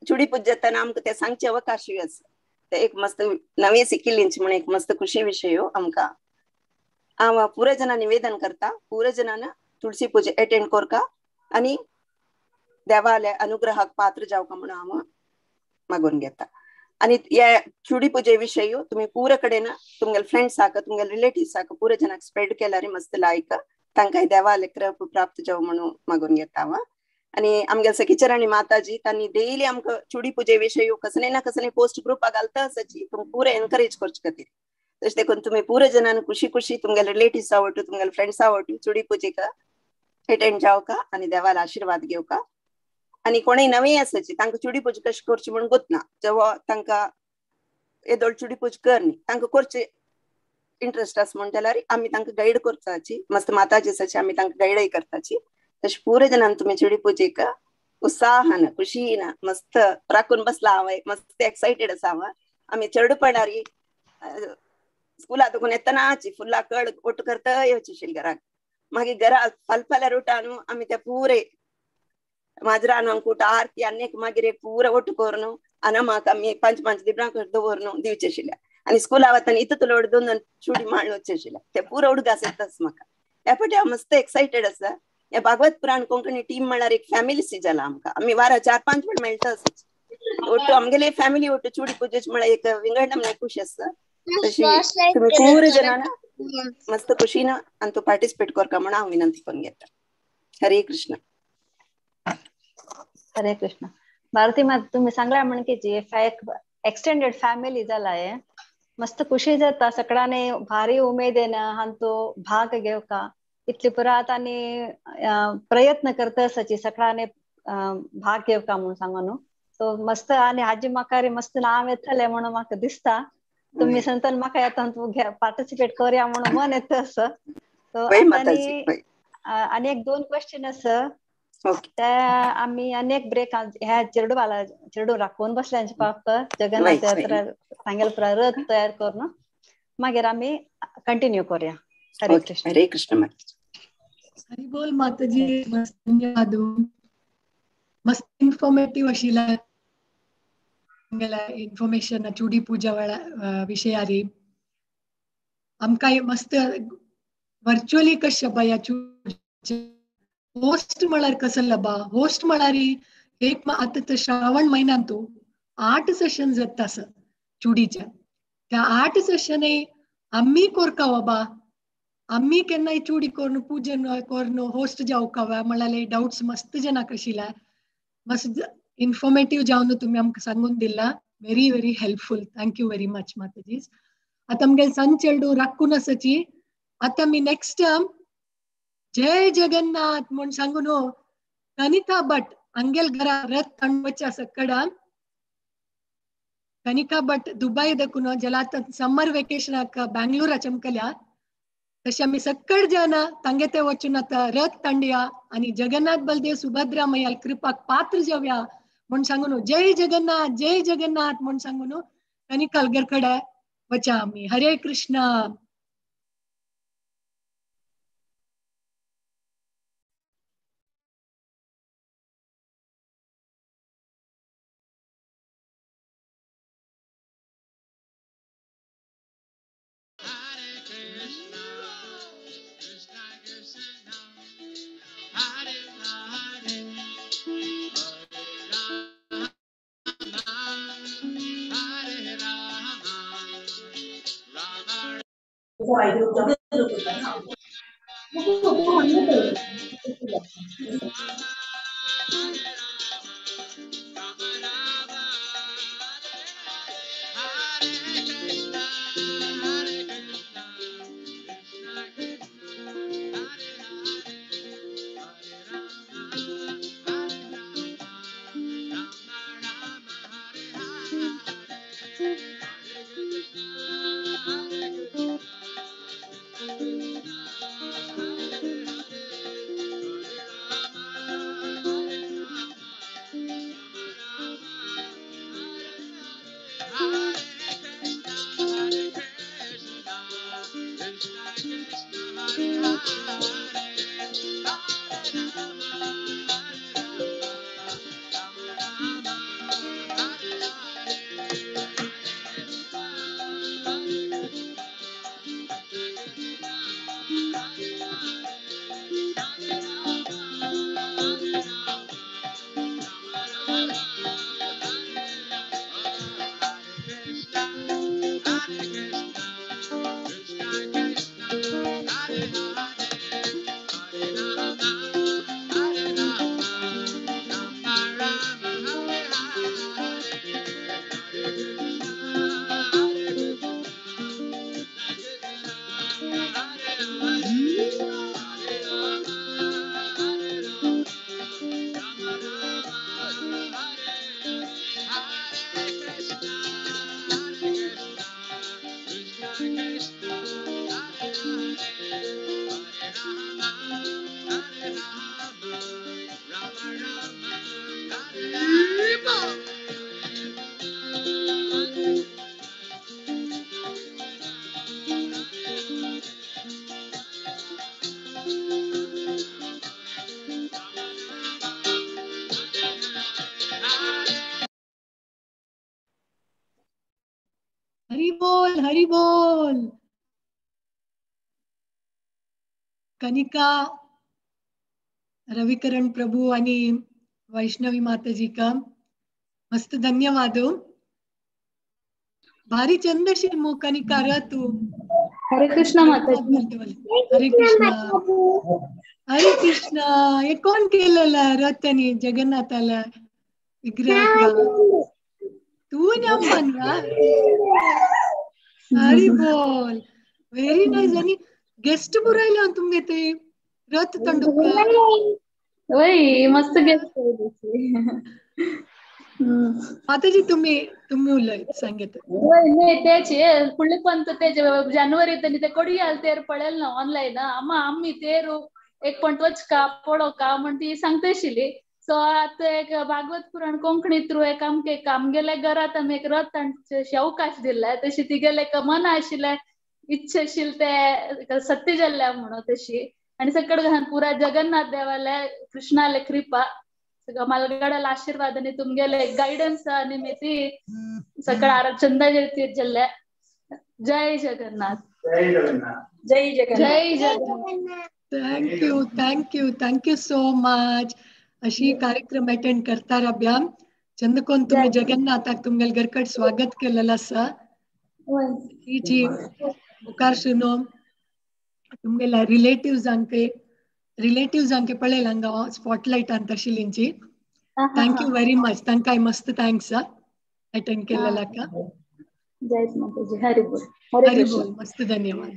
चुडी पुजतना आमकां ते सांगचे अवकाशूय आसा. ते एक मस्त नवे शिकिल्लींच म्हण एक मस्त खुशी विशय आमकां. हांव पुरे जणां निवेदन करता, पुरे जणांना तुळसी पुजे अटेंड करका आनी देवाले अनुग्रहाक पात्र जावका म्हणून हांव मागून घेता. आनी ह्या चुडी पुजे विशय तुमी पुरे कडेन तुमगेले फ्रेंड्साक तुमगेले रिलेटिव्साक पुरे जणांक स्प्रेड केल्यार मस्त लायक तांकां देवाले कृप प्राप्त जावं म्हणून मागून घेता हांव. आनी आमगेले सखीचरणी माताजी तांणी डेली आमकां चुडी पुजे विशय कसले ना कसले पोस्ट ग्रुपाक घालता आसाची, तुमी पुरे एनकरेज करचे खातीर. तशें देखून तुमी पुरे जणांनी खुशी खुशी तुमगेले रिलेटिव्स आवडटू तुमगेले फ्रेंड्स आवडटू चुडी पुजेक अटेंड जावका आनी देवाला आशिर्वाद घेवका. आनी कोणूय नवी आसाची तांकां चुडी पुजा कशी करची म्हूण गोतना, जेव्हा तांकां येदोळ चुडी पूज कर न्ही तांकां करचे इंट्रस्ट आसा म्हण जाल्यार आमी तांकां गायड करताची, मस्त माताजी आसाची आमी तांकां गायडय करताची. तशें पुरे जणांनी तुमी चुडी पुजेक उत्साहान खुशीन मस्त राखून बसला हांव, मस्त एक्सायटेड आसा हांव. आमी चेडपणारी स्कुला दुखून येतनाची फुलां कड ओट करता येवची घराक, मागीर घरा फालफाल्यार उठा न्हू आमी ते पुरे माजरान अंकूट आरती आनी मागीर एक पुरा ಒಟ್ಟು करून आनी म्हाका आमी 5 5 दिब्रां दवरून दिवचे आशिल्ले. आनी स्कुला वतना इतलो दोन चुडी माळून वचचे आशिल्ले, ते पुरा उडगास येताच म्हाका. ह्या पटी हांव मस्त एक्सायटेड आसा. ह्या भागवत पुराण कोंकणी टीम म्हळ्यार एक फॅमिली सी जाला आमकां. आमी वारा 4-5 वेळ मेळटा आसाची. ಒಟ್ಟು आमगेले फॅमिली ಒಟ್ಟು चुडी पुजेची म्हळ्यार एक विंगड आमकां खुशी आसा. तशी तुमी पुरे जणां मस्त खुशीन आनी तूं पार्टिसिपेट करका म्हणून हांव विनंती करून घेता. हरे कृष्ण. हरे कृष्ण. भारती मात तुम्ही सांगला म्हण की जी एक्सटेंडेड फॅमिली जाला मस्त खुशी जाता सगळ्यांनी भारी उमेदीन हांतो भाग घेवका इतली पुरात आनी प्रयत्न करता आसाची सगळ्यांनी भाग घेवका म्हणून सांगू न्हू. सो मस्त आनी हाजी म्हाका मस्त नांव येतलें म्हणून म्हाका दिसता. तुम्ही संतान म्हाका येता तूं पार्टिसिपेट करया म्हणून मन येता असं. सो आनी एक 2 क्वेश्चन आसा ते आमी अनेक ब्रेक ह्या चेडवाला चेडू राखून बसल्यांचे पाप जगन्नाथ यात्रा सांगेल पुरा रथ तयार करून मागीर आमी कंटिन्यू करूया. हरे कृष्ण. हरे कृष्ण माताजी. हरी बोल माताजी. मस्त धन्यवाद. मस्त इन्फॉर्मेटिव्ह आशिल्लें इन्फॉर्मेशन चुडी पुजा वेळा विशयारी. आमकां मस्त वर्च्युअली कशें बाया होस्ट म्हळ्यार कसं लबा होस्ट म्हळ्यार एक आतां श्रावण म्हयन्यांतू 8 सेशन जाता आसा चुडीच्या. त्या 8 सेशनय आमी कोरका बाबा आमी केन्नाय चुडी करून पूजन करून होस्ट जावका वा म्हळ्यार डाउट्स मस्त जणांक आशिल्ले. मस्त इन्फॉर्मेटिव्ह जावन तुमी आमकां सांगून दिला. Very very helpful. Thank you very much माताजी. आतां आमगेले सन चेडू राखून आसाची. आतां आमी नेक्स्ट जय जगन्नाथ म्हूण सांगून कनिका भट अंगेल घरा रथ तांडवच्या सकडान कनिका भट दुबय दकून जलात समर वेकेशनाक बँगलोरा चमकल्या. तशें आमी सक्कड जाणां तांगे ते वचून आतां रथ तांडया आनी जगन्नाथ बलदेव सुभद्रा मैयाल कृपाक पात्र जावया म्हूण सांगून जय जगन्नाथ जय जगन्नाथ म्हूण सांगून कनिका घर कडेन वचा आमी. हरे कृष्ण. Hare बोल, हरी बोल. कनिका रविकरण प्रभू आणि वैष्णवी माताजी का मस्त धन्यवाद. भारी चंदशील मो कनिका तू. हरे कृष्ण माताजी. हरे कृष्ण, हरे कृष्ण. हे कोण केलेलं रथ आणि जगन्नाथाला विग्रह? तू ना. हरी बोल, व्हेरी नाईस. आणि गेस्ट पुरायला तुमगे ते रथ तंडुक. वय मस्त गेस्ट. माताजी तुम्ही तुम्ही उलय सांगित. नाही तेच फुडले पण ते जानेवारी ते कोडियाल तेर पळेल ना ऑनलाईन. आम्हा आम्ही तेरू एक पण वचका पडो का म्हण ती सांगतशिली. सो आता एक भागवत पुराण कोंकणी थ्रू एक आमके आमगेले घरात आमी एक रथ अवकाश दिलाय तशी तिगेले एक मन आशिल्लें इच्छा आशिल्लें ते सत्य जाल्लें म्हणून तशी. आणि सकड घान पुरा जगन्नाथ देवाले कृष्णाले कृपा सगळं मालगडाला आशीर्वाद आणि तुमगेले गायडन्स आणि मी ती सगळं चंदा जल्ले. जय जगन्नाथ, जय जगन्नाथ, जय जगन्नाथ, जय Jagannath. Thank you, thank you, thank you so much. अशी कार्यक्रम अटेंड करता राब्या चंदकोन तुम्ही जगन्नाथाक तुमगेल घरकट स्वागत केलेलं आसा. जी मुखार सुनो तुमगेला रिलेटिव्ह रिलेटिव्ह पळयला हांगा स्पॉटलायटान तशिलींची. Thank you very much. तांकांय मस्त thanks attend केलेला. जय माताजी. हरी बोल, हरी बोल. मस्त धन्यवाद.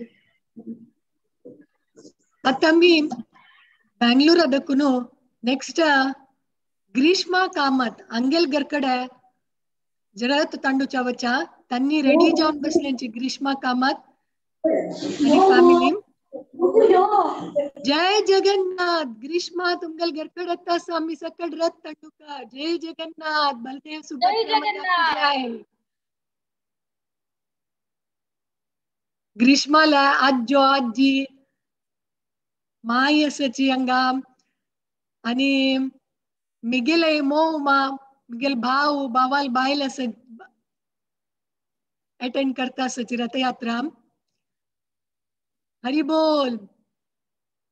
आता मी बँगलोर ಅದಕ್ಕೂ ನೆಕ್ಸ್ಟ್ ग्रीष्मा कामत अंगेल गरकडे जरत तांडूच्या वचा त्यांनी रेडी जाऊन बसल्यांची ग्रीष्मा कामत आणि फॅमिली. जय जगन्नाथ. ग्रीष्मा तुमगेल घरकड आतास आम्ही सकड रथ तांडुका. जय जगन्नाथ. बलदेव सुभद्रा. ग्रीष्माला आजो आजी माई असाची अंगा आणि मिगेले मोव मा मिगेल भाऊ भावाल बायल असं अटेंड करता असाची रथयात्रा. हरी बोल.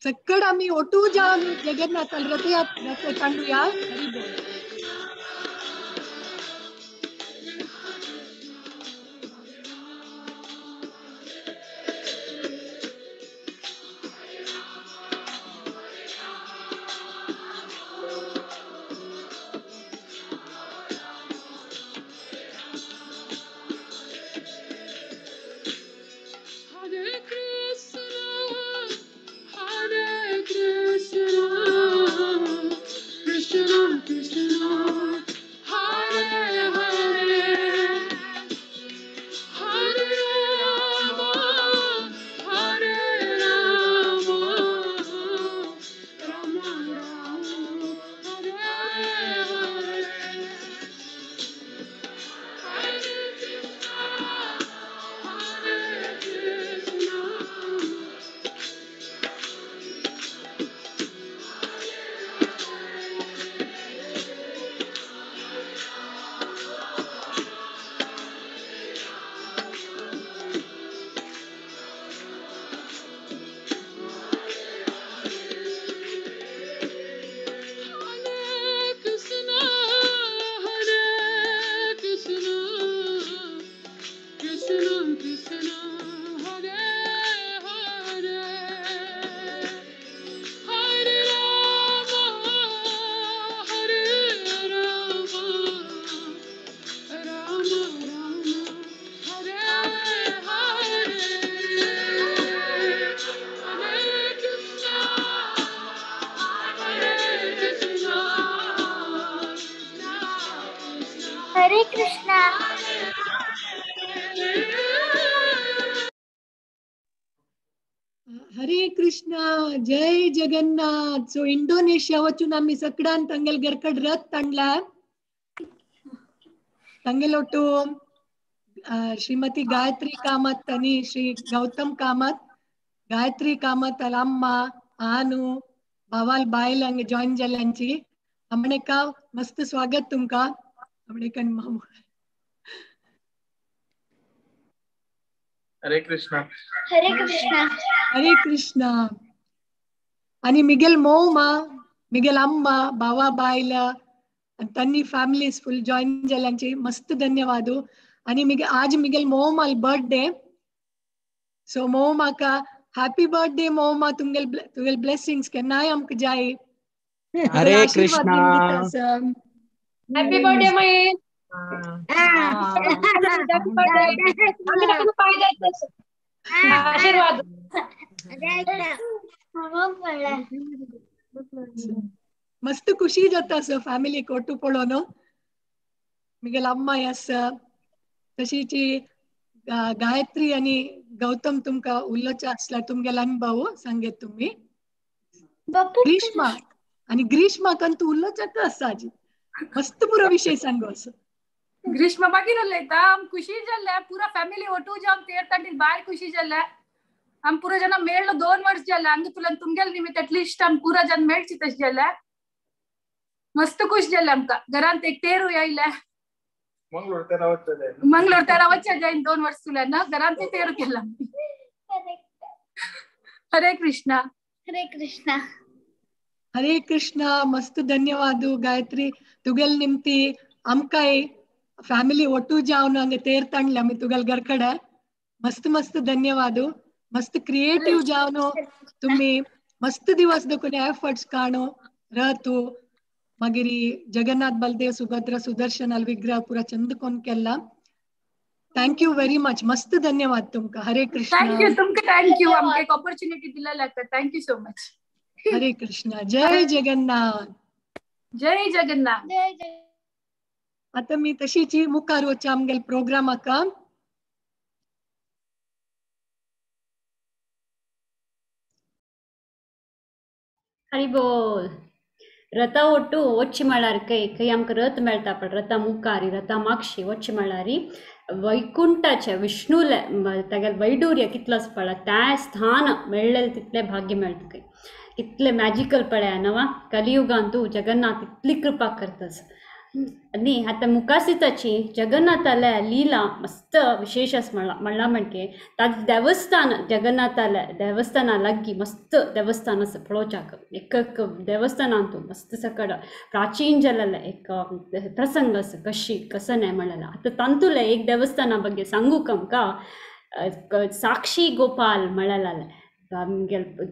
सक्कड आम्ही ओटू जाऊन जगन्नाथाला रथयात्रा तांडूया. हरी बोल. हरे कृष्णा. हरे कृष्णा. जय जगन्नाथ. सो इंडोनेशिया वचून आम्ही सकडान तांगेल घरकड रथ तांडला. तांगेल ओटू श्रीमती गायत्री कामत आणि श्री गौतम कामत. गायत्री कामत अम्मा आनू भावाल बायल हांगा जॉईन जाल्यांची. आमणेका मस्त स्वागत तुमका. आमणेकन मामू. हरे कृष्णा. हरे कृष्णा. हरे कृष्णा. आणि मिगेल मोमा, मिगेल अम्मा, बाबा बायला आणि त्यांनी फॅमिलीज फुल जॉईन जाल्यांचे मस्त धन्यवाद. आणि मिगे आज मिगेल मोमाल बर्थडे, सो मोमाका हॅपी बर्थडे मोमा, तुमगेल तुगेल ब्लेसिंग्स केन्नाय आमकां जाय. हरे कृष्णा. हॅपी बर्थडे माई. आशीर्वाद. मस्त खुशी जाता सर फॅमिली कोटू पळोवन. मिगेल अम्मा आस तशीची गायत्री आणि गौतम तुमका उलोवचें आसल्यार तुमगेलो अनुभव सांगेत तुमी. ग्रीष्मा आणि ग्रीष्माक तूं उलोवचें आसा आजी, मस्त पुरो विशय सांगो असो. ग्रीष्म मागीर उलयता. आम खुशी जाल्ले पुरा फॅमिली ओटू जावन तेर तांडील भायर खुशी जाल्ले. आम पुरो जना मेळ्ळो 2 वर्ष जाल्ले हांगा तुला तुमगेले निमित्त एटलिस्ट आम पुरा जन मेळची तशें जाल्ले. मस्त खुश जाल्ले आमकां. घरांत एक तेरूय आयले. मंगळूर तेरा वचचे, मंगळूर तेरा वचचे जायन 2 वर्ष तुला ना घरांत तेरू केला. हरे कृष्णा. हरे कृष्णा. हरे कृष्णा. मस्त धन्यवाद गायत्री, तुगेल निमती आमकांय फॅमिली ಒಟ್ಟು जावन हांगा तेर तांडले आमी तुगेल घरकडे. मस्त मस्त धन्यवाद. मस्त क्रिएटिव जावन तुम्ही मस्त दिवस देखून एफर्ट्स काणो रथू मागीर जगन्नाथ बलदेव सुभद्रा सुदर्शन विग्रह पुरा चंद कोन केला. Thank you very much. मस्त धन्यवाद तुमका. हरे कृष्णा. Thank you तुमका. Thank you आमकां एक ऑपॉर्च्युनिटी दिलेला. Thank you so much. Hare Krishna. Jai Jagannath. Jai Jagannath. आता मी तशीच मुखार वचच्या आमगेल प्रोग्रामाक. हरी बोल. रथा ಒಟ್ಟು ಒಚ್ಚಿ ಮಳ್ಳಾರಿ ಕೈ ಕೈ आमकां रथ मेळटा पण रथा मुखारी रथा मागशी वच्ची म्हळ्यार वैकुंठाचे विष्णुले तागेले वैडूर्य कितलोच पळय त्या स्थान मेळ्ळें तितलें भाग्य मेळटा खंय कितलें मॅजिकल पळया नवा कलियुगांतू जगन्नाथ इतली कृपा करतस. आनी आतां मुखासिताची जगन्नाथाल्या लीला मस्त विशेष आसा म्हणला म्हणजे ताजें देवस्थान जगन्नाथाल्या देवस्थाना लागीं मस्त देवस्थान आसा पळोवच्याक. एक एक देवस्थानांतू मस्त सकड प्राचीन जाल्लें एक प्रसंग आसा कशी कसो न्हय म्हणलें. आतां तातूंतलें एक देवस्थाना ಬಗ್ಗೆ सांगूक आमकां साक्षी गोपाल म्हणलें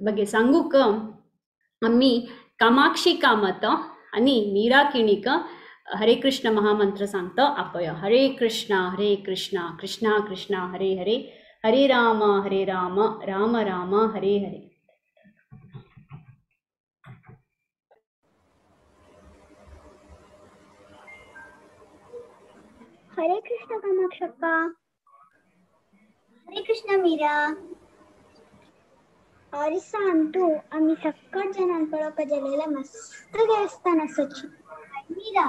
ಬಗ್ಗೆ सांगूक आमी कामाक्षी कामत आनी मीरा किणीक हरे कृष्ण महामंत्र सांगता आपया. हरे कृष्णा हरे कृष्णा कृष्णा कृष्णा हरे हरे हरे राम राम राम हरे हरे. हरे कृष्ण कामाक्षक्का. हरे कृष्ण मीरा. ओरिसांतू आमी सक्कट जनान पळोवपाक गेलेलें मस्त देवस्थान आसाची. मीरा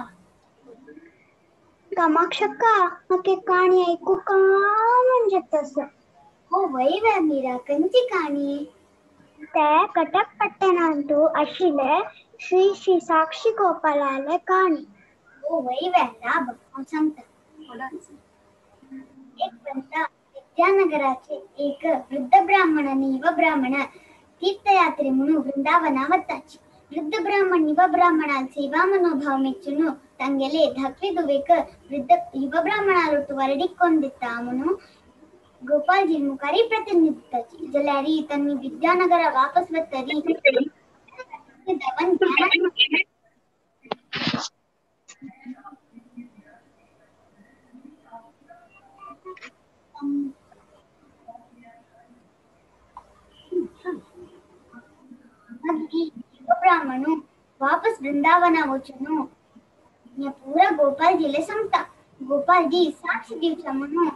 कामाक्षक्का म्हाका एक काणी आयकूंक म्हण जाता आसा. हो वय वे मीरा, खंयची काणी? ते कटक पट्टणांतू आशिल्ले श्री श्री साक्षी गोपालाले काणी. हो वय वे, राब हांव सांगता. एक पंता विद्यानगराचे एक वृद्ध ब्राह्मण आनी युव ब्राह्मण तीर्थयात्रे म्हणून वृंदावना वताची. वृद्ध ब्राह्मण युव ब्राह्मणाल सेवा मनोभाव मेच्चून तांगेले धाकले धुवेक वृद्ध युव ब्राह्मणालोटू वरडीक कोण दिता म्हणून गोपालजी मुखारी प्रतिनिधित्वाची. जाल्यार तांणी विद्यानगरा वापस वतरी ब्राह्मणू वापस वृंदावना वचून पूरा गोपालजीले सांगता. गोपालजी साक्ष दिवचा म्हणून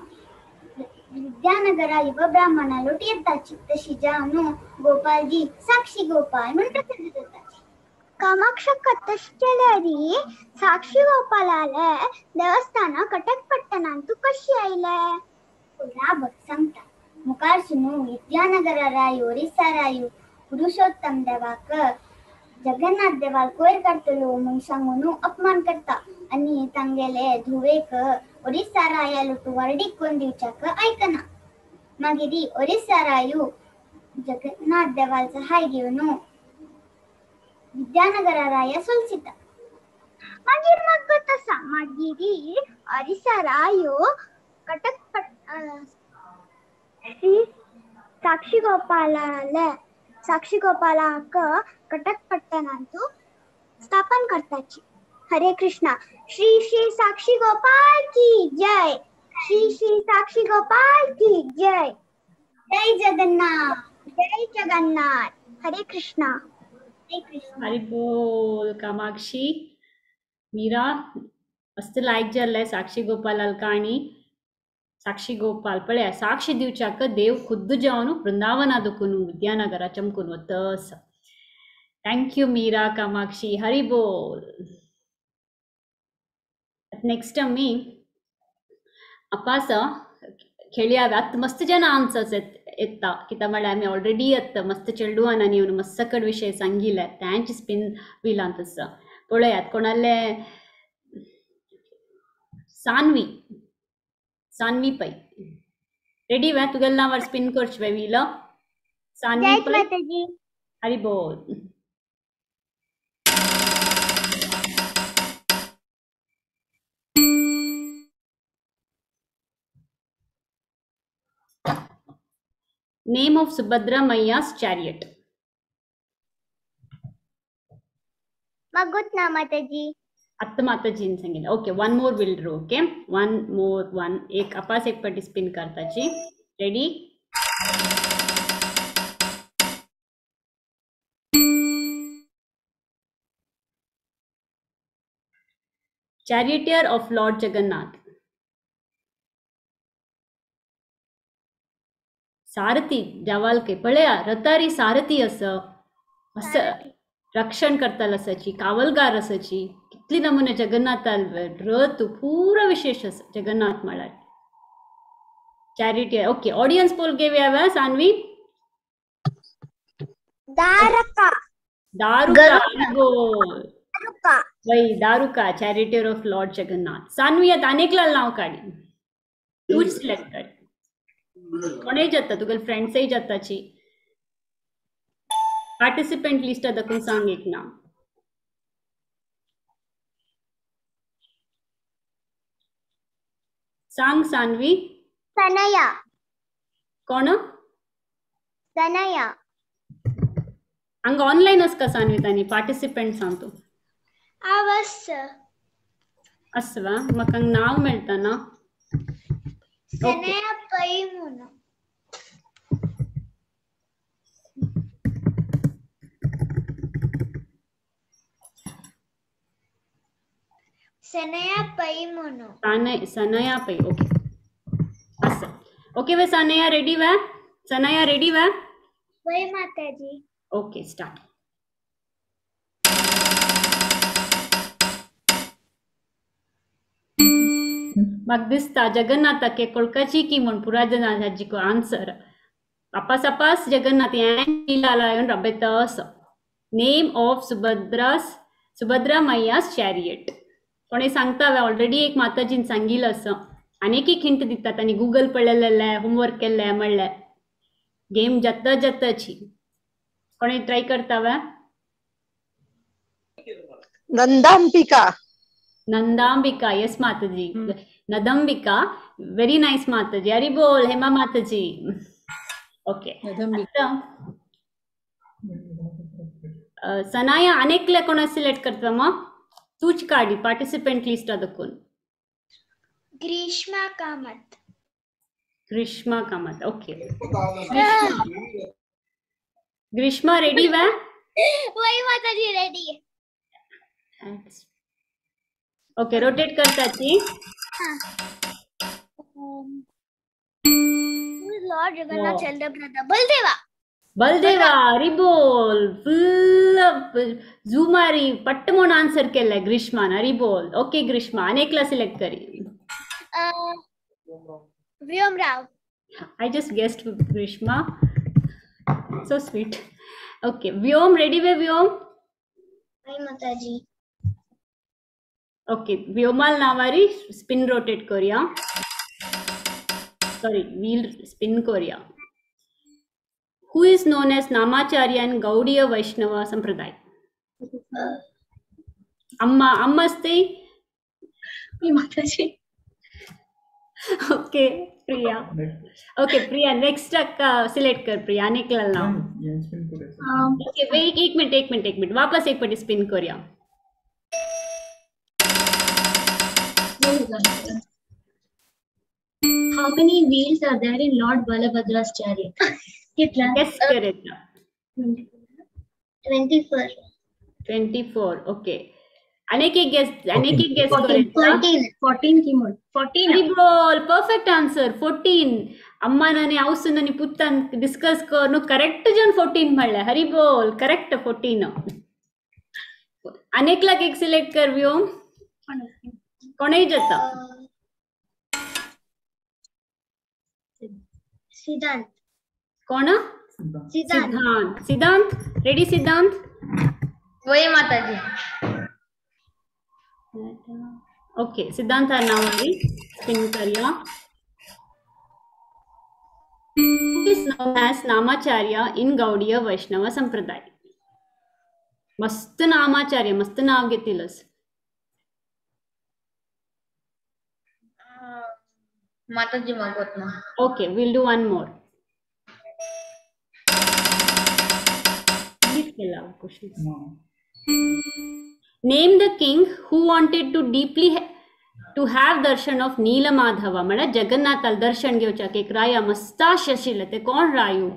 विद्यानगरा युव ब्राह्मणालोट येताची. तशी जावन गोपालजी साक्षी गोपाल म्हण प्रसिद्ध जाताची. कामाक्षक्का तशें केल्यार साक्षी गोपालाले देवस्थाना कटक पट्टणांतू कशी आयले? राब सांगता. मुखार सुनू विद्यानगरा रायू ओरिसा रायू पुरुषोत्तम देवाक जगन्नाथ देवाल कोयर काडटलो म्हूण सांगून अपमान करता आनी तांगेले धुवेक ओरिसा राया लोटू व्हरडीक कोन्न दिवच्याक आयकना. मागीर ओरिसा रायू जगन्नाथ देवाल सहाय घेवन विद्यानगर राया सोलसिता. मागीर म्हाका गोत आसा मागीर ओरिसा रायो कटक श्री साक्षी गोपालाले साक्षी गोपालाक कटक पट्टणांतु स्थापन करताची. हरे कृष्णा. श्री श्री साक्षी गोपाल की जय. श्री श्री साक्षी गोपाल की जय. जय जगन्नाथ. जय जगन्नाथ. हरे कृष्णा. हरे कृष्णा. हरी बोल कामाक्षी. मीरा मस्त लायक जाल्लें साक्षी गोपालाल काणी. साक्षी गोपाल पळया साक्षी दिवच्याक देव खुद्द जावन वृंदावना दुखून विद्यानगरा चमकून वतस. Thank you Meera Kamakshi. Hari बोल. नेक्स्ट आमी अपास खेळया. आतां मस्त जन आन्सर्स येता कित्याक म्हळ्यार आमी ऑलरेडी आतां मस्त चेडवान येवन मस्त सकट विशय सांगिल्ले तांचे स्पिन विलांत आसा. पळयात कोणाले सान्वी सान्वी पै रेडी वे तुगेले नांवार स्पिन करचें व्हील. सान्वी पै. हरी बोल. Name of Subhadra Maiya's chariot. मगुत ना माताजी. अत्त माताजी सांगितलं. Okay, one more will do. Okay, one more one. एक अपास एक पटी spin करताची. Ready. Charioteer of Lord Jagannath. सारथी जावालके पळया रतारी सारथी असं असं रक्षण करताल असाची कावलगार असाची कितली नमुने जगन्नाथाल रथ पुरा विशेष अस जगन्नाथ म्हळ्यार चॅरिटी. ओके, ऑडियन्स पोल घेवया. सान्वी. दारुका. दारुका. वय Daruka charioteer of Lord Jagannath. Sanvi आतां आनेकला नाव काडी तूच सिलेक्ट कर. कोणय जाता तुगेले फ्रेंड्सय जाताची. पार्टिसिपेंट लिस्ट दाखोवन सांग एक नाव. सांग सान्वी. सनया. कोण? सनया. हांगा ऑनलायन आसका सान्वी तांणी पार्टिसिपेंट सांग तूं. आवस आसा म्हाका नाव मेळटा ना. सनया पै म्हणून. सनया पै म्हणून. सनया पै. ओके आसा. ओके वे सनया रेडी वे? सनया रेडी वे? वय माताजी. Okay start. म्हाका दिसता जगन्नाथाक कोळकाची की म्हूण पुरा जनाची आन्सर अपास अपास जगन्नाथ हें रबेता असो. नेम ऑफ सुभद्रा मैयास चॅरियट. कोणी सांगता हांवें ऑलरेडी एक माताजीन सांगिल्लें असो. आनीक एक हिंट दितात आनी गुगल पळयलेलें होमवर्क केल्लें म्हणलें गेम जाता जाताची. कोणी ट्राय करता वे? नंदांबिका. नंदांबिका. येस माताजी. नदंबिका. वेरी नायस माताजी. हरी बोल हेमा माताजी. ओके सनाया अनेकले कोण सिलेक्ट करता मग तूच काडी पार्टिसिपेंट लिस्ट दाखोवन. ग्रीष्मा कामत. ग्रीष्मा कामत. ओके ग्रीष्मा रेडी वे? वय माताजी रेडी. ओके रोटेट करताची. लॉर्ड जगन्नाथ चंद्र बलदेवा. बलदेवा. हरी बोल. फुल झुमारी पट्ट म्हणून आन्सर केलाय ग्रीष्मान. हरी बोल. ओके ग्रीष्मा अनेकला सिलेक्ट करी. Vyomrao. I just guessed Grishma. So sweet. Okay Vyom ready way Vyom? Hi माताजी. ओके व्योमाल नावारी स्पिन रोटेट करूया. सॉरी व्हील स्पिन करूया. Who is known as Namacharya in Gaudiya Vaishnava Sampradaya? अम्मा अम्मा अस्ति. Mataji. Okay Priya, okay Priya next select कर प्रिया निकल नाव. Okay एक minute एक मिनट एक मिनट वापस एक मिनट स्पिन करूया. How many wheels are there in Lord Balabhadra's chariot? कितना? Guess करेगा. 24. 24. Okay. अनेक एक गेस, अनेक एक गेस करेगा. 14 की मोड 14. हरी बोल, परफेक्ट आंसर 14. अम्मा नानी औसुन पुत्तान डिस्कस करून करेक्ट जन 14 म्हणले. हरी बोल, करेक्ट 14. अनेक लाख एक सिलेक्ट कर व्योम कोणेही जाता. सिद्धांत. कोण? सिद्धांत. सिद्धांत रेडी? सिद्धांत वही माताजी. ओके सिद्धांत नाव स्पिन करूया. Is known as Namacharya in Gaudiya Vaishnava Sampradaya. मस्त नामाचार्य, मस्त नाव घेतीलस. माताजी मागवत ना. Okay will do one more. Name the king who wanted to deeply to have darshan of Neela Madhava. म्हळ्यार जगन्नाथाल दर्शन घेवच्याक एक राया मस्त आश आशिल्ले, ते कोण रायू?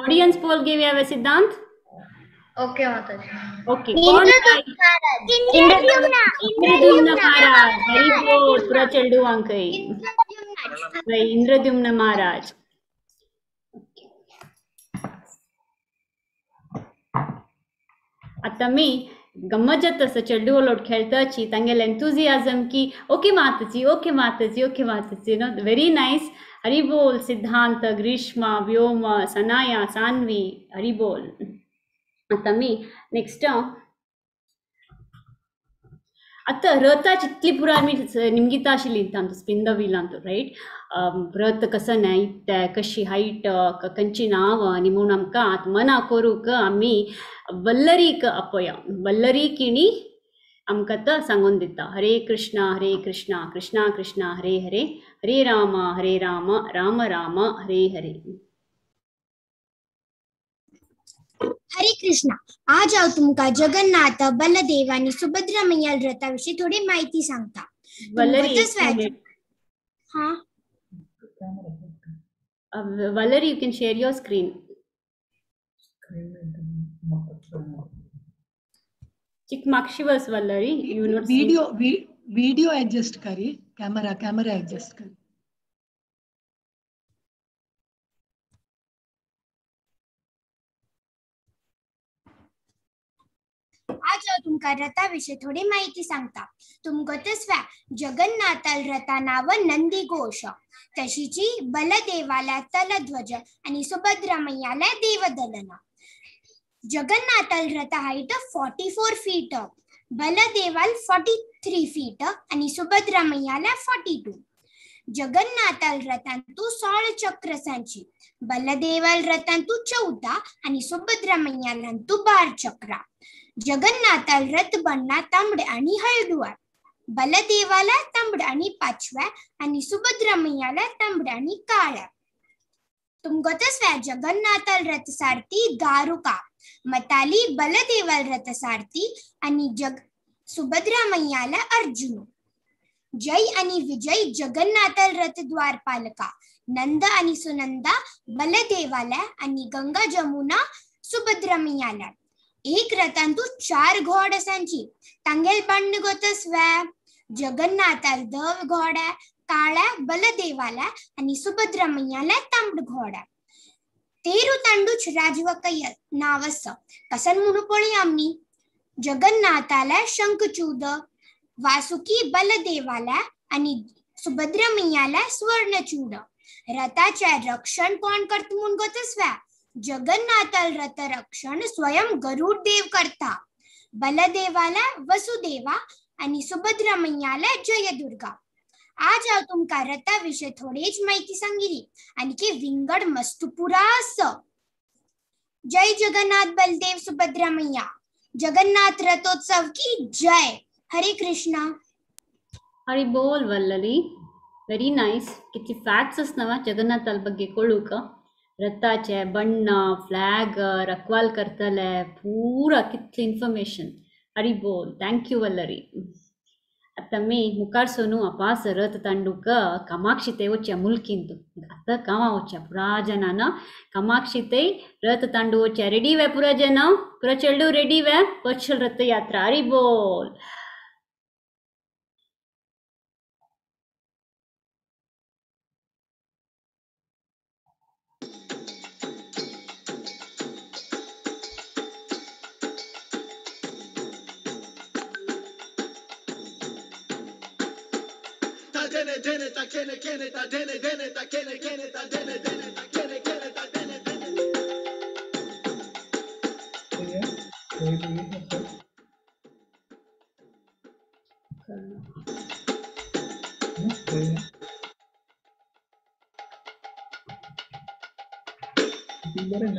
ऑडियन्स पोल घेवया वे सिद्धांत. ओके माताजी. ओके कोण? इंद्रद्युम्न महाराज. हरी बोल पुरा चेंडुवांकय इंद्रद्युम्न महाराज. आता मी गम्मत जाता असं चेंडू लोट खेळताची तांगेले एन्थुजियाझम की ओके माताजी, ओके माताजी, ओके माताजी, नो व्हेरी नायस. हरी बोल सिद्धांत, ग्रीष्मा, व्योम, सनाया, सान्वी, हरी बोल. आता मी नेक्स्ट आता रथाची इतली पुरा आमी निमगिता आशिल्ली आमचो स्पिन the wheel आमचो रायट. रथ कसं न्याय कशी हायट खंयची नांव आनी म्हूण आमकां आतां मना करूंक आमी वल्लरीक आपया. वल्लरी किणी आमकां आतां सांगून दिता. हरे कृष्णा कृष्णा कृष्णा हरे हरे, हरे राम राम राम हरे हरे. हरे कृष्णा. आज हांव तुमकां जगन्नाथ, बलदेव आनी सुभद्रा मैया रथा विशीं थोडी माहिती सांगता. हा Valerie, you can share your screen. Chikmakshivas Valerie, you not video video adjust करी, कैमरा कैमरा एडजस्ट करी. आज हांव तुमकां रथा विशीं थोडी माहिती सांगता. तुमकां तसव्या जगन्नाथाल रथा नाव नंदी घोष, तशीची बलदेवाला तलध्वज आनी सुभद्रा मैयाला देवदलन. जगन्नाथाल रथा हायट 44 फीट, बलदेवाल 43 फीट आनी सुभद्रा मैयाला 42. जगन्नाथाल रथांतु 16 चक्र सांची, बलदेवाल रथांतु 14 आनी सुभद्रा मैयालांतु 12 चक्रा. जगन्नाथाल रथ बण्णा तांबडे आणि हळदुआ, बलदेवाला तांबडा आणि पाचव्या आणि सुभद्रा मैयाला तांबडा आणि काळ्या. तुमकां तसव्या जगन्नाथाल रथ सारथी दारुका, मताली बलदेवाल रथ सारथी आणि सुभद्रा मैयाला अर्जुन. जय आणि विजय जगन्नाथाल रथ द्वारपालका, नंद आणि सुनंदा बलदेवाला आणि गंगा जमुना सुभद्रा मैयाला. एक रथांतु 4 घोड असांची, तांगेल बण्ण गोतस्व्या जगन्नाथाल धव घोडा, काळा बलदेवाला आणि सुभद्रा मैयाला तांबड घोडा. तेरू तांडूच राजवकय नाव आसा. कसन म्हणून पळया आमी. जगन्नाथाला शंखचूद, वासुकी बलदेवाला आणि सुभद्रा मैयाला स्वर्णचूड. रथाचे रक्षण कोण करता म्हूण गोतस्व्या? जगन्नाथाल रथ रक्षण स्वयं गरुड देव करता. बलदेवाला वसुदेवा आनी सुभद्रा मैयाले जय दुर्गा. आज हांव तुमकां रथा विशय थोडीच माहिती सांगिली आनी विंगड मस्त पुरा आसा. जय जगन्नाथ बलदेव सुभद्रा मैया. जगन्नाथ रथोत्सव की जय. हरे कृष्णा. हरी बोल वल्लरी. Very nice. ಕಿತ್ತಿ ಫ್ಯಾಕ್ಟ್ಸ್ ನವ ಜಗನ್ನಾಥಲ್ ಬಗ್ಗೆ ಕೊಳುಕ. ರಥಾಚೆ ಬಣ್ಣ, ಫ್ಲಾಗ್, ರಕ್ವಾಲ್ ಕರ್ತಲೆ, ಪೂರಾ ಕಿತ್ಲಿ ಇನ್ಫಾರ್ಮೇಶನ್. ಹರಿ ಬೋಲ್. Thank you Vallari. ಅತ್ತಮ್ಮಿ ಮುಖಾರ್ಸೋನು ಅಪಾಸ ರಥ ತಂಡುಕ ಕಾಮಾಕ್ಷಿ ತೈ ವಚ್ಚ ಮುಲ್ಕಿಂತು ಅತ್ತ ಕಾಮ ವಚ್ಚ ಪುರಾ ಜನನ ಕಾಮಾಕ್ಷಿ ತೈ ರಥ ತಂಡು ವಚ್ಚ. ರೆಡಿ ವೇ ಪುರಾ ಜನ? ಪುರಾ ಚೆಲ್ಡು ರೆಡಿ ವೇ ವರ್ಚುವಲ್ ರಥಯಾತ್ರಾ. ಹರಿ ಬೋಲ್. Dene ta kene kene ta dene dene ta kene kene ta dene dene ta kene kene ta dene dene.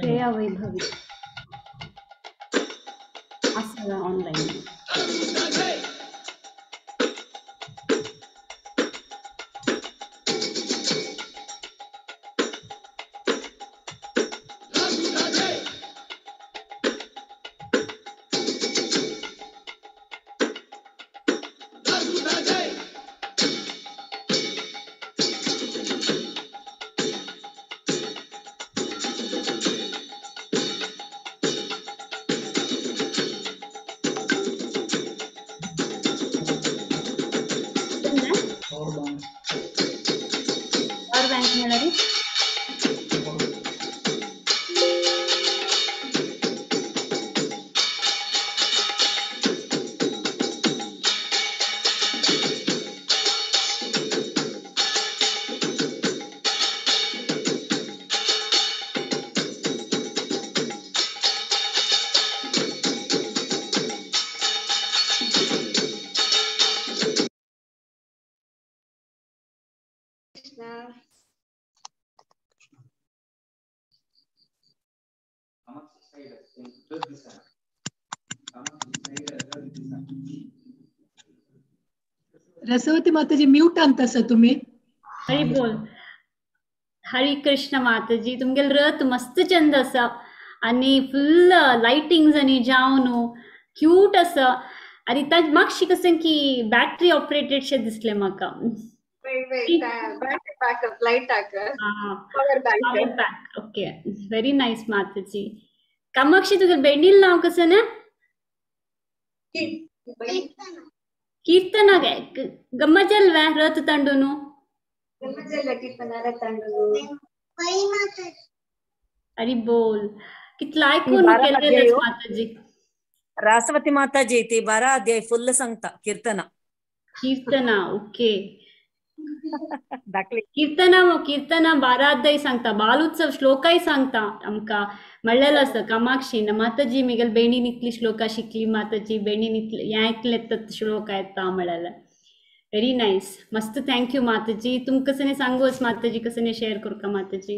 Shreya Vaibhavi आसा ऑनलाइन. रसवती माताजी म्यूट अंतसा तुम्ही. हरी बोल. हरी कृष्ण माताजी. तुमगेल रथ मस्त चंद आसा आनी फुल लायटिंग्स आनी जावन क्यूट आसा. आनी ताज मातशी कशें की बॅटरी ऑपरेटेड शें दिसलें म्हाका. ओके, व्हेरी नायस माताजी. कामाक्षी तुगेल बेंडील नांव कसं ना? कीರ್ತನ ಗಮ್ಮಜಲ್ವ ರಥ ತಂಡುನು? ಹರಿ ಬೋಲ್. कितला आयकून केलेलेच माताजी. रासवती माताजी ती 12 अध्याय फुल्ल सांगता कीर्तना. कीर्तना ओके. कीर्तना कीर्तना 12 अध्याय सांगता. बालोत्सव श्लोकाय सांगता आमकां. म्हणलेलो आसा कामाक्षी माताजी मिगेल बेणीन इतली श्लोका शिकली माताजी, बेणीन इतले हें इतले तत् श्लोक येता म्हणलेलें. Very nice. मस्त. Thank you माताजी. तुमकां कसं सांगूच माताजी, कसं शेअर करूका माताजी?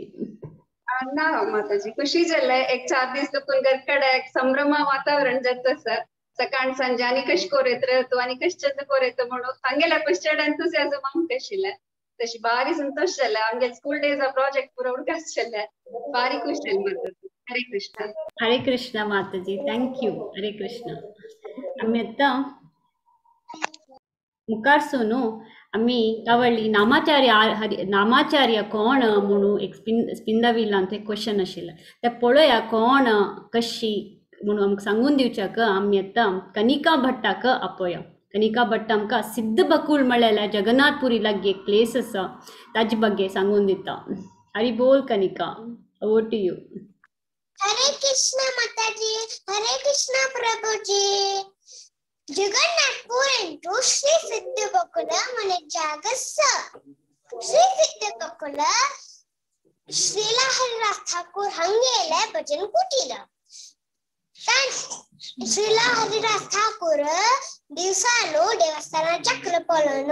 ना माताजी खुशी जाले. एक 4 दीस लोकून घरकडे एक संभ्रम वातावरण जाता सर. सकाळ सांजे आनी कश कोरेत तूं आनी कश चंद कोरेत म्हणून तांगेल्या कश चड एन्थुसियाझम आमकां आशिल्लें. तशी भारी संतोष जाले. आमगे स्कूल डेज प्रोजेक्ट पुरो उडकास जाले. भारी खुश जाले माताजी. हरे कृष्ण. हरे कृष्ण माताजी. Thank you. Hare Krishna. आमी आतां मुखार सोनू आमी कावळी नामाचार्य हरि नामाचार्य कोण म्हणून एक स्पिंदाविलांत एक क्वेश्चन आशिल्लें तें पळोवया कोण कशी म्हणून आमकां सांगून दिवच्याक आमी आतां कनिका भट्टाक आपोया. कनिका भट्ट आमकां सिद्ध बकुल म्हळ्यार जगन्नाथपुरी लागीं एक प्लेस आसा ताजे ಬಗ್ಗೆ सांगून दिता. हरी बोल Kanika, over to you. Hare Krishna Mataji, Hare Krishna Prabhuji. Jagannathpur Shri Siddha Bakula ಮನೆ ಜಾಗ ಶ್ರೀ ಸಿದ್ಧ ಬಕುಲ ಶ್ರೀಲಾ ಹರಿದಾಸ್ ಠಾಕೂರ್ ಹಂಗೇಲೆ ಭಜನ್ ಕುಟೀರ. श्रीला हरिदास ठाकूर दिवसालो देवस्थाना चक्र पळोवन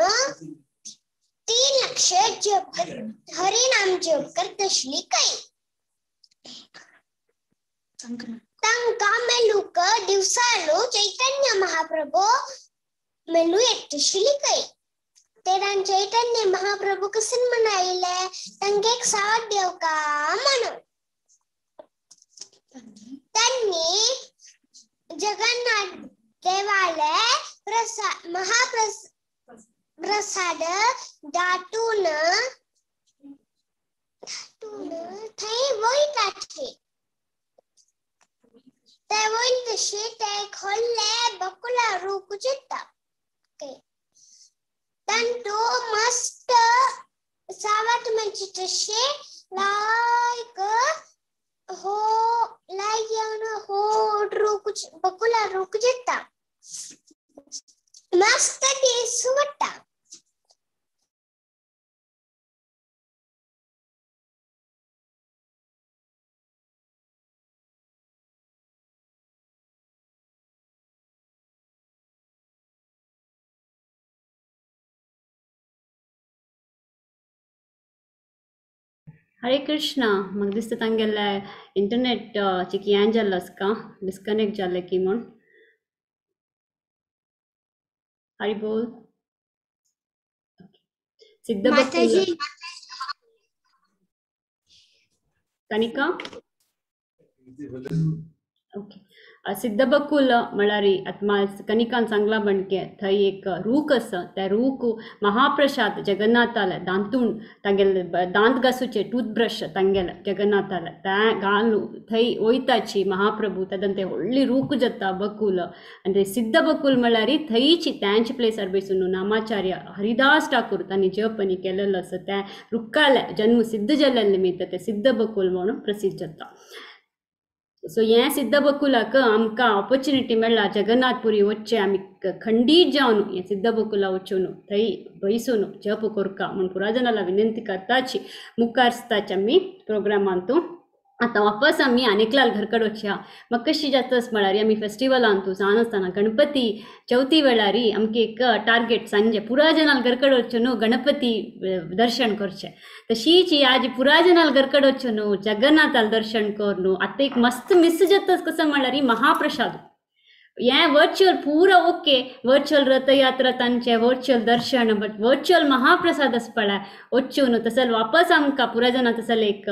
3 लक्ष जप हरिनाम जप करतसली काय. तांकां मेलूक दिवसालो चैतन्य महाप्रभू मेलू येतशिली काय. तेरान चैतन्य महाप्रभू कसन म्हणायले तांकां एक साथ देवका म्हणून. त्यांनी जगन्नाथ देवाले महाप्रसाद दाटून थंय वयताचे. ते वयतशी ते खोल्ले बकुला रूख जेता. तांतू मस्त सावट मेळची तशी लायक हो लायक येवन हो रूख बकुला रूख जेता. मस्त दीस वता. हरे कृष्णा. म्हाका दिसता तांगेले इंटरनेट चिकी हें जाल्लो आसका डिस्कनेक्ट जालें की म्हूण. हरी बोल. सिद्ध माताजी. कनिका. ओके. सिद्धबकुल म्हळ्यार आतां कनिकान सांगला बणके थंय एक रूख आसा. त्या रूख महाप्रसाद जगन्नाथाले दांतून तांगेले दांत घासूचे टूथब्रश तांगेले जगन्नाथाले त्या घालून थंय वयताची महाप्रभू. तेदन ते व्हडली रूख जाता बकुल. आनी ते सिद्धबकुल म्हळ्यार थंयची त्यांचे प्लेसार बसून नामाचार्य हरिदास ठाकूर तांणी जप आनी केलेलो आसा. त्या रुखाले जन्म सिद्ध जाल्ले निमित्त ते सिद्धबकुल म्हणून प्रसिद्ध जाता. सो हें सिद्धबकुलाक आमकां ऑपॉर्च्युनिटी मेळ्ळा जगन्नाथपुरी वचचें आमी खंडीत जावन हें सिद्धबकुला वचून थंय बैसून जप करका म्हूण पुरा जनाला विनंती करताची. मुखार आसताची आमी प्रोग्रामांतू. आतां वापस आमी आनेकलाल घरकड वचया. म्हाका कशी जातस म्हळ्यार आमी फेस्टिवलांतू सान आसतना गणपती चवथी वेळार आमकां एक टार्गेट सांजे पुरा जनाल घरकड वचून गणपती दर्शन करचें. तशीच आज पुरा जनाल घरकड वचून जगन्नाथाल दर्शन करून आतां एक मस्त मिस जातस कसो म्हळ्यार महाप्रसाद. हें वर्च्युअल पुरा ओके वर्च्युअल रथयात्रा तांचे वर्च्युअल दर्शन बट वर्च्युअल महाप्रसाद आसपा पळय वचून तसो वापस आमकां पुरा जाणां तसो एक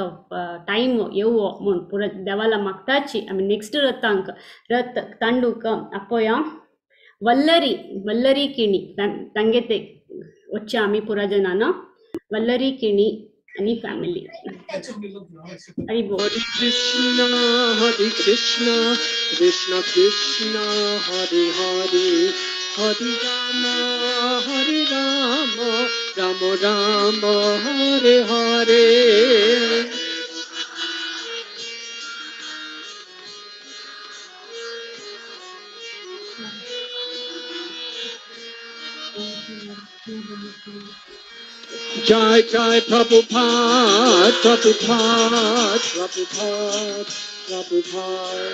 टायम येवो म्हूण पुरा देवाला मागताची. आमी नेक्स्ट रथांक रथ तांडूक आपोया वल्लरी वल्लरी किणी तांगे ते वच्चे आमी पुरा जाणां वल्लरी किणी आनी फॅमिली. हरी बोल. हरे कृष्णा हरे Krishna Krishna Krishna Hare Hare Hare Ram Ram Ram Hare Hare. Jai Jai Prabhupada, Prabhupada, Prabhupada, Prabhupada.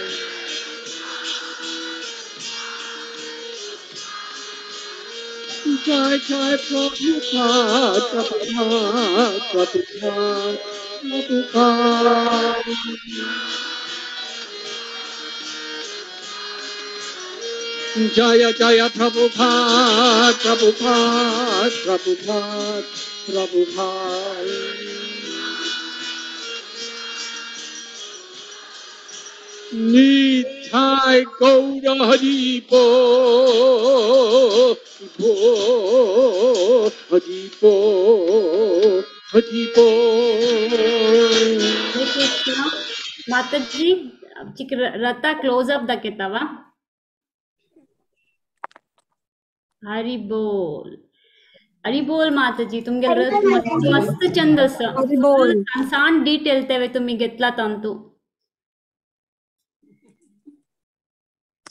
Jai Jai Prabhupada, Prabhupada, Prabhupada, Prabhupada. Jaya Jaya Prabhupada, Prabhupada, Prabhupada, Prabhupada. Nitai Gaura Hari Bo, Bo, Hari Bo, Hari Bo. Hare Krishna. Mataji, रथा close up दाखयता. हरी बोल. हरी बोल माताजी. तुमगे रथ मस्त चंद आसा. सान detail तेवे तुम्ही घेतला तांतू.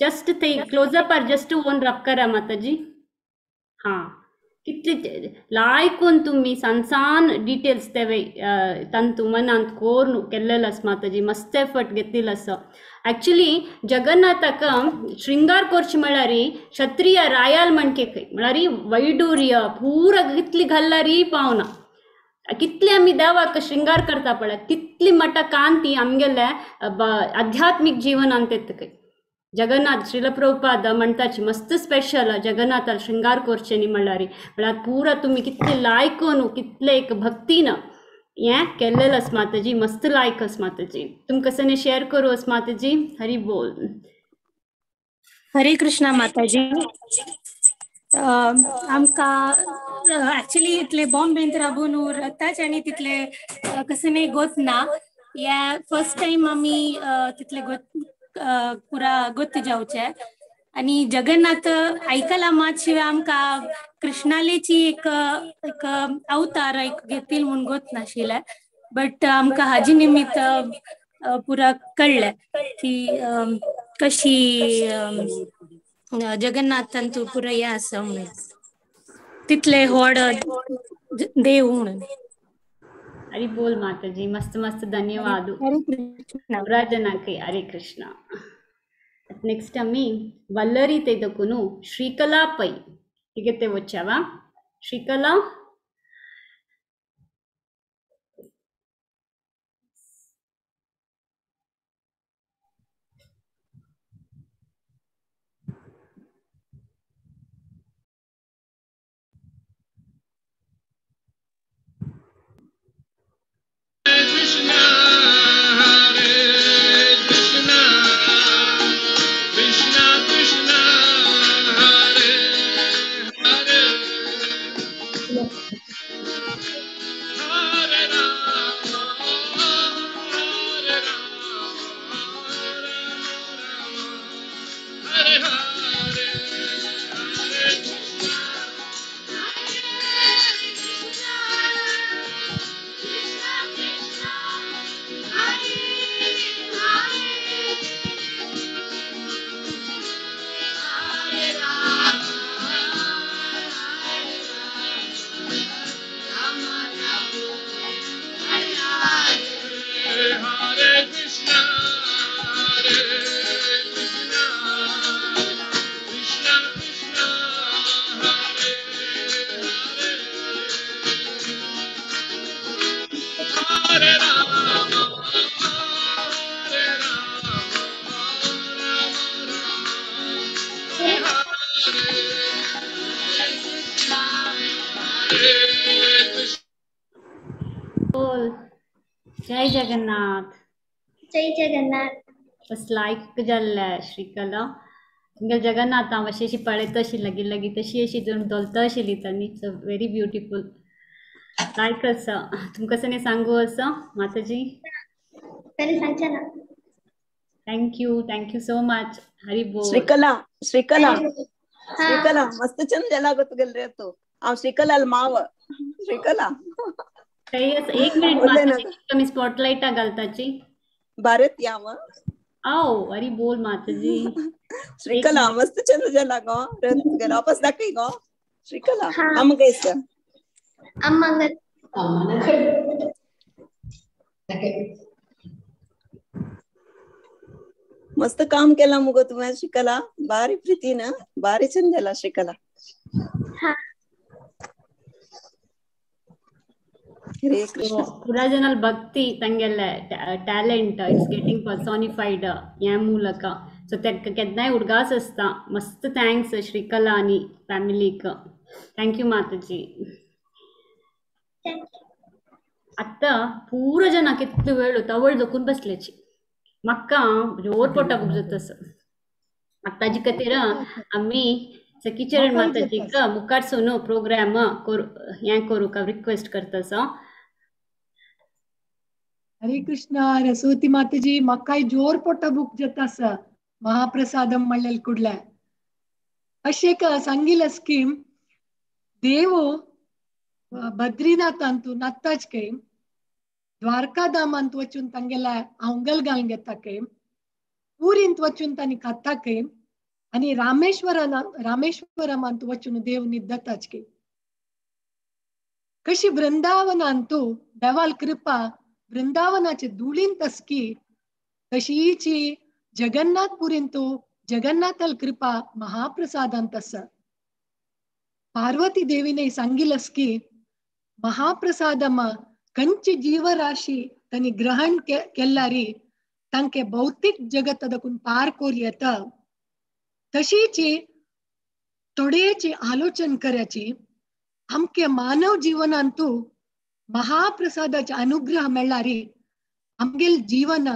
जस्ट ते क्लोजअप are just own रब करा माताजी. हाँ कितले लायकून तुम्ही सान सान डिटेल्स तेवे तांतू मनांत कोरून केल्लेलो आसा माताजी, मस्त एफर्ट घेतिल्लो आसा. ऍक्च्युली जगन्नाथाक शृंगार करचे म्हळ्यार क्षत्रिय रायाल म्हणके खंय म्हळ्यार वैडूर्य पुरा कितली घाल्लारी पावना, कितले आमी देवाक शृंगार करता पळय तितली मटा कांती आमगेले आध्यात्मीक जीवनांत येता खंय. जगन्नाथ श्रील प्रभुपाद म्हणताची मस्त स्पेशल जगन्नाथाल शृंगार करचे न्ही म्हणल्यार म्हळ्यार पुरा तुमी कितले लायकून कितले एक भक्तीन हें केल्लेलं आसा माताजी, मस्त लायक आसा माताजी. तुमकां सने शेअर करू आसा माताजी. हरी बोल. हरे कृष्णा माताजी. आमकां ऍक्च्युली इतले बॉम्बेंत राबून रताच आनी तितले कसं नाही गोत ना, या फर्स्ट टाइम आमी तितले गोत पुरा गोत जावचे. आनी जगन्नाथ आयकला मात शिवाय आमकां कृष्णालेची एक एक अवतार एक घेतील म्हणून गोत नाशिल्लें, बट आमकां हाजी निमित्त पुरा कळ्ळें की कशी जगन्नाथान तू पुरा हें आसा म्हणून, तितले व्हड देव म्हणून. हरी बोल माताजी, मस्त मस्त धन्यवाद. हरे हरे कृष्णा. నెక్స్ట్ అమ్మి వల్లరి తెదకును శ్రీకళ పై టికెట్ వచ్చావా Srikala? Krishna Hare Krishna Krishna Krishna Hare Hare Hare Rama Hare Rama Rama Hare Hare Hare Krishna Hare Krishna Krishna Krishna Hare Hare Hare Rama Hare Rama Rama Hare Hare Hare Krishna Hare Krishna Krishna Krishna Hare Hare Hare Rama Hare Rama Rama Rama Hare Hare Hare Krishna. बोल जय जगन्नाथ. जय Jagannath. First लायक जाल्ले श्रीकला तुमगे जगन्नाथ हांव अशी अशी पळयता अशी लागीं लागीं तशी अशी जण धोलता आशिल्ली तांणी. सो व्हेरी ब्युटिफूल लायक आसा. तुमकां सने सांगू आसा माताजी? तरी सांगचे ना. Thank you, thank you so much. Hari बोल. श्रीकला श्रीकला श्रीकला मस्त चंद जाला गो तुगेले रे तू. हांव श्रीकलाल माव. श्रीकला एक मिनिट माताजी, तुमी स्पॉटलायटा घालताची भारत याव. आओ हरी बोल माताजी. श्रीकला मस्त चंद जाला गो तुगेले, वापस दाखय गो श्रीकला. आमकां मस्त काम केला मुगो तुवें श्रीकला, बारी प्रीती ना, बारी चंद जाला श्रीकला. हरे कृष्ण. पुराजनल भक्ति ತಂಗೆಲ್ಲ ಟ್ಯಾಲೆಂಟ್ it's getting personified या ಮೂಲಕ. ಸೊ केन्नाय उडगास आसता. मस्त thanks Shrikala आनी फॅमिलीक. Thank you माताजी. आतां पूरा जन कितलो वेळ तवळ दोखून बसल्याची म्हाका जोर पोटाक उपजता आसा. आतांची खातीर आमी सखीचरण माताजीक मुखार सोनो प्रोग्राम हें करूंक रिक्वेस्ट करता आसा. हरे कृष्णा. रसवती माताजी म्हाकाय जोर पोटा भूक जाता आसा महाप्रसादम म्हणलेल कुडल्या. अशें एक सांगिल्लें स्कीम देव बद्रीनाथांतू नात्ताच खंय द्वारकाधामांत वचून तांगेल्या आंगल घालून घेता खंय, पुरींत वचून तांणी खाता खंय, आनी रामेश्वरमांत वचून देव निद्दताच खंय. कशी वृंदावनांतू देवाल कृपा वृंदावनाचे धुळींत असकी तशीची जगन्नाथपुरींतू जगन्नाथाल कृपा महाप्रसादांत आसा. पार्वती देवीने सांगिलस की महाप्रसादमा कंची जीवराशी तनी ग्रहण केल्लारी तांके भौतिक जगत दकून पार कोर येता. तशीची थोडेची आलोचन करायची आमके मानव जीवनांतू महाप्रसादाचे अनुग्रह मेळ्ळारी आमगेल जीवन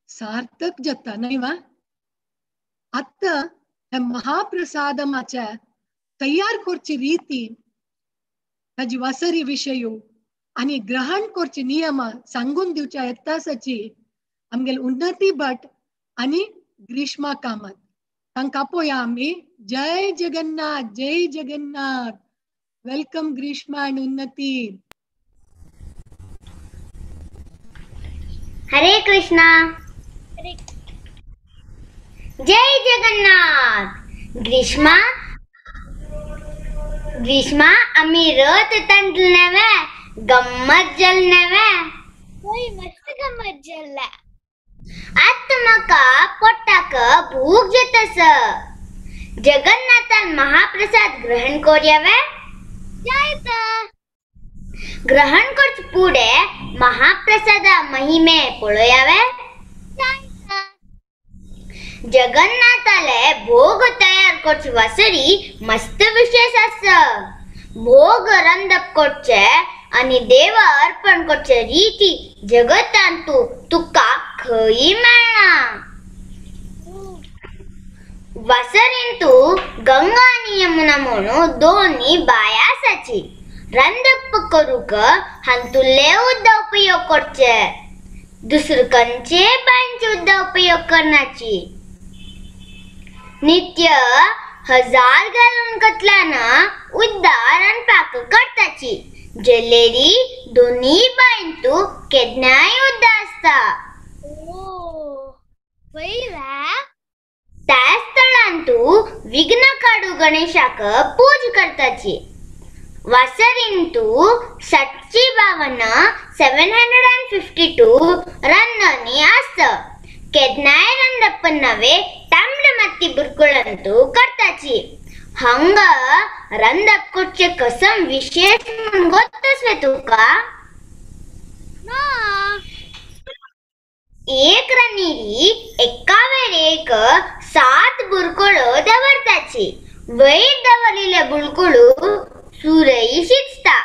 सार्थक जाता न्हय वा. आतां ह्या महाप्रसादमाच्या तयार करची रीती ताजी वासरी विशयो आनी ग्रहण करची नियमां सांगून दिवच्या येतासाची आमगेल उन्नती भट आनी ग्रीष्मा कामत तांकां पळोवया आमी. जय जगन्नाथ, जय Jagannath. Welcome Grishma and Unnati. Hare Krishna, Jai Jagannath. Grishma, Grishma आमी रथ तंटलनेवे गम्मत जलनेवे. होय, मस्त गम्मत जल्ला. आत म्हाका पोटाक भूक जातास. जगन्नाथान महाप्रसाद ग्रहण कोरयावे. जायत. ग्रहण करचे पुढे महाप्रसादा महिमे पळोवयावे. जायत. जगन्नाथाले भोग तयार करचे वासरी मस्त विशेष आसा. भोग रांदप करचे आनी देवा अर्पण करचे रीती जगतांतू तुका खंय मेळना. वासरींतू गंगा आनी यमुना म्हणून दोनी बाया आसाची. रांदप करूंक हातूंतले उदक उपयोग करचे, दुसऱ्यांचे बांयचे उदक उपयोग करनाची. नित्य 1000 गॅलन कतलान उदक रांदपाक करताची. जलेरी दोनी बांयतू केन्नाय उदक आसता. त्या स्थळांतू विघ्न काडू गणेशाक पूज करताची. वासरींतू 752 752 रांदनी आसता. केन्नाय रांदप नवे तांबड माती बुरकुळांतू करताची. हंग रांदप करचे कसम विशेष म्हूण गोत्तस्वे तुका. एक रांदनीरी एकावेर एक 7 बुरकुळो दवरताची. वयर दवरिल्ले बुरकुळू सुरई शिजता.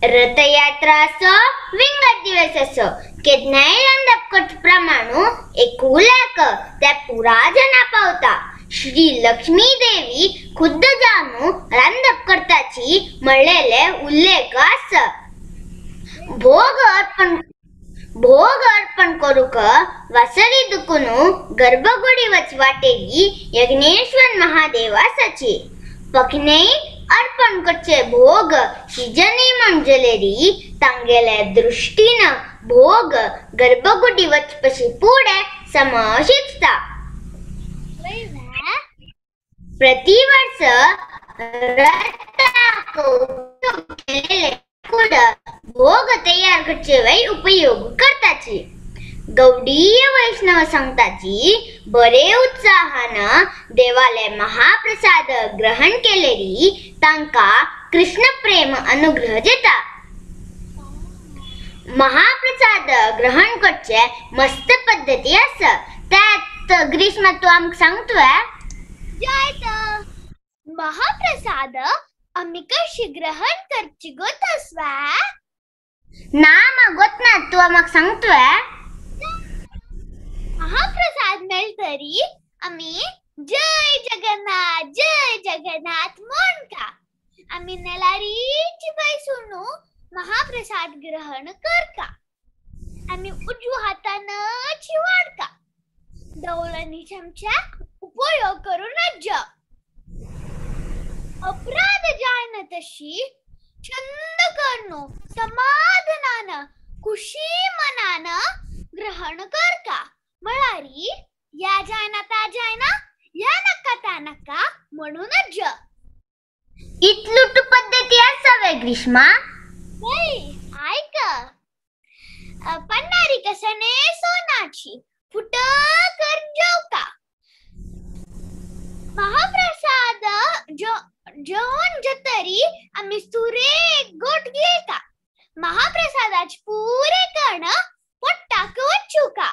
रथयात्रा असो विंगड दिवस असो केन्नाय रांदप करचे प्रमाणू एकुल्याक त्या पुरा जना पावता. श्री लक्ष्मी देवी खुद्द जाणू रांदप करताची म्हणलेले उल्लेख आसा. भोग अर्पण करूंक वासरी दुकुनू गर्भगुडी वच वाटेरी यज्ञेश्वर महादेव आसाची. पखनेय अर्पण करचे भोग शिजनी म्हणजलेरी तांगेले दृष्टीन भोग गर्भगुडी वचपशी पुढे सम शिजता. प्रतिवर्ष रथाक उपयोग केलेले कुड भोग तयार करचे वेळी उपयोग करताची. गौडीय वैष्णव सांगताची बरे उत्साहान देवाले महाप्रसाद ग्रहण केलेली तांका कृष्ण प्रेम अनुग्रह देता. महाप्रसाद ग्रहण करचे मस्त पद्धती आसा. त्यात ग्रीष्मा तू आमकां सांगतोय. जायत. महाप्रसाद आमी कशी ग्रहण करची गोतस्वा. ना मा गोत ना, तू आमकां सांगतोय. महाप्रसाद मेळतरी आमी जय जगन्नाथ जय जगन्नाथ म्हणका. आमी नेलारीची बैसून महाप्रसाद ग्रहण करका. आमी उजव्या हातानच वाडका. दौलनी चमचा उपयोग करू नज. अपराध जायना तशी छंद करणो समाधानान खुशी मनान ग्रहण करका. म्हळारी या जायना ता जायना या नका ता नका म्हणूनच. इतलुटू पद्धती आसा वे ग्रीष्मा? ऐक, पन्नारी कसने सोनाची फुट कर जेवका, महाप्रसाद जेवण जतरी आम्ही सुरे गोट गिळका, महाप्रसादाची पुरे कण पोट्टाक वचूका,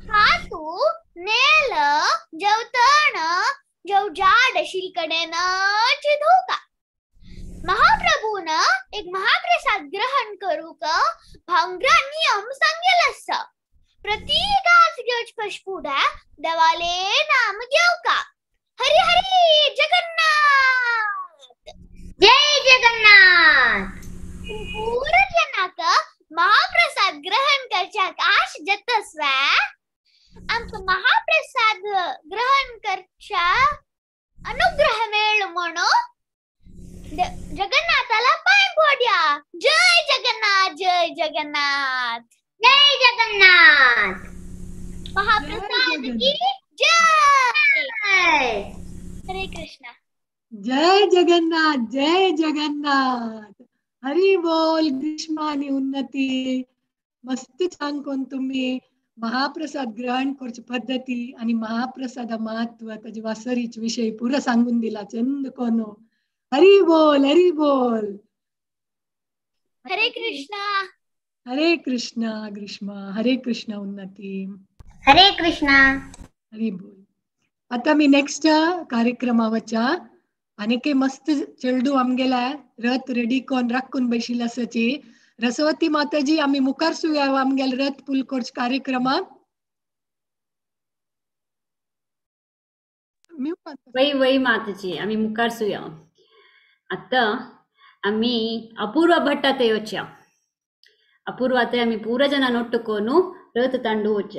हातू नेल जेवतण जेव जाड शिलकडेनच धोका, महाप्रभून एक महाप्रसाद ग्रहण करूक भांगरा नियम सांगेल आसा, प्रत्येकाच घेवच पशपुड्या देवाले नाम घेवका. हरी हरी जगन्नाथ, जय जगन्नाथ. पूरा जनाक महाप्रसाद ग्रहण करच्याक आश जतस्वा, आमकां महाप्रसाद ग्रहण करच्या अनुग्रह मेळ्ळो म्हणून जगन्नाथाला पाय पड्या. जय जगन्नाथ, जय जगन्नाथ, जय जगन्नाथ. महाप्रसाद की जय. हरे कृष्णा. जय जगन्नाथ, जय जगन्नाथ. हरी बोल. ग्रीष्मा आणि उन्नती मस्त छान कोण तुम्ही महाप्रसाद ग्रहण करची पद्धती आणि महाप्रसादा महत्व ताजे वासरीच विषय पुरा सांगून दिला चंद कोनो. हरी बोल, हरी बोल. हरे कृष्णा. हरे कृष्णा ग्रीष्मा, हरे कृष्णा उन्नती, हरे कृष्णा. हरी बोल. आता मी नेक्स्ट कार्यक्रमावरच्या अनेक मस्त चेडू आमगेला रथ रेडी कोन राखून बशिल आसाची. रसवती माताजी आम्ही मुखार सुया आमगेल रथ पुल करच कार्यक्रमाक. वै वै माताजी आम्ही मुखार सुया. आता आम्ही अपूर्व भट्टात येवच्या. अपूर्वाते आम्ही पूरा ಜನ ನೊಟ್ಟುಕೋನು ರಥ ತಂಡು ಹೋಚ.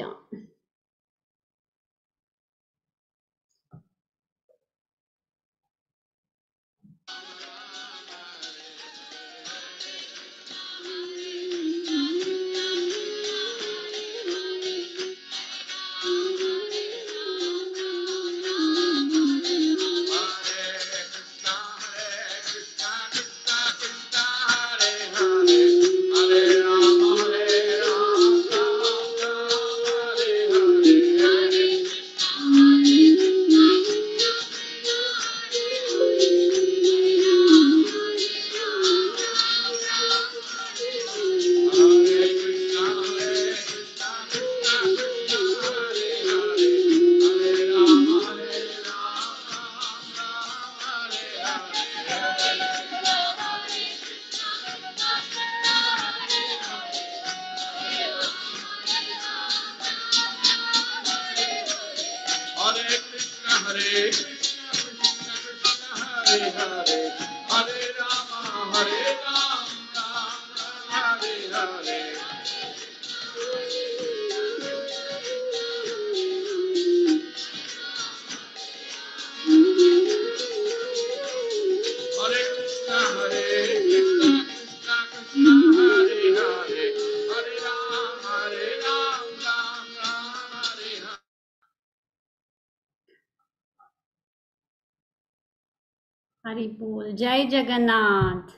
हरी बोल. जय जगन्नाथ,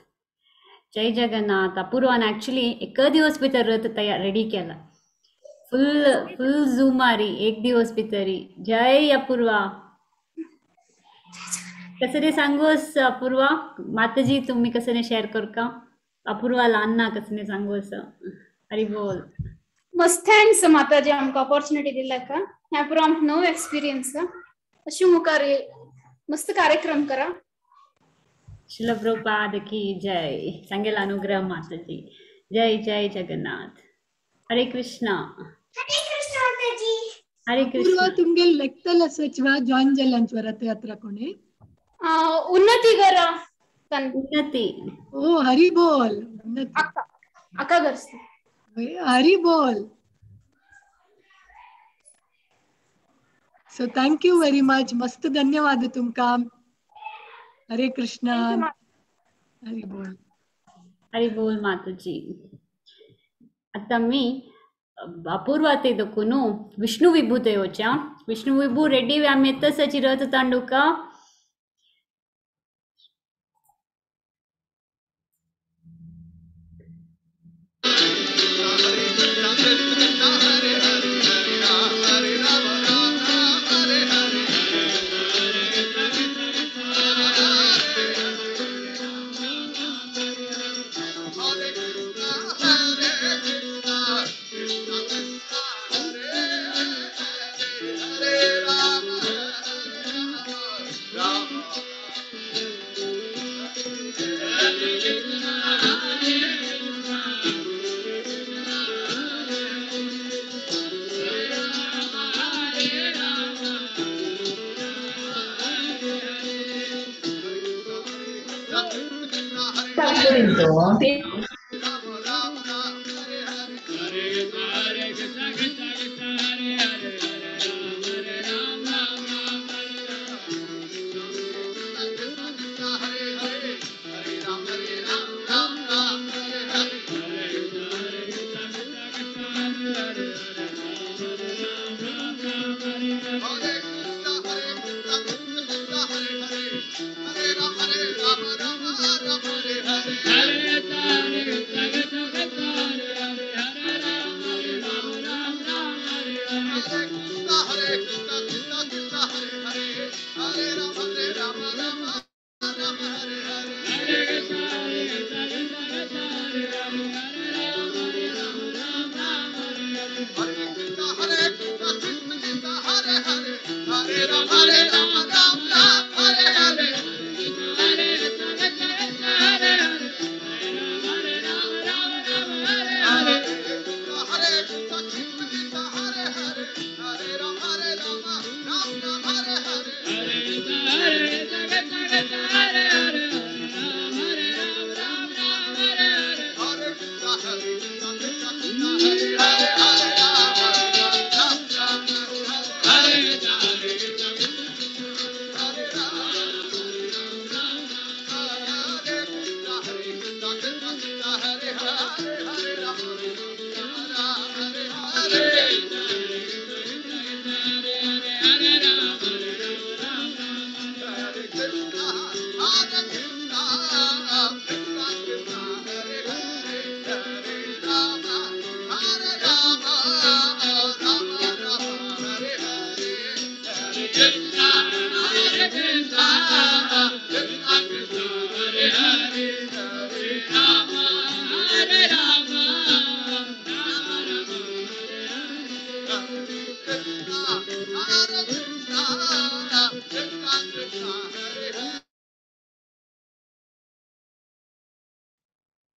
जय जगन्नाथ. अपूर्वान ऍक्च्युली एक दिवस भितर रथ तयार रेडी केला, फुल फुल झुमारी एक दिवस भितरी. जय अपूर्वा. कसं रे सांगूस अपूर्वा माताजी, तुम्ही कसं शेअर कर का अपूर्वा लहान ना कसं सांगूस. हरी बोल. मस्त thanks माताजी आमकां ऑपॉर्च्युनिटी दिला का. ह्या पुरो आमकां नवो एक्सपिरियन्स. अशी मुखार मस्त कार्यक्रम करा. शिल प्रभुपाद की जय. सांगेल अनुग्रह माताजी. जय जय जगन्नाथ. हरे कृष्णा. हरे कृष्णा माताजी. हरे कृष्णा. तुमगेल लेक्तल सचिवा जॉइन जाल्यांचो रथयात्रा कोणी? उन्नती करा. उन्नती. ओ हरी बोल. अक्का गरज. हरी बोल. So thank you very much. मस्त धन्यवाद तुमका. हरे कृष्णा. हरी बोल. हरी बोल माताजी. आता मी अपूर्वाते दखून विष्णू विभू येवच्या. विष्णू विभू रेडी आमी येतसची रथ तांडुका.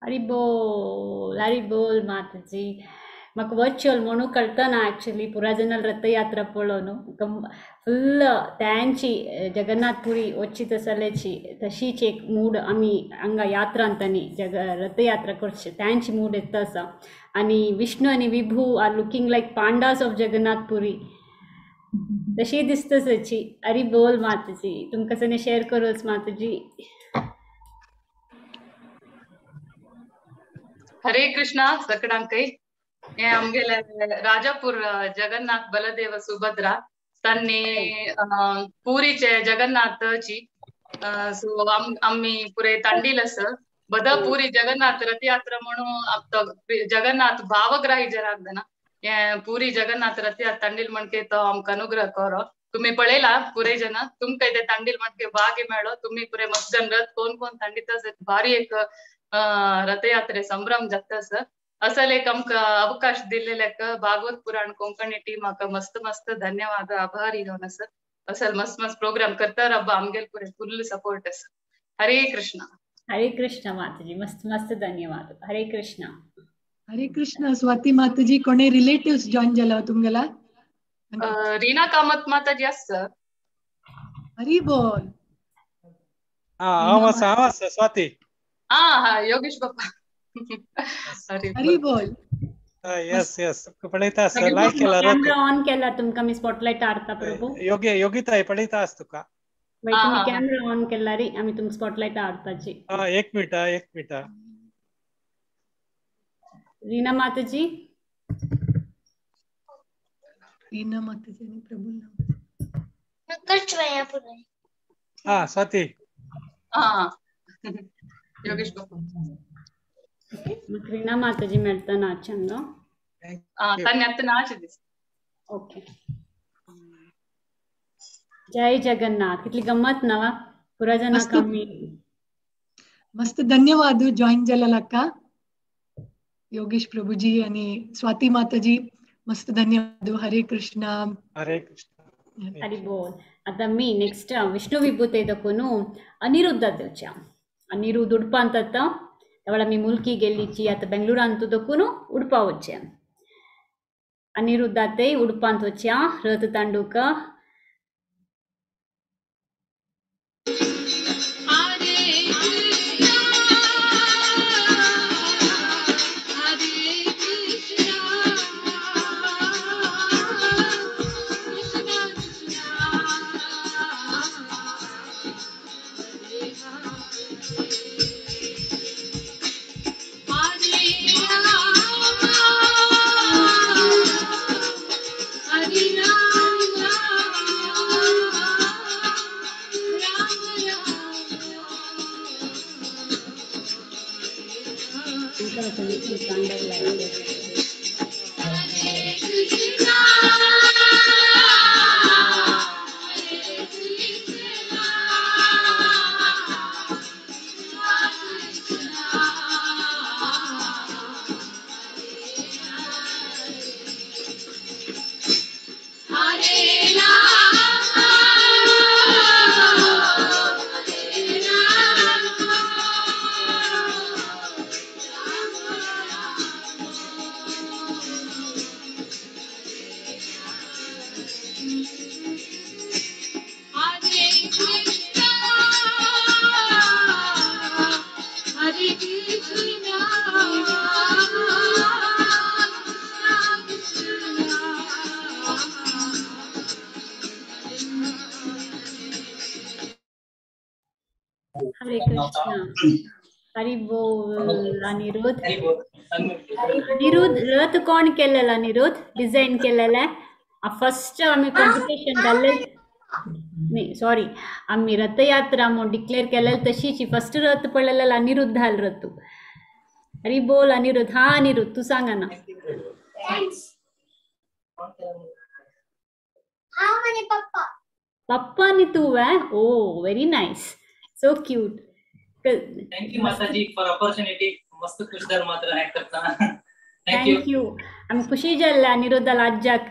हरी बोल माताजी. म्हाका वर्च्युअल म्हणून कळतना ॲक्च्युली पुरा जनल रथयात्रा पळोवन फुल त्यांची जगन्नाथपुरी वच्ची तसल्याची तशीच एक मूड आमी हांगा यात्रा अंतानी जग रथयात्रा करची त्यांची मूड येता आसा. आनी विष्णू आनी Vibhu are looking like pandas of Jagannathpuri तशी दिसता सची. हरी बोल माताजी. तुमकां सने शेअर करोच माताजी. हरे कृष्णा सकडांकय. हे आमगेले राजापूर जगन्नाथ बलदेव सुभद्रा तांणी पुरीचे जगन्नाथची सो आम्ही पुरे तांडील आस बद पुरी जगन्नाथ रथयात्रा म्हणून जगन्नाथ भावग्राही जनार्दन हे पुरी जगन्नाथ रथयात्रा तांडील म्हणके तो आमकां अनुग्रह करो. तुम्ही पळयला पुरे जन तुमकां ते तांडील म्हणके भाग्य मेळो. तुम्ही पुरे मस्त जन रथ कोण कोण तांडीत भारी एक रथयात्रे संभ्रम जाता सर. असल एक आमकां अवकाश दिल्लेल्याक भागवत पुराण कोंकणी टीमाक मस्त मस्त धन्यवाद आभारी जावन आसा. असल मस्त मस्त प्रोग्राम करता रब्बा आमगेल पुरे फुल सपोर्ट आसा. हरे कृष्णा. हरे कृष्णा माताजी. मस्त मस्त धन्यवाद. हरे कृष्णा. हरे कृष्णा. स्वाती माताजी कोणे रिलेटिव्स जॉईन जाला तुमगेला? रीना कामत माताजी आसा. हरी बोल. हांव आसा हांव आसा स्वाती. हा हा योगेश बाप्पा. हरी बोल. येस येस पळयता आसा. लायक केला कॅमेरा ऑन केला तुमकां मी स्पॉटलायट हाडता प्रभू. योगी योगिताय पळयता आस तुका. तुम्ही कॅमेरा ऑन केला रे आमी तुमकां स्पॉटलायट हाडताची. हा एक मिनिट एक मिनिट. रीना माताजी. रीना माताजी आणि प्रभू. हा स्वाती. हा योगेश बाप्पा. रीना माताजी मेळटा नाचंग तन्नी नाच this. Okay, जय जगन्नाथ. कितली गम्मत नवा पुरा जना कमी. मस्त धन्यवाद जॉईन झालेला योगेश प्रभुजी आणि स्वाती माताजी. मस्त धन्यवाद. हरे कृष्ण. हरे कृष्ण. हरी बोल. आता मी नेक्स्ट विष्णु विभूते दकून अनिरुद्ध देवच्या अनिरुद्ध उडपा ಅಂತ त्यावेळा मी मुलकी गेल्लीची आता बेंगळूरांत दकून उडपा वच्चे अनिरुद्ध ते उडपांत वच्या रथ तांडूक. हरे कृष्ण. हरी बोल. अनिरुद्ध, अनिरुद्ध रथ कोण केलेला? अनिरुद्ध डिझाईन केलेला फर्स्ट आम्ही कॉम्पिटिशन घाल्ले नाही, सॉरी आम्ही रथयात्रा म्हणून डिक्लेअर केलेलं तशीची फर्स्ट रथ पडलेला अनिरुद्ध हाल रथ. हरी बोल अनिरुद्ध. हा अनिरुद्ध तू सांगा ना. पप्पा आणि तू वे? Oh very nice, so cute. Thank you Mataji for opportunity. मस्त खुश झालं मात्र हॅक करताना. Thank you. आम्ही खुशी जाल्ले अनिरुद्धाला आज्जाक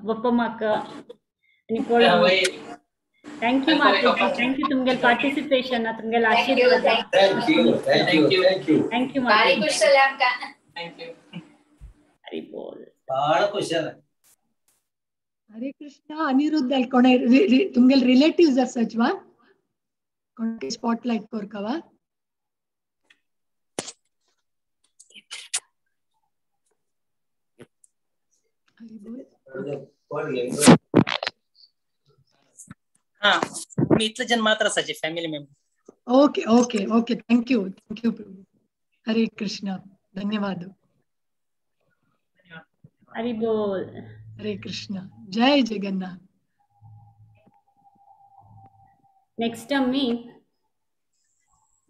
बप्पा माक आणि thank you Mataji. Thank you तुमगेल पार्टिसिपेशन, तुमगेल आशीर्वाद. Thank you thank you thank you thank you माताजी. खुश झाले आमका. Thank you. Hari बोल. बहळ खुश झाले. हरे कृष्ण. अनिरुद्ध कोण तुमगेल रिलेटिव्स आसाच वा कोण स्पॉटलाइट कोरकावा? हा मी इथले जण मात्र असायचे family member. Okay okay okay thank you thank you Prabhu. Hare Krishna. धन्यवाद. हरी बोल. हरे कृष्ण. जय जगन्नाथ. नेक्स्ट मी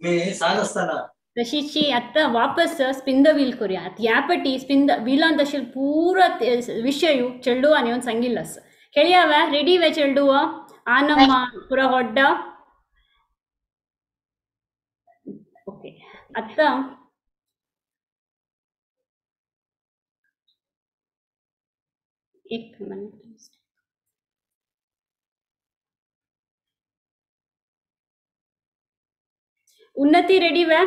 मी सांग असताना तशीची आता वापस स्पिन the wheel करूया. ह्या पटी स्पिन the व्हीलान तशी पूरा विषय चेंडूवान येवन सांगिल्लो आसा. खेळया वे? रेडी वे चेंडू? आनम्मा पुरा होड्डा. ओके आता एक मिनिट. उन्नति रेडी वे?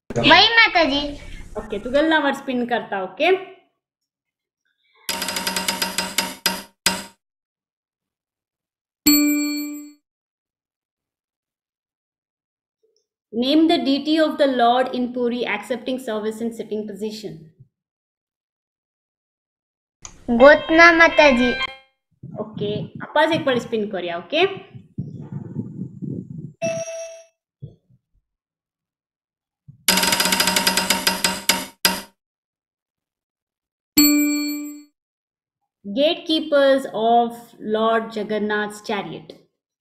वही माताजी. ओके तुगल नावर स्पिन करता. Okay name the deity of the Lord in Puri accepting service in sitting position. गोतना Mataji. Okay आपास एक पळ स्पिन करूया. Okay gatekeepers of Lord Jagannath's chariot.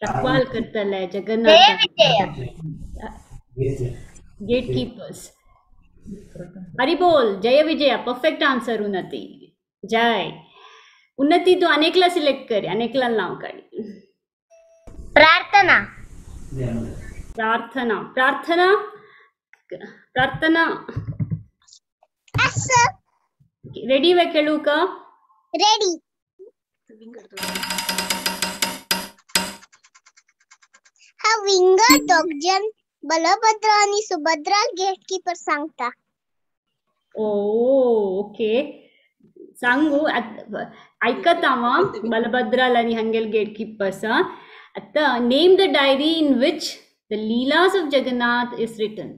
रखवाल करतले जगन्नाथ. Gatekeepers. हरी बोल. जय विजया, परफेक्ट आन्सर उन्नती. जय उन्नती, तू अनेकला सिलेक्ट कर, अनेकला नाव काढ. प्रार्थना. प्रार्थना, प्रार्थना, प्रार्थना. रेडी वे खेळू का? रेडी. हा विंगर दोगजन बलभद्र आणि सुभद्रा गेटकीपर सांगता. ओ ओके, सांगू ऐकत आवा बलभद्राल आणि हंगेल गेटकीपर्स. आता name the diary in which the leelas of Jagannath is written.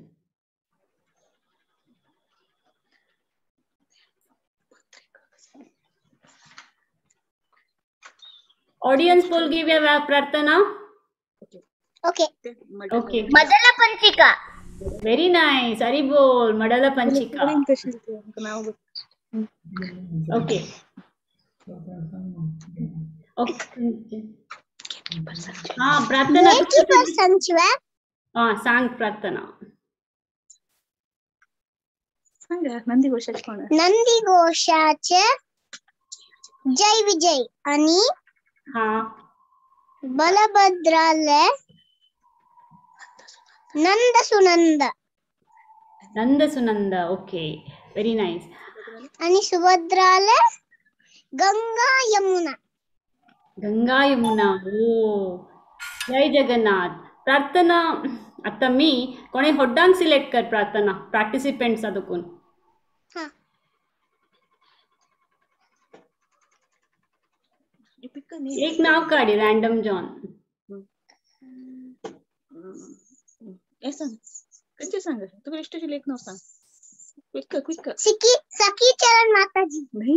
Audience poll घेऊया प्रार्थना. Okay okay. Madala Panchika. Very nice. Hari बोल. मडला पंचिका. Okay okay. हा प्रार्थना हा सांग प्रार्थना. नंदीघोषाचे जय विजय आणि हा बलभद्राले Nanda Sunanda. Nanda Sunanda. Okay, very nice. आणि सुभद्राले गंगा यमुना. गंगा यमुना. ओ जय जगन्नाथ. प्रार्थना आता मी कोणी होड्डांक सिलेक्ट कर प्रार्थना पार्टिसिपेंट्स दोकून. एक नाव काढी रॅन्डम जॉन. सांग कंचे सांग तुका इष्ट एक नाव सांग. Quick quick. सखी चरण माताजी. नाही.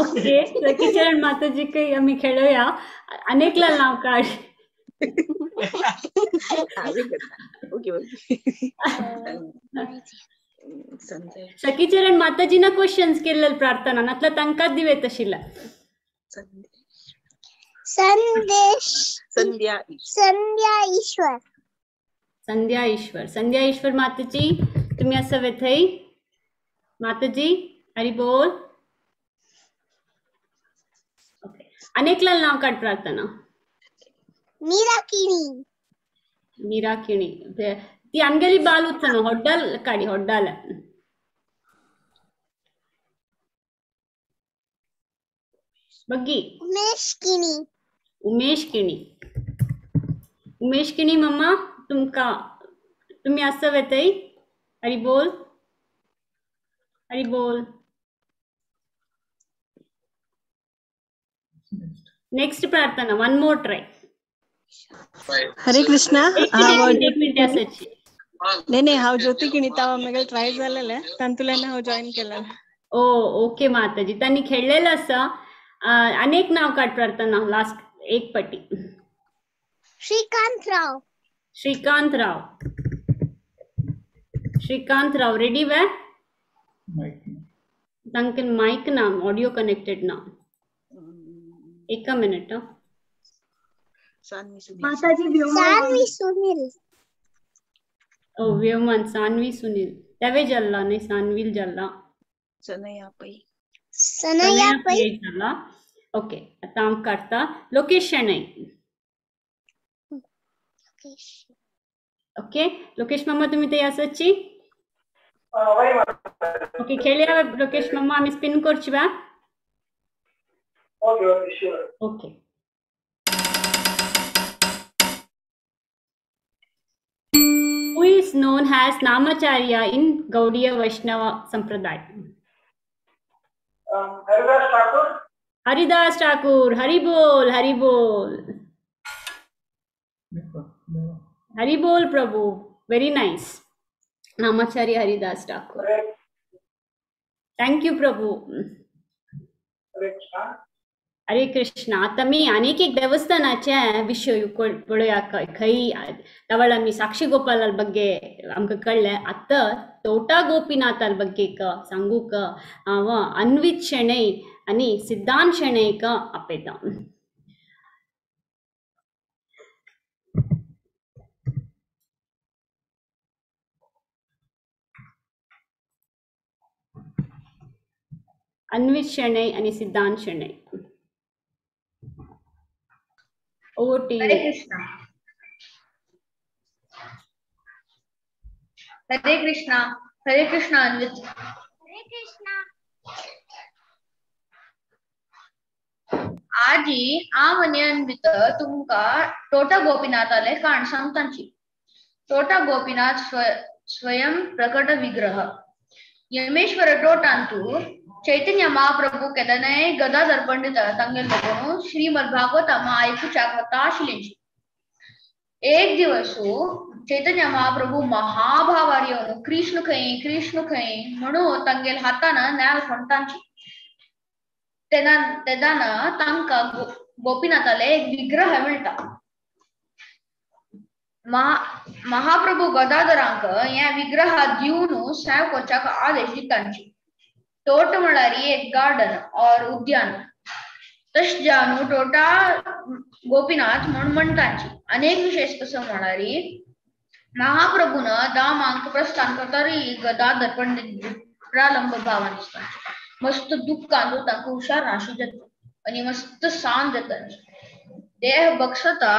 ओके, सखी चरण माताजी काही आम्ही खेळूया. अनेकला नाव काढ. Okay okay. सखी चरण माताजीना क्वेश्चन्स केलेले प्रार्थना नातला तांकां दिवे तशिला. संदेश संध्या संध्या ईश्वर. संध्या ईश्वर. संध्या ईश्वर माताजी तुम्ही असं वेथई माताजी. हरी बोल. ओके, अनेकला नाव काढ प्रार्थना. मीरा किणी. मीरा किणी ती आमगेली बाल उत्सव होड्डाल काढी होड्डाल. बग्गी. उमेश किणी. उमेश किणी. उमेश किणी मम्मा तुमका तुम्ही असं वेतई. हरी बोल. हरी बोल. नेक्स्ट प्रार्थना one more try. Hare Krishna. एक मिनिट असायची. नाही नाही, हांव ज्योती किणिता मेगेल ट्राय झालेले तांतुल्यान हांव जॉईन केला. ओ ओके माताजी, त्यांनी खेळलेलं असं. अनेक नाव काढ प्रार्थना लास्ट एक पटी. श्रीकांत राव. श्रीकांत राव. श्रीकांत राव रेडी वे? तांकां मायक ना, ऑडियो कनेक्टेड ना. एका मिनिट. सानवी सुनील. ओ व्योमन सानवी सुनील तेवे जल्ला नाही सानवील जल्ला. सनया पै. सनया पै जल्ला. ओके, आता आम काढता लोकेश शणै. ओके लोकेश मामा तुम्ही ते आसाची. ओके खेळया लोकेश मामा, आम्ही स्पिन करची बा. Okay okay sure. Okay. Who is known as Namacharya in Gaudiya Vaishnava Sampradaya? Haridas Thakur. Haridas Thakur. Hari बोल. हरी बोल. हरी बोल Prabhu. Very nice. Namacharya Haridas Thakur. Thank you Prabhu. Hare Krishna. आता मी अनेक एक देवस्थानाचे विषय पळोवया. खंय तवळ आमी साक्षी गोपाला ಬಗ್ಗೆ आमकां कळ्ळें. आतां तोटा गोपीनाथाल ಬಗ್ಗೆ सांगूक हांव अन्वित शणै आनी सिद्धांत शणैक आपयता. अन्वित शणै आणि Siddhant Shenai. Over to Hare Krishna. Hare Krishna. Hare Krishna Anvit. Hare Krishna. आजी आम आनी अन्वित तुमकां टोटा गोपीनाथाले काण सांगतांची. टोटा गोपीनाथ स्वयं प्रकट विग्रह यमेश्वर टोटांतु चैतन्य महाप्रभु केदनाय गदाधर पंडित तांगेलो कोणू श्रीमद भागवतम आयकुच्याक वता आशिल्लेंची. एक दिवसू चैतन्य महाप्रभु महाभावार येवन कृष्ण खंय कृष्ण खंय म्हणून तांगेल हातान नेल फोडटांची. तेदाना तांकां गोपीनाथाले एक विग्रह मेळटा. महाप्रभु गदाधरांक ह्या विग्रह दिवन सेव करच्याक आदेश दितांची. तोट म्हळ्यार एक गार्डन और उद्यान तशें जावन टोटा गोपीनाथ म्हूण म्हणटांची. अनेक विशेष कसो म्हळ्यार महाप्रभून दामांक प्रस्थान करतरी गदाधर पंडित प्रालंब भावान दिसतांचे. मस्त दुःखान तांकां हुशार नाशी जाता आनी मस्त सांज जाता. देह बक्षता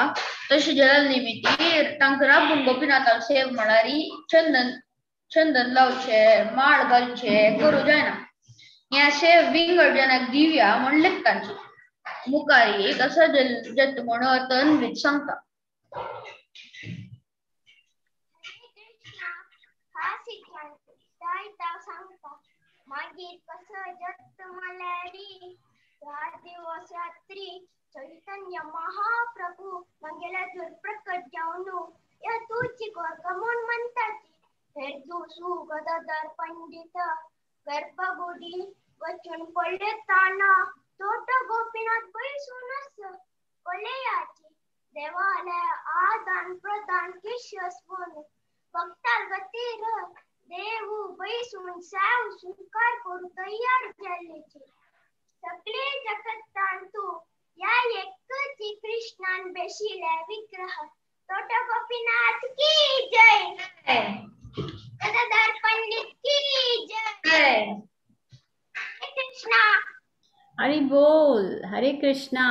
तशें जल निमित्ती तांकां राबून गोपीनाथाक सेव म्हळ्यार चंदन चंदन लावचे माळ घालचे करूं जायना. ह्या सेव विंगड जनाक दिव्या म्हण लेखतांची. मुखार कसो जत म्हण तन्वीत सांगता. मागीर कसो जत म्हळ्यार ह्या दिवस रात्री चैतन्य महाप्रभू तांगेल्या प्रकट जावन ह्या तुळशी कोरका म्हूण म्हणटाची. हेर दिवसू गदाधर पंडित गर्भगुडी वचून पळयताना तोट गोपीनाथ बैसून आसा पळयाची देवालय आदान प्रदान केशस म्हणून भक्ता गतीर देवू बैसून सेव स्वीकार करू तयार जाल्ल्याची. सगळे जगतांतू ह्या एकच कृष्णान बेशिले विग्रह तोट गोपीनाथ की जय. गदाधर पंडित की जय. हरे कृष्णा. हरी बोल. हरे कृष्णा.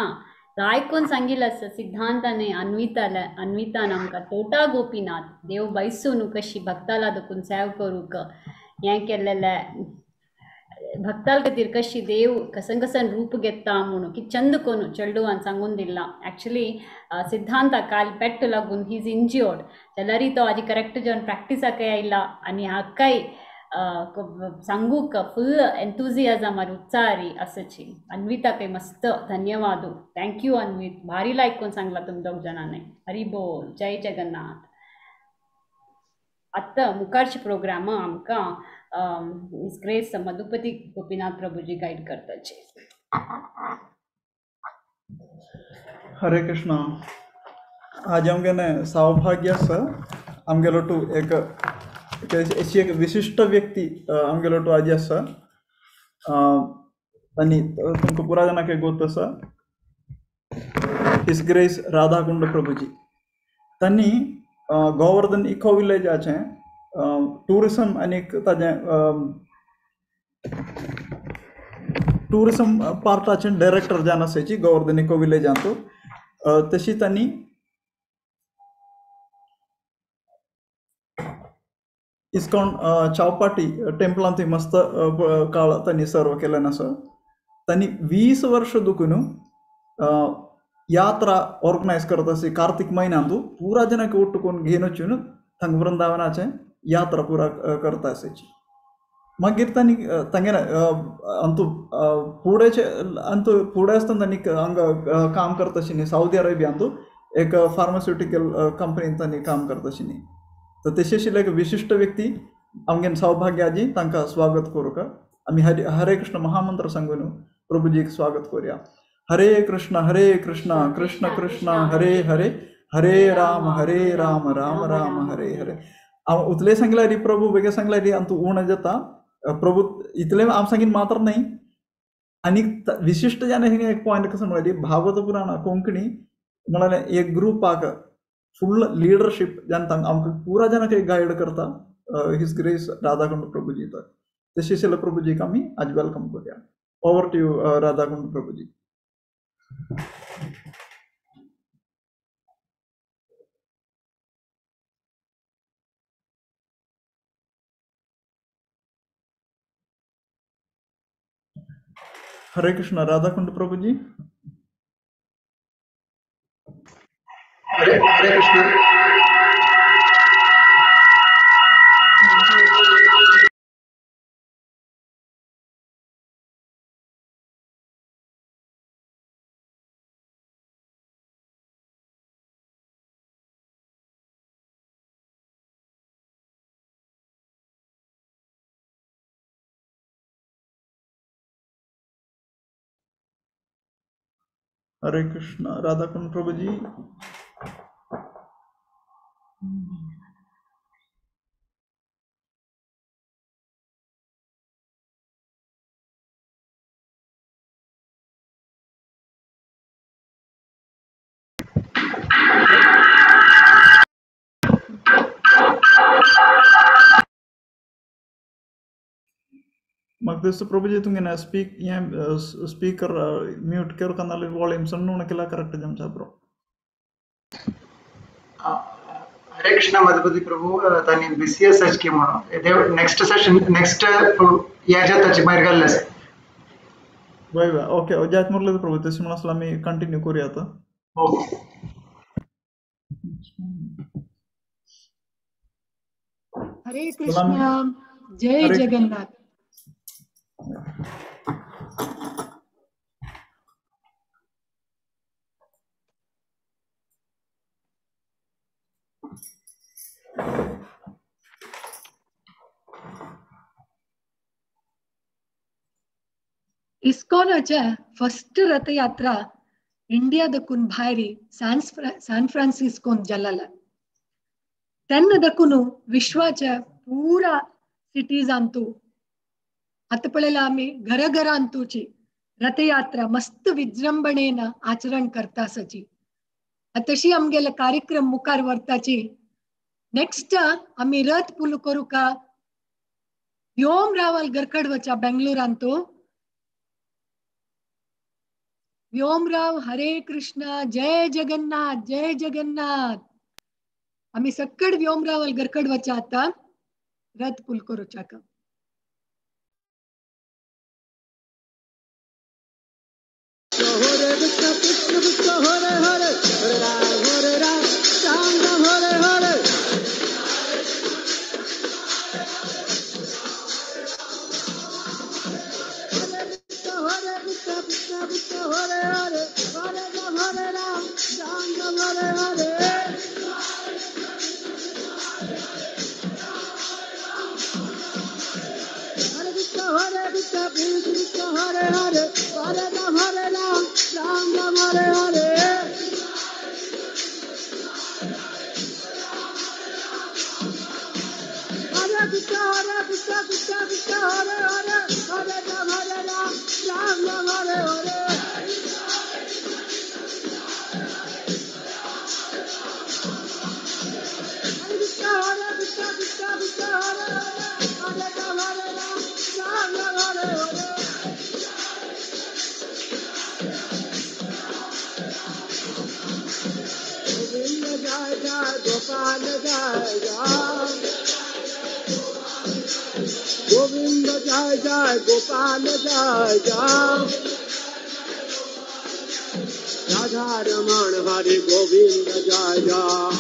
आयकून सांगितलं आसा सिद्धांताने अन्विताला अन्वितान आमकां टोटा गोपीनाथ देव बैसून कशी भक्ताला देखून सेव करूंक हें केल्लेलें भक्ताल खातीर कशी देव कसन कसन रूप घेता म्हणून की चंद कोनू चेडवान सांगून दिला. एक्चुली सिद्धांता काल पेट्ट लागून he is injured जाल्यारय तो आजी करेक्ट जावन प्रॅक्टिसाकय आयला आनी हाकाय सांगूक फुल एन्थुजियाजम आनी उत्साहारी आसाची. अन्विताकय मस्त धन्यवाद. Thank you Anvit. भारी लायकून सांगला तुम दोग जाणांनी. हरी बोल. जय जगन्नाथ. आतां मुखारचे प्रोग्राम आमकां his grace Madhupati Gopinath Prabhuji guide करताचे. हरे कृष्णा. आज आमगेले सौभाग्य आसा आमगेलो टू एक अशी एक विशिश्ट व्यक्ती आमगेलो टू आजी आसा आनी तुमकां पुरा जाणांक एक गोत आसा his grace Radhakund Prabhuji. तांणी गोवर्धन इको विलेजाचें टुरिजम आनी ताजें टुरिजम पार्टाचें डायरेक्टर जावन आसाची गोवर्धन इको विलेजांतू. तशी तांणी इस्कॉन चावपाटी टेम्पलांतूय मस्त काळ तांणी सर्व केलें आसा. तांणी 20 वर्ष दुखून यात्रा ऑर्गनायज करता आसी कार्तिक म्हयन्यांतू पुरा जनाक ಒಟ್ಟು करून घेवन वचून थंग वृंदावनाचें यात्रा पुरा करता आसाची. मागीर तांणी तांगेले अंतू फुडें अंतू फुडें आसतना तांणी हांगा काम करता आशिल्ली सावदी अरेबियांतू एक फार्मास्युटिकल कंपनीन तांणी काम करता आशिल्ली. तर तशें आशिल्ले एक विशिश्ट व्यक्ती आमगेले सौभाग्याजी तांकां स्वागत करूंक आमी हरे कृष्ण महामंत्र सांगून प्रभुजीक स्वागत करुया. हरे कृष्ण कृष्ण कृष्ण हरे हरे हरे राम राम राम हरे हरे. हांव उतले सांगल्यार प्रभू बेगीन सांगल्यार आमकां उणें जाता प्रभू इतलें हांव सांगीन मात्र न्हय. आनी विशिश्ट जाणें एक पॉयंट कसो म्हळ्यार भागवत पुराण कोंकणी म्हळ्यार एक ग्रुपाक फुल लिडरशीप जाणता आमकां पुरा जाणांक एक गायड करता his grace Radhakund Prabhuji. तशें आशिल्ल्या प्रभुजीक आमी आज welcome करुया. Over to you Radhakund Prabhuji. Hare Krishna Radhakund Prabhuji. Hare Hare Krishna. Hare Krishna Radhakund Prabhuji. म्हाका दिसता प्रभुजी तुमगे स्पीक हें स्पीकर म्यूट करता नाल्यार वॉल्यूम सण्ण केला करेक्ट जमचा ब्रो. हरे कृष्ण मधुपति प्रभु तांणी बीसीएस की म्हणून नेक्स्ट सेशन नेक्स्ट याच्या ताची भायर घाल्ले आसा. वय वय ओके जात मुरलीधर प्रभु तशें म्हणून आसल्यार आमी कंटिन्यू करूया आतां. हरे कृष्ण जय जगन्नाथ. इस्कॉनाच्या फर्स्ट रथयात्रा इंडिया दकून भायरी सॅन फ्रान्सिस्कोन जालाला. तेन्ना दकून विश्वाच्या पुरा सिटीजांतू आता पळयला आमी घरघरांतूची रथयात्रा मस्त विजृंभणेन आचरण करता आसाची. तशी आमगेले कार्यक्रम मुखार व्हरताची. नेक्स्ट आमी रथ पुल करूं का व्योम रावल गरकड वचा बेंगलुरांतू. व्योमराव हरे कृष्णा जय जगन्नाथ जय जगन्नाथ. आमी सक्कड व्योमरावल गरकड वचा आता रथ पुल करूचा का. Hare Krishna Krishna Krishna Hare Hare Hare Ram Ram Ram Hare Hare. Hare Krishna Krishna Krishna Hare Hare Hare Ram Ram Ram Hare Hare. Hare Krishna Krishna Krishna Hare Hare Hare Ram Ram Ram Hare Hare. Hare Krishna Krishna Krishna Hare Hare Hare Ram Ram Ram Hare Hare. Hare Krishna Krishna Krishna Hare Hare Hare Ram Ram Ram Hare Hare. Govinda Jai Jai Gopal Jai Jai Govinda Jai Jai Gopal Jai Jai Radha Raman Hare Govinda Jai Jai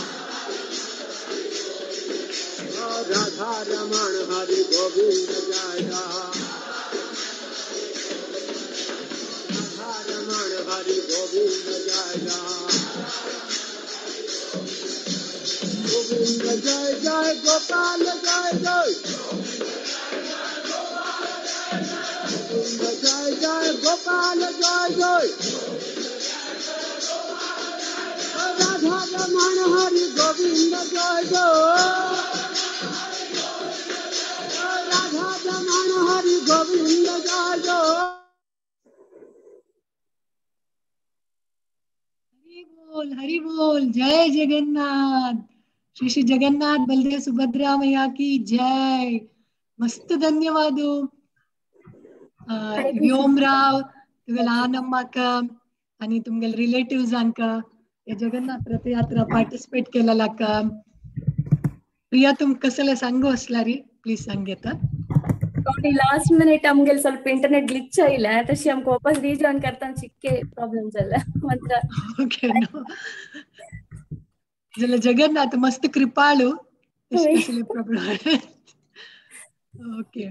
Radha Raman Hare Govinda Jai Jai Radha Raman Hare Govinda Jai Jai Govinda Jai Jai Gopal Jai Jai Govinda Jai Jai Gopal Jai Jai Radha Raman Hare Govinda Jai Jai Radha Raman Hare Govinda Jai Jai. Hari बोल हरि बोल जय जगन्नाथ. श्री श्री जगन्नाथ बलदेव सुभद्रा मैया की जय. मस्त धन्यवाद. व्योमराव तुमगेले आनम्माक आनी तुमगेले रिलेटिव्सांक हे Jagannath Rath Yatra participate केलेलाक. Priya तुमकां कसले सांगू असलारी प्लीज सांग येता. लास्ट मिनिट आमगेले ಸ್ವಲ್ಪ ಇಂಟರ್ನೆಟ್ ಗ್ಲಿಚ್ ಆಯಿಲ್ಲ, ತशी आमकां वापस रिजॉइन करताना चिक्के प्रॉब्लेम जाल्ले मात्र. ओके, जाल्यार जगन्नाथ मस्त कृपाळू प्रॉब्लेम. ओके,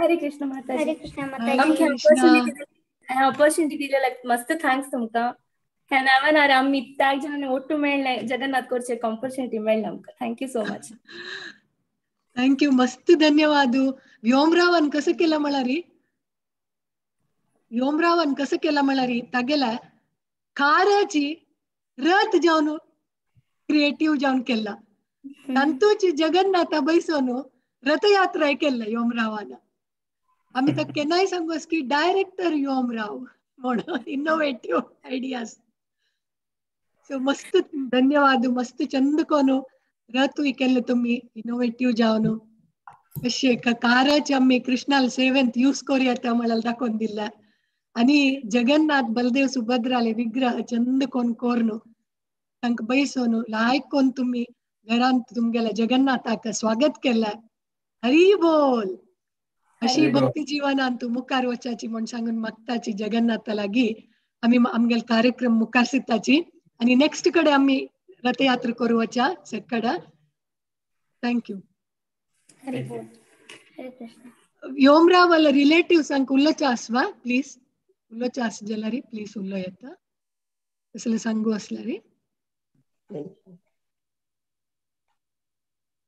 हरे कृष्ण माताजी. हरे कृष्ण माताजी. आमकां ऑपॉर्च्युनिटी दिलेल्याक मस्त thanks तुमकां. ह्या नांवान आमी इतक्या जाणांनी ಒಟ್ಟು मेळ्ळें जगन्नाथ कोरचे ऑपॉर्च्युनिटी मेळ्ळें आमकां. Thank you so much. Thank you, मस्त धन्यवाद. व्योमरावान कसं केलं म्हळारी, व्योमरावान कसं केलं म्हळारी तागेला काराची रथ जावन क्रिएटिव्ह जावन केला. तांतूची जगन्नाथा बैसोन रथयात्रा केल्ला व्योमरावान. आमी ताका केन्नाय सांगू की डायरेक्टर व्योमराव म्हणून इनोवेटिव्ह आयडियाज. सो मस्त धन्यवाद, मस्त चंद कोनु रथूय केल्ले तुमी इनोवेटिव्ह जावन. अशे काराचे आमी कृष्णाल सेवेंत यूज करूया त्या म्हळ्यार दाखोवन दिला. आनी जगन्नाथ बलदेव सुभद्राले विग्रह चंद कोन कोरनु तांकां बैसोन लायक कोन तुमी घरांत तुमगेल्या जगन्नाथाक स्वागत केला. हरी बोल. अशी भक्ती जीवनान तूं मुखार वचाची म्हण सांगून मागताची जगन्नाथा लागीं आमी आमगेले कार्यक्रम मुखार सिताची आनी नेक्स्ट कडे आमी रथयात्रा करू वचा सकड. Thank you. Hari बोल. हरे कृष्ण. व्योमरावाला रिलेटिव्सांक उलोवचें आसवा प्लीज, उलोवचें आस जाल्यार प्लीज उलो येता तसलें सांगू आसल्यार.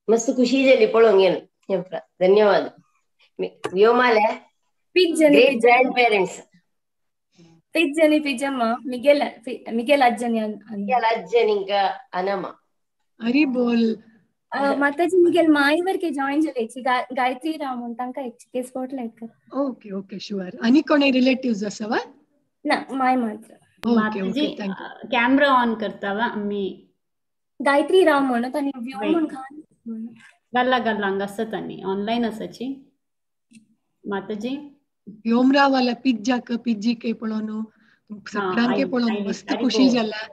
मस्त खुशी जाली पळोवंक गेल. धन्यवाद व्योमाले. पिज्जनी ग्रँड पेरेंट्स पिज्जनी पिज्जम्मा मिगेल मिगेल अज्जनी मिगेल अज्जनिंक अनम. हरी बोल. माताजी मिगेल माईवरके जॉईन जालेची गायत्री राव म्हूण तांकां एक स्पॉट लायट कर. Okay okay sure. आनी कोणय रिलेटिव्स आसा वा ना? माय मात्र. Okay okay, thank you. Camera on करता वा आमी? गायत्री राव म्हणून आनी व्योम म्हूण खान गल्ला गल्ला हांगा आसता आनी ऑनलायन आसाची माताजी. व्योमरावाला पिज्जाक पिज्जीके पळोवन सगळ्यांके पळोवन मस्त खुशी जाला.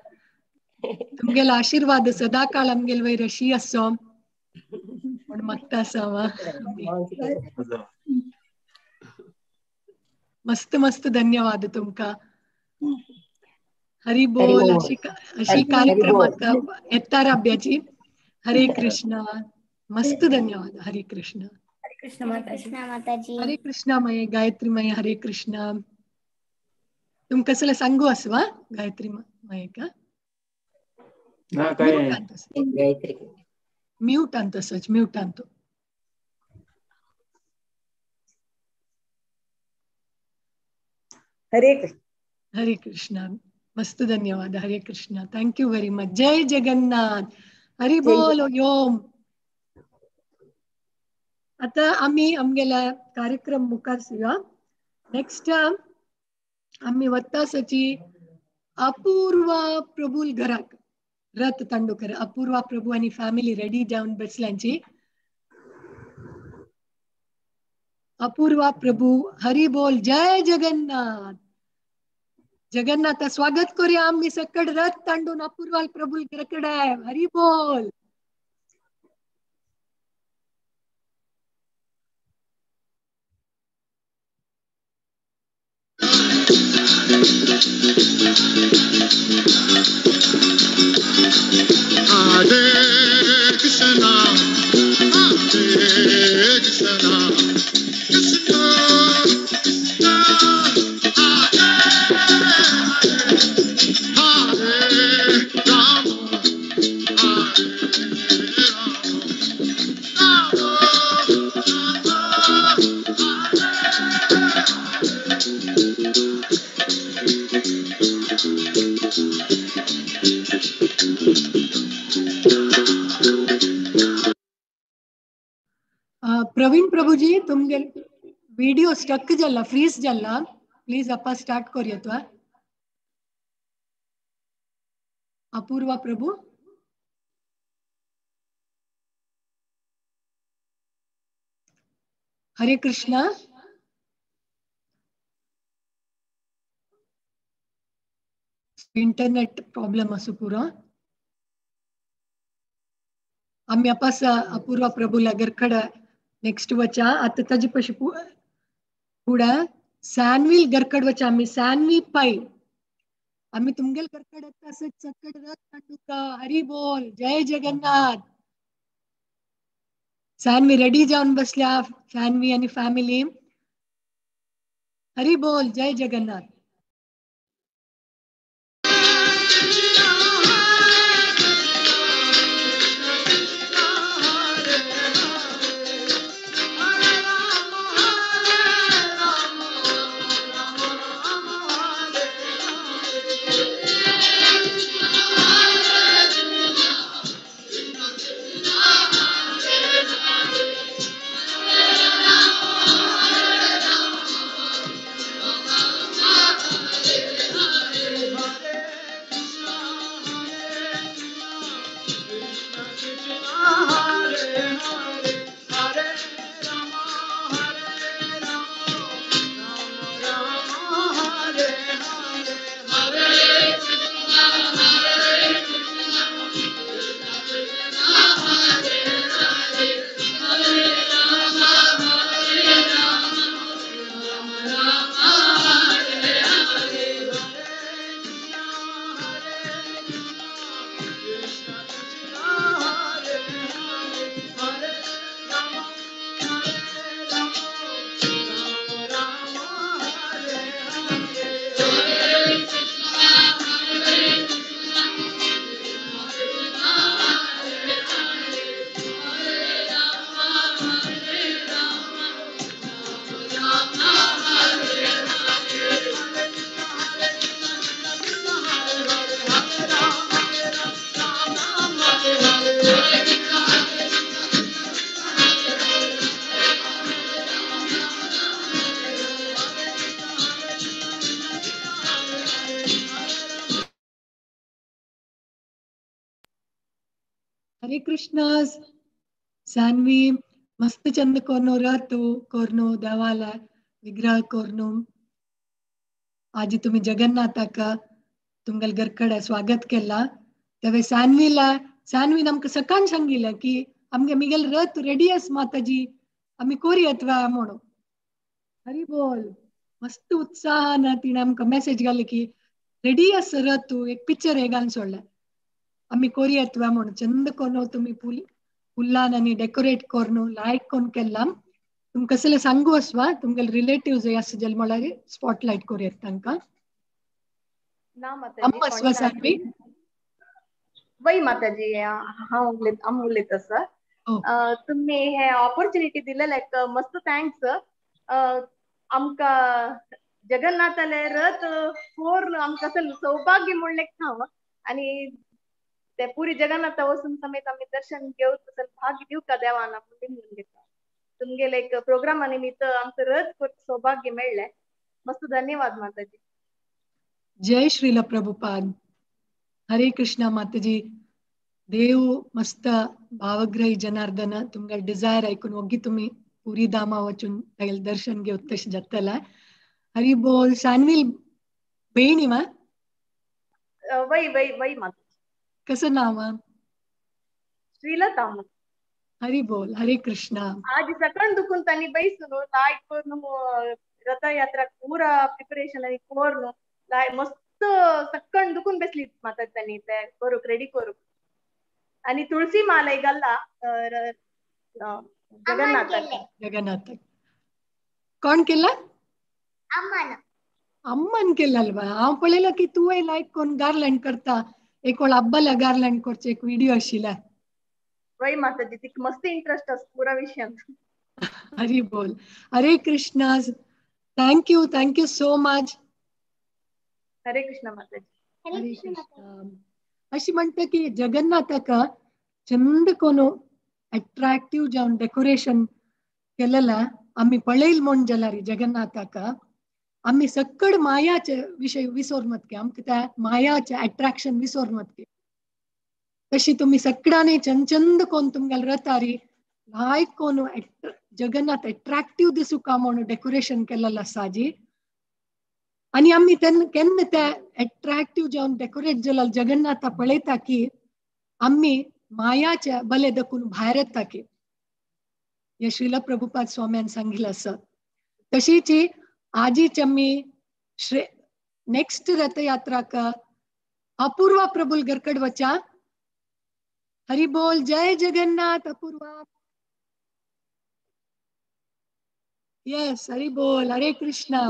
तुमगेलो आशीर्वाद सदा काळ आमगेल वयर अशी आसो म्हण मागता आसा. मस्त मस्त धन्यवाद तुमकां. हरी बोल. अशी अशी कार्यक्रमाक येता राब्याची. हरे कृष्ण. मस्त धन्यवाद. हरे कृष्ण. हरे कृष्ण माताजी. माताजी. हरे कृष्ण मये गायत्री मये. हरे कृष्ण. तुमकां कसलें सांगू आसवा गायत्री मये का? म्यूट अंत सच म्यूट अंत. हरे कृष्ण. हरे कृष्ण. मस्त धन्यवाद. Hare Krishna. Thank you very much. जय जगन्नाथ. हरी बोल. ओम. आता आम्ही आमगेला कार्यक्रम मुखार सुया. नेक्स्ट आम्ही वत्तासाची अपूर्वा प्रभुल घराक रथ तांडुकर. अपूर्वा प्रभू आणि फॅमिली रेडी जावन बसल्यांची. अपूर्वा प्रभू हरी बोल. जय जगन्नाथ. जगन्नाथ स्वागत करूया आम्ही सकड रथ तांडून अपूर्वा प्रभुल घराकडे. हरी बोल. Hare Krishna, Hare Krishna, Krishna Krishna, Hare Hare, Rama, Hare Rama, Rama Praveen Prabhuji तुमगे वीडियो स्टक जाला, फ्रीज जाला, प्लीज आपा स्टार्ट करूया. अपूर्वा प्रभु हरे कृष्णा. इंटरनेट प्रॉब्लेम आसू पुरो. आम्ही अपास अपूर्वा प्रभूला गरखड नेक्स्ट वचा. आता ताजी पशी पुढं सॅनवी गरखड वचा. आम्ही सॅनवी पाय आम्ही तुमगेल गरखड असं चकड रथ तांडुका. हरी बोल, जय जगन्नाथ. सॅनवी रेडी जाऊन बसल्या, सॅनवी आणि फॅमिली. हरी बोल, जय जगन्नाथ. हरे कृष्ण. सान्वी मस्त चंद कोरनो रथ कोरनो देवाला विग्रह कोरनो. आज तुम्ही जगन्नाथाक तुमगल गरकड स्वागत केला. तेवे सान्वीला सान्वी आमकां सकाळ सांगिल्लें की आमगे मिगेल रथ रेडी आस माताजी, आमी कोरयत वा म्हणून. हरी बोल. मस्त उत्साहान तिणें आमकां मेसेज घाली की रेडी आस रथ, एक पिक्चर हे घालून सोडलें, आमी कोरयत वा म्हणून. चंद कोरनो तुमी फुलान आनी डेकोरेट कोरनो लायक कोन केला. तुमकां कसले सांगू आसवा तुमगेले रिलेटिव्ह आसा जाल्यार म्हळ्यार स्पॉटलायट कोरयत तांकां. अम्मा आसवा सान्वी. वय माताजी, हांव उलयत आम उलयत आसा. तुमी हे ऑपॉर्च्युनिटी दिलेल्याक मस्त thanks. आमकां जगन्नाथाले रथ कोर्न आमकां सौभाग्य म्हणलें हांव. आनी ते पुरी जगन्नाथा वचून समेत आमी दर्शन घेवन भाग्य दिवका देवान म्हणून घेता. तुमगेले एक प्रोग्रामा निमित्त आमकां रथ कोरचें सौभाग्य मेळ्ळें. मस्त धन्यवाद माताजी. जय श्रील प्रभुपाद. हरे कृष्णा माताजी. देव मस्त भावग्रही जनार्दन तुमगे डिझायर ऐकून ओगी तुम्ही पुरी धामा वचून तागेलें दर्शन घेवन तशें जातलें. हरी बोल. सान्वी बेणी मा वय वय वय माता. कसं नाव? श्रीलता. हरी बोल. हरे कृष्णा. आज सकाळ दुखून तांणी बैसून लायक कोरून रथयात्रा पुरा प्रिपरेशन आनी कोरून लाय मस्त सकाळ दुखून बसली माता तांणी ते करूक रेडी करूक. आनी तुळसी माला घाल्ला जगन्नाथ. जगन्नाथ कोण केला? अम्मान केला अल्वा. हांव पळयला की तुवें लायक कोण गार्लँड करता, एक वेळ अब्बाला गार्लँड करचे एक व्हिडिओ आशिल्ला. वय माताजी, तिका मस्त इंट्रस्ट आसा पुरा विशयांत. हरी बोल. Hare Krishna. Thank you, thank you so much. Hare Krishna Mataji. Hare Krishna. अशी म्हणटा की जगन्नाथाक चंद कोण अट्रॅक्टिव्ह जावन डेकोरेशन केलेला आमी पळयल म्हूण जाल्यार जगन्नाथाक आमी सक्कड मायाचे विशय विसोर मतके, आमकां त्या मायाचे अट्रॅक्शन विसोर मतके. तशी तुमी सगळ्यांनी चंद कोण तुमगेले रथारी लायक कोण जगन्नाथ अट्रॅक्टिव्ह दिसूका म्हणून डेकोरेशन केलेलं आसा जी. आनी आमी तेन्ना केन्ना ते एट्रॅक्टिव जावन डेकोरेट जाल्या जगन्नाथा पळयता की आमी मायाच्या बले दखून भायर येता की हे श्रील प्रभुपाद स्वाम्यान सांगितलं आसा. तशीच आजीच आमी नेक्स्ट रथयात्राक अपूर्वा प्रभुल गरकड वचा. हरी बोल, जय जगन्नाथ. अपूर्वा, यस, हरी बोल, हरे Krishna.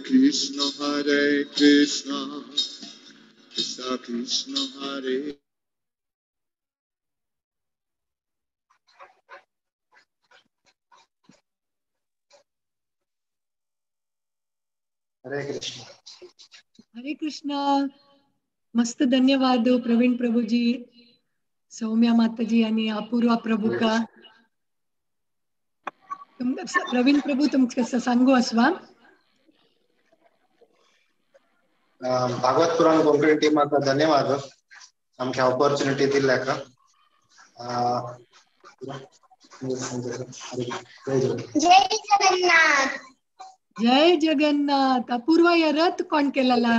Krishna Hare Krishna, Krishna Krishna Hare. Hare Krishna. Hare Krishna. मस्त धन्यवाद प्रवीण प्रभुजी, सौम्या माताजी आणि अपूर्वा प्रभू का. प्रवीण प्रभू तुमचं सांगू असवा. भागवत पुराण कोंकणी टीमाक धन्यवाद आमकां ऑपॉर्च्युनिटी दिल्ल्याक. जय जगन्नाथ. जय जगन्नाथ. अपूर्वा, या रथ कोण केलेला?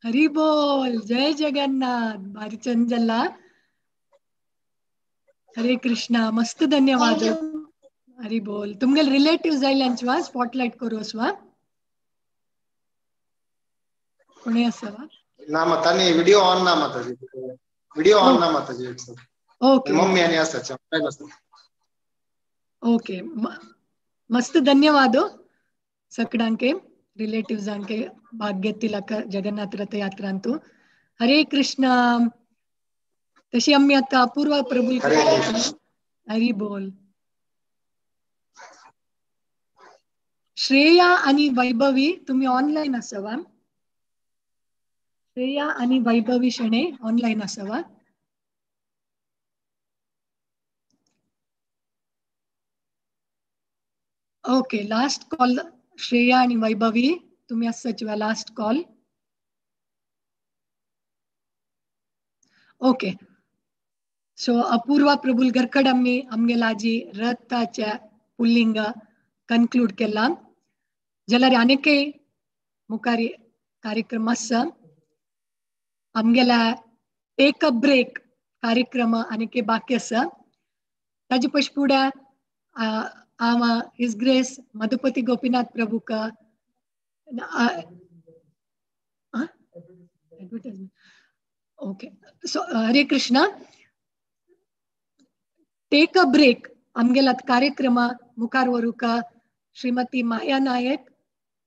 हरी बोल, जय जगन्नाथ. भारी चंजला. हरे कृष्णा. मस्त धन्यवाद. हरी बोल. तुमगेले रिलेटिव्ह जायल्यांचवा स्पॉटलाइट करू असवा कोणी असावा ना मातानी व्हिडिओ ऑन ना माताजी, व्हिडिओ ऑन ना माताजी. ओके, मम्मी आणि असाच्या. ओके, मस्त धन्यवाद सकडांके रिलेटिव्ह भाग्य तिलक जगन्नाथ रथ यात्रांतु. हरे कृष्ण. तशी आम्ही आता अपूर्वा प्रभू. हरी बोल. श्रेया आणि वैभवी तुम्ही ऑनलाईन असावा. श्रेया आणि वैभवी शणे ऑनलाईन असावा. Okay, last call. श्रेया आणि वैभवी तुम्ही असाच last call. Okay, so Apoorva Prabhul Garkad आम्ही आमगेला आजी रथाच्या पुल्लिंग कन्क्लूड केला. जाल्यार आनीकय मुखार कार्यक्रम आसा. आमगेला टेक अ ब्रेक कार्यक्रम आनीकय बाकी आसा. ताजे पयशे फुडें हांव his grace Madhupati Gopinath प्रभूक advertisement. Okay, so Hare Krishna. Take a break आमगेला कार्यक्रमा मुखार व्हरूंक श्रीमती माया नायक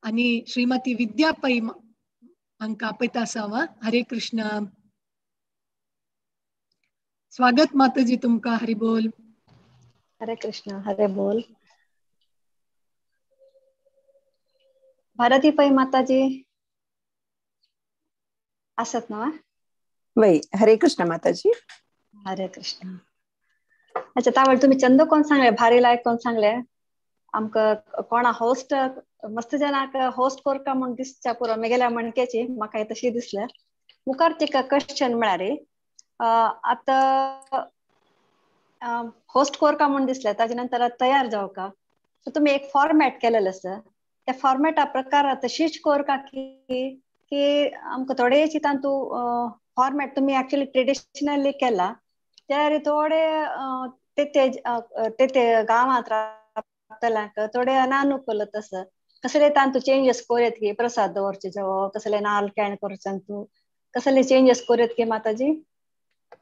आणि श्रीमती विद्या पै हांकां आपयता आसा हांव. हरे कृष्ण. स्वागत माताजी तुमकां. हरी बोल. हरे कृष्ण, हरे बोल. भारती पै माताजी आसत ना? वय, हरे कृष्ण माताजी. हरे कृष्ण. अच्छा, तावळ तुम्ही चंद कोण सांगले, भारी लायक कोण सांगले. आमकां कोणा होस्ट मस्त जनाक होस्ट कोरका म्हूण दिसच्या पुरो मेगेल्या मणक्याची म्हाका तशी दिसले. मुखार तिका क्वेश्चन म्हळ्यार आतां होस्ट कोरका म्हूण दिसले, ताजे नंतर तयार जावका. सो तुमी एक फॉर्मॅट केलेले आसा, त्या फॉर्मॅटा प्रकार तशीच कोरका की की आमकां थोडेशी तातूंत फॉर्मॅट तुमी एक्चुअली ट्रेडिशनली केला जाल्यार थोडे ते ते गांवांत रावतल्यांक थोडे अनानुकूल तसं कसले तातूंत चेंजीस कोरयत की प्रसाद दवरचे जावं कसले नाल केण करचे तूं कसले चेंजीस कोरयत की माताजी?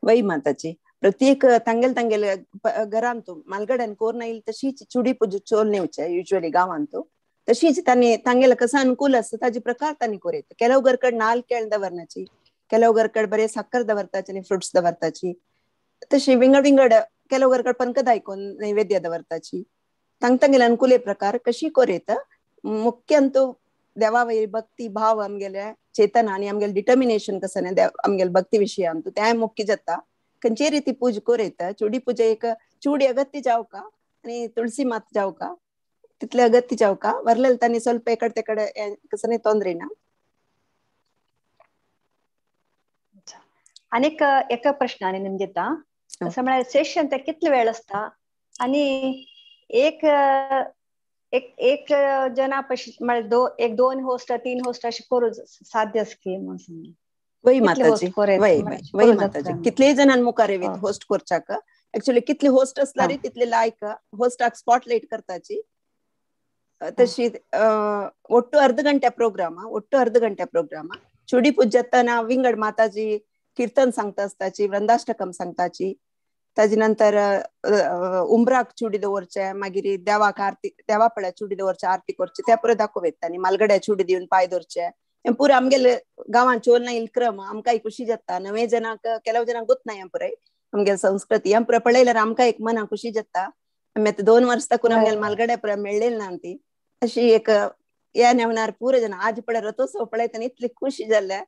वय माताजी, प्रत्येक तांगेल तांगेल घरांतू मालगड्यान कोरना येईल तशीच चुडी पूजा चोल नेवचे युज्वली गांवांतू तशीच तांणी तांगेल कसं अनुकूल असता ताजे प्रकार तांणी कोरयत. ಕೆಲವು घरकड नाल केळ दवरनाची, ಕೆಲವು घरकड बरे साखर दवरताची आनी फ्रुट्स दवरताची, तशी विंगड विंगड ಕೆಲವು घरकड पनकद आयकोन नैवेद्य दवरताची. तांग तांगेल अनुकूल प्रकार कशी कोरयत. मुख्य अंतू देवा वयर भक्ती भाव आमगेले चेतन आनी आमगेले डिटर्मिनेशन कसं आमगेले भक्ती विशय आमतू तें मुख्य जाता. खंयचे रिती पूज कोरयत. चुडी पूजा एक चुडी अगत्य जावका आनी तुळसी मात जावका तितले अगत्य जावका वरलेले तांणी ಸ್ವಲ್ಪ ಎಕಡೆ ತೆಕಡೆ कसं ತೊಂದ್ರೆ ना. आनीक एक प्रश्न आनी निम दिता. असं म्हळ्यार सेशन ते कितले वेळ आसता आनी एक एक एक जना म्हळ्यार एक दोन होस्ट तीन होस्ट अशें करूं साध्य आसा की म्हणून? वय माताजी, वय वय माताजी, कितलेय जणां मुखार येत होस्ट करच्याक. एक्चुअली कितले होस्ट असल्यार तितले लायक होस्टाक स्पॉटलाइट करताची. तशी ಒಟ್ಟು अर्ध ಗಂಟೆ प्रोग्राम, ಒಟ್ಟು अर्ध ಗಂಟೆ प्रोग्राम. चुडी पूजतना विंगड माताजी कीर्तन सांगता आसताची, वृंदाष्टकम सांगताची. ताजे नंतर उंबराक चुडी दवरचे, मागीर देवाक आरती, देवा पळ्या चुडी दवरचे, आरती करचे, त्या पुरो दाखोवयता. आनी मालगड्या चुडी दिवन पांय दवरचे. हें पुरो आमगेले गांवांत चोल ना क्रम आमकां खुशी जाता. नवे जनांक ಕೆಲವು जनांक गोत ना हें पुराय आमगेले संस्कृती हें पुरो पळयल्यार आमकां एक मनाक खुशी जाता. आमी आतां 2 वर्स ताकून आमगेले मालगड्या पुरो मेळ्ळेली ना ती अशी एक या नेवनार पुरो जण आज पळय रथोत्सव पळयतना इतली खुशी जाल्या.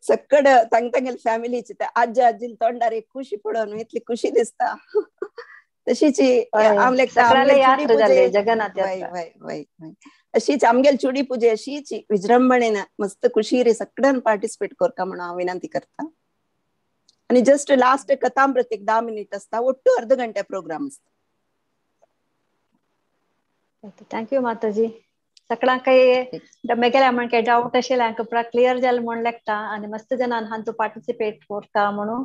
सकड तांग तांगेले फॅमिलीची ते आजी आजी तोंडार एक खुशी पळोवन इतली खुशी दिसता. तशीच अशीच आमगेले चुडी पूजे अशीच विजृंभणेन मस्त खुशी रे सगळ्यान पार्टिसिपेट करका म्हणून हांव विनंती करता. आनी जस्ट लास्ट कथामृत एक 10 मिनिट आसता, ಒಟ್ಟು अर्ध घंटे प्रोग्राम आसता. Thank you माताजी. सगळ्यांकय मेगेल्या म्हणके डावट आशिल्ले हांकां पुरा क्लियर जालें म्हूण लेखता आनी मस्त जणान हांतू पार्टिसिपेट करता म्हणून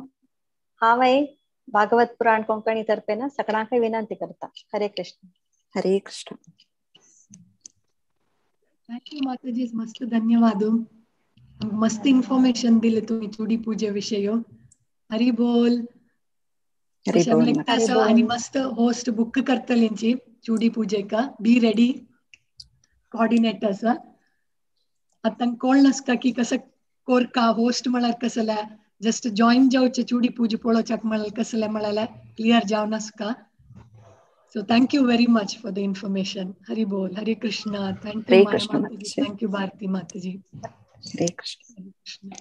हांवय भागवत पुराण कोंकणी तर्फेन सगळ्यांकय विनंती करता. हरे कृष्ण. हरे कृष्ण. Thank you माताजी, मस्त धन्यवाद. मस्त इन्फॉर्मेशन दिले तुम्ही चुडी पूजे विषय. हरी बोल. आणि मस्त होस्ट बुक करतलेंची चुडी पूजेका. Be ready coordinators. आतां कोण नासता की कसं कोरका होस्ट म्हळ्यार कसले जस्ट जॉईन जावचे चुडी पूजा पळोवच्याक म्हळ्यार कसले म्हळ्यार क्लियर जावन नासका. So thank you very much for the information. Hari बोल. हरे Krishna. Thank you Mataji. Thank you Bharati Mataji. Hare Krishna.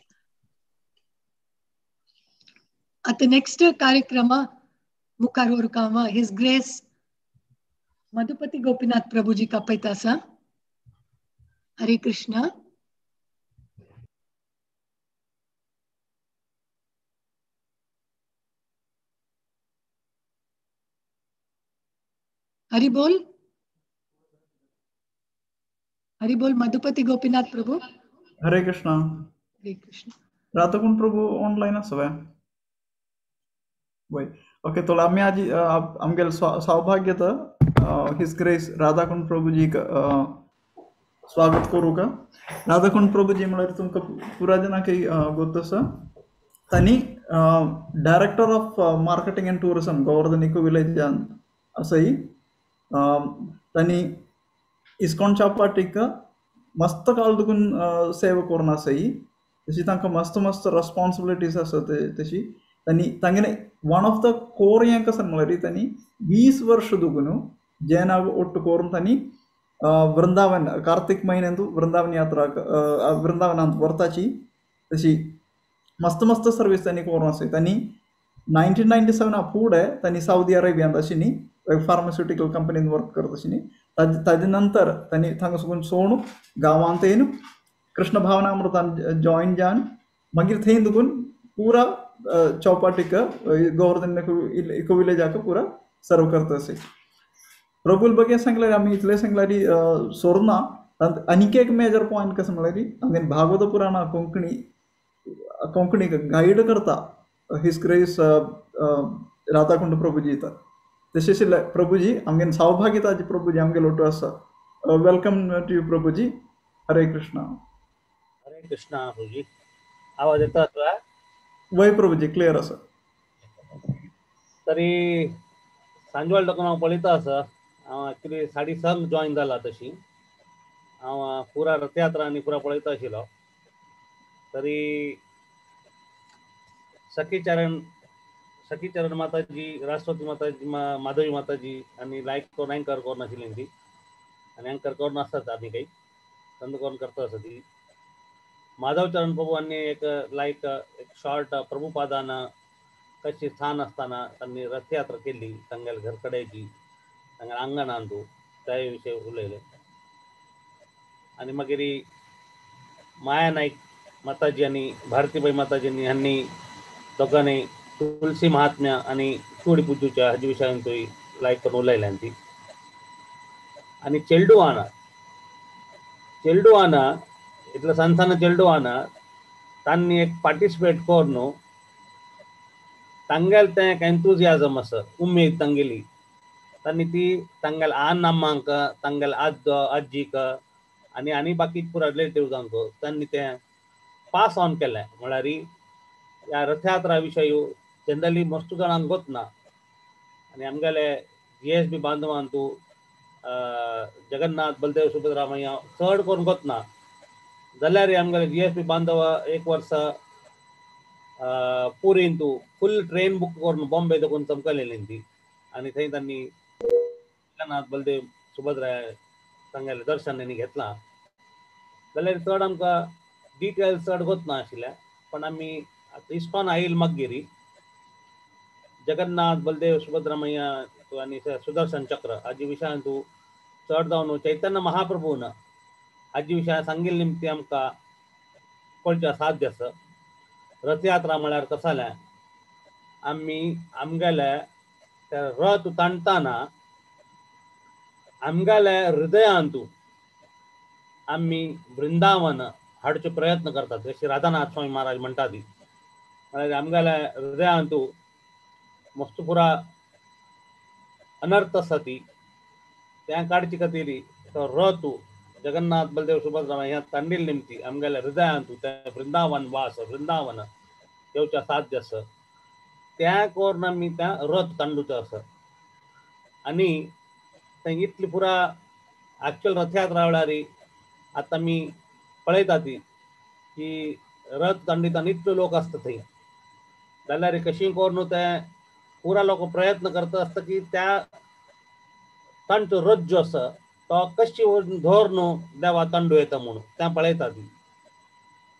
आता नेक्स्ट कार्यक्रम मुखार व्हरका his grace Madhupati Gopinath Prabhuji कापयता आसा. हरे कृष्ण. हरि बोल. हरि बोल मधुपति गोपीनाथ प्रभु. हरे कृष्ण. हरे कृष्ण. राधाकुंड प्रभु ऑनलाइन आसा वय? ओके, तो आमी आज आमगेले सौभाग्य his grace Radhakund प्रभुजीक स्वागत करूं का. राधाकुंड प्रभुजी म्हळ्यार तुमकां पुरा जणांक गोत आसा. तांणी director of marketing and tourism Govardhan eco विलेजान आसाय. तांणी इस्कॉन चापाटीक मस्त काळ दुखून सेवा करून आसाय. तशी तांकां मस्त मस्त रेस्पॉन्सिबिलिटीज आसा तशी. तांणी तांगेले वन ऑफ the core हें कशें म्हळ्यार तांणी 20 वर्ष दुगून जैना ಒಟ್ಟು ಕೋರ್ನ್ तांणी वृंदावन कार्तिक म्हयन्यांतू वृंदावन यात्रा वृंदावनांत व्हरताची. तशी मस्त मस्त सर्वीस तांणी करून आसा. तांणी 1997 फुडें तांणी सावदी अरेबियांत आशिल्ली फार्मास्युटिकल कंपनीन वर्क करत आशिल्ली. ताजे नंतर तांणी थांगा साकून सोडून गांवांत येवन कृष्ण भावनामृतान जॉईन जावन मागीर थंय दुकून पुरा चौपाटीक गोवर्धन इको विलेजाक पुरा सर्व करता अशें. प्रभुल बगे सांगल्यार आमी इतलें सांगल्यार सोरना. आनीक एक मेजर पॉयंट कशें म्हळ्यार आमगे भागवत पुराणा कोंकणी कोंकणीक गायड करता his grace Radhakund Prabhuji येतात. तशें आशिल्ले प्रभुजी आमगे सौभाग्यताजी प्रभुजी आमगे लोटू आसा. Welcome to you Prabhuji. Hare Krishna. Hare Krishna Prabhuji, आवाज येता तुला? वय प्रभुजी क्लियर आसा. तरी सांजवाल लोकांक हांव पळयता आसा. हांव एक्चुली 6:30 जॉईन जाला. तशी हांव पुरा रथयात्रा आनी पुरा पळयता आशिल्लो. तरी सखीचरण माताजी, राष्ट्रपती माताजी, माधवी माताजी आनी लायक करून अँकर करून आशिल्ली ती आनी अँकर करून आसतात आनी काही संद करून करता आसा ती. माधवचरण प्रभू हांणी एक लायक एक शॉर्ट प्रभुपादान कशी स्थान आसतना तांणी रथयात्रा केली तांगेल्या घरकडेची तांगेल्या आंगणांतू त्या विशय उलयले. आनी मागीर माया नायक माताजी आनी भारतीबाई माताजींनी हांणी दोगांनी तुलसी महात्म्य आनी चूड पुजूच्या हाजे विशयांतूय लायक करून उलयल्यान ती. आनी चेल्डुआना चेल्डुआना इतलो सान सान चेल्डुआना तांणी एक पार्टिसिपेट करून तांगेल तें एक एन्थुजियाजम आसा, उमेद तांगेली, तांणी ती तांगेल आन अम्मांक, तांगेल आजो आजीक आनी आनी बाकी पुरा रिलेटिव्जांक तांणी तें पास ऑन केलें. म्हळ्यार ह्या रथयात्रा विशय जनरली मस्त जाणांक गोतना आनी आमगेले GSB बांधवांतू जगन्नाथ बलदेव सुभद्रा मैया चड करून गोतना जाल्यार आमगेले GSB बांधव एक वर्स पुरींतू फुल ट्रेन बुक करून बॉम्बे देखून चमकलेली ती आनी थंय तांणी जगन्नाथ बलदेव सुभद्रा तांगेलें दर्शन तांणी घेतलां. जाल्यार चड आमकां डिटेल्स चड गोतना आशिल्लें, पण आमी इस्कॉन आयल मागीर जगन्नाथ बलदेव सुभद्रा मैया आनी सुदर्शन चक्र हाजे विशयान तूं चड जावन चैतन्य महाप्रभून हाजे विशयान सांगिल्ले निमती आमकां कळचें साध्य आसा. रथयात्रा म्हळ्यार कसालें आमी आमगेले रथ ताणटाना आमगेले हृदयांतू आमी वृंदावन हाडचो प्रयत्न करतात, जशें राधानाथ स्वामी महाराज म्हणटा ती. म्हळ्यार आमगेले हृदयांतू मस्त पुरा अनर्थ आसा ती त्या काडची खातीर तो रथ जगन्नाथ बलदेव सुभद्रा ह्या तांडील निमती आमगेल्या हृदयांतू त्या वृंदावन वास वृंदावन येवच्या साध्य आसा त्या करून आमी त्या रथ तांडूचो आसा. आनी थंय इतली पुरा एक्चुअल रथयात्रा वेळार आतां आमी पळयता ती की रथ तांडितान इतलो लोक आसता थंय, जाल्यार कशी करून ते पुरा लोक प्रयत्न करता आसता की त्या तांचो रथ जो आसा तो कशी धर न्हू देवा तांडू येता म्हणून त्या पळयता ती.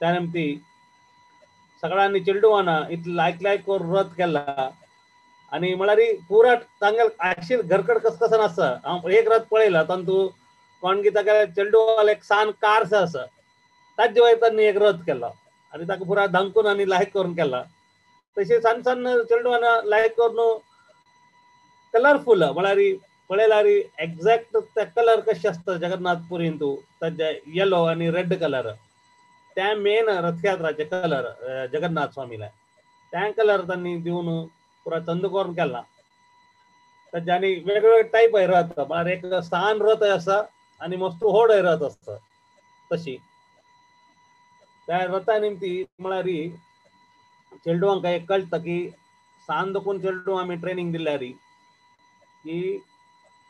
त्या निमती सगळ्यांनी चेडवाना इतले लायक लायक करून रथ केला आनी म्हळ्यार पुरा तांगेल आशिल घरकड कस कसन आसा. हांव एक रथ पळयला तांतू कोण कितें ताका चेडवाल एक सान कार्स आसा ताजे वयर तांणी एक रथ केला आनी ताका पुरा धांकून आनी लायक करून केला. तशें सान सान चेडवाना लायक करून कलरफूल म्हळ्यार पळयल्यार एग्जॅक्ट ते कलर कशे आसता जगन्नाथ पुरींतू ताजे येलो आनी रेड कलर त्या मेन रथयात्राचे कलर जगन्नाथ स्वामीला त्या कलर तांणी दिवन पुरा चंद करून केला. ताजे आनी वेगवेगळे टायप आहे रथ, म्हळ्यार एक सान रथ आसा आनी मस्त व्हड रथ आसता. तशी त्या रथा निमती म्हळ्यार चेडवांक एक कळटा की सान दखून चेडू आमी ट्रेनिंग दिल्यार की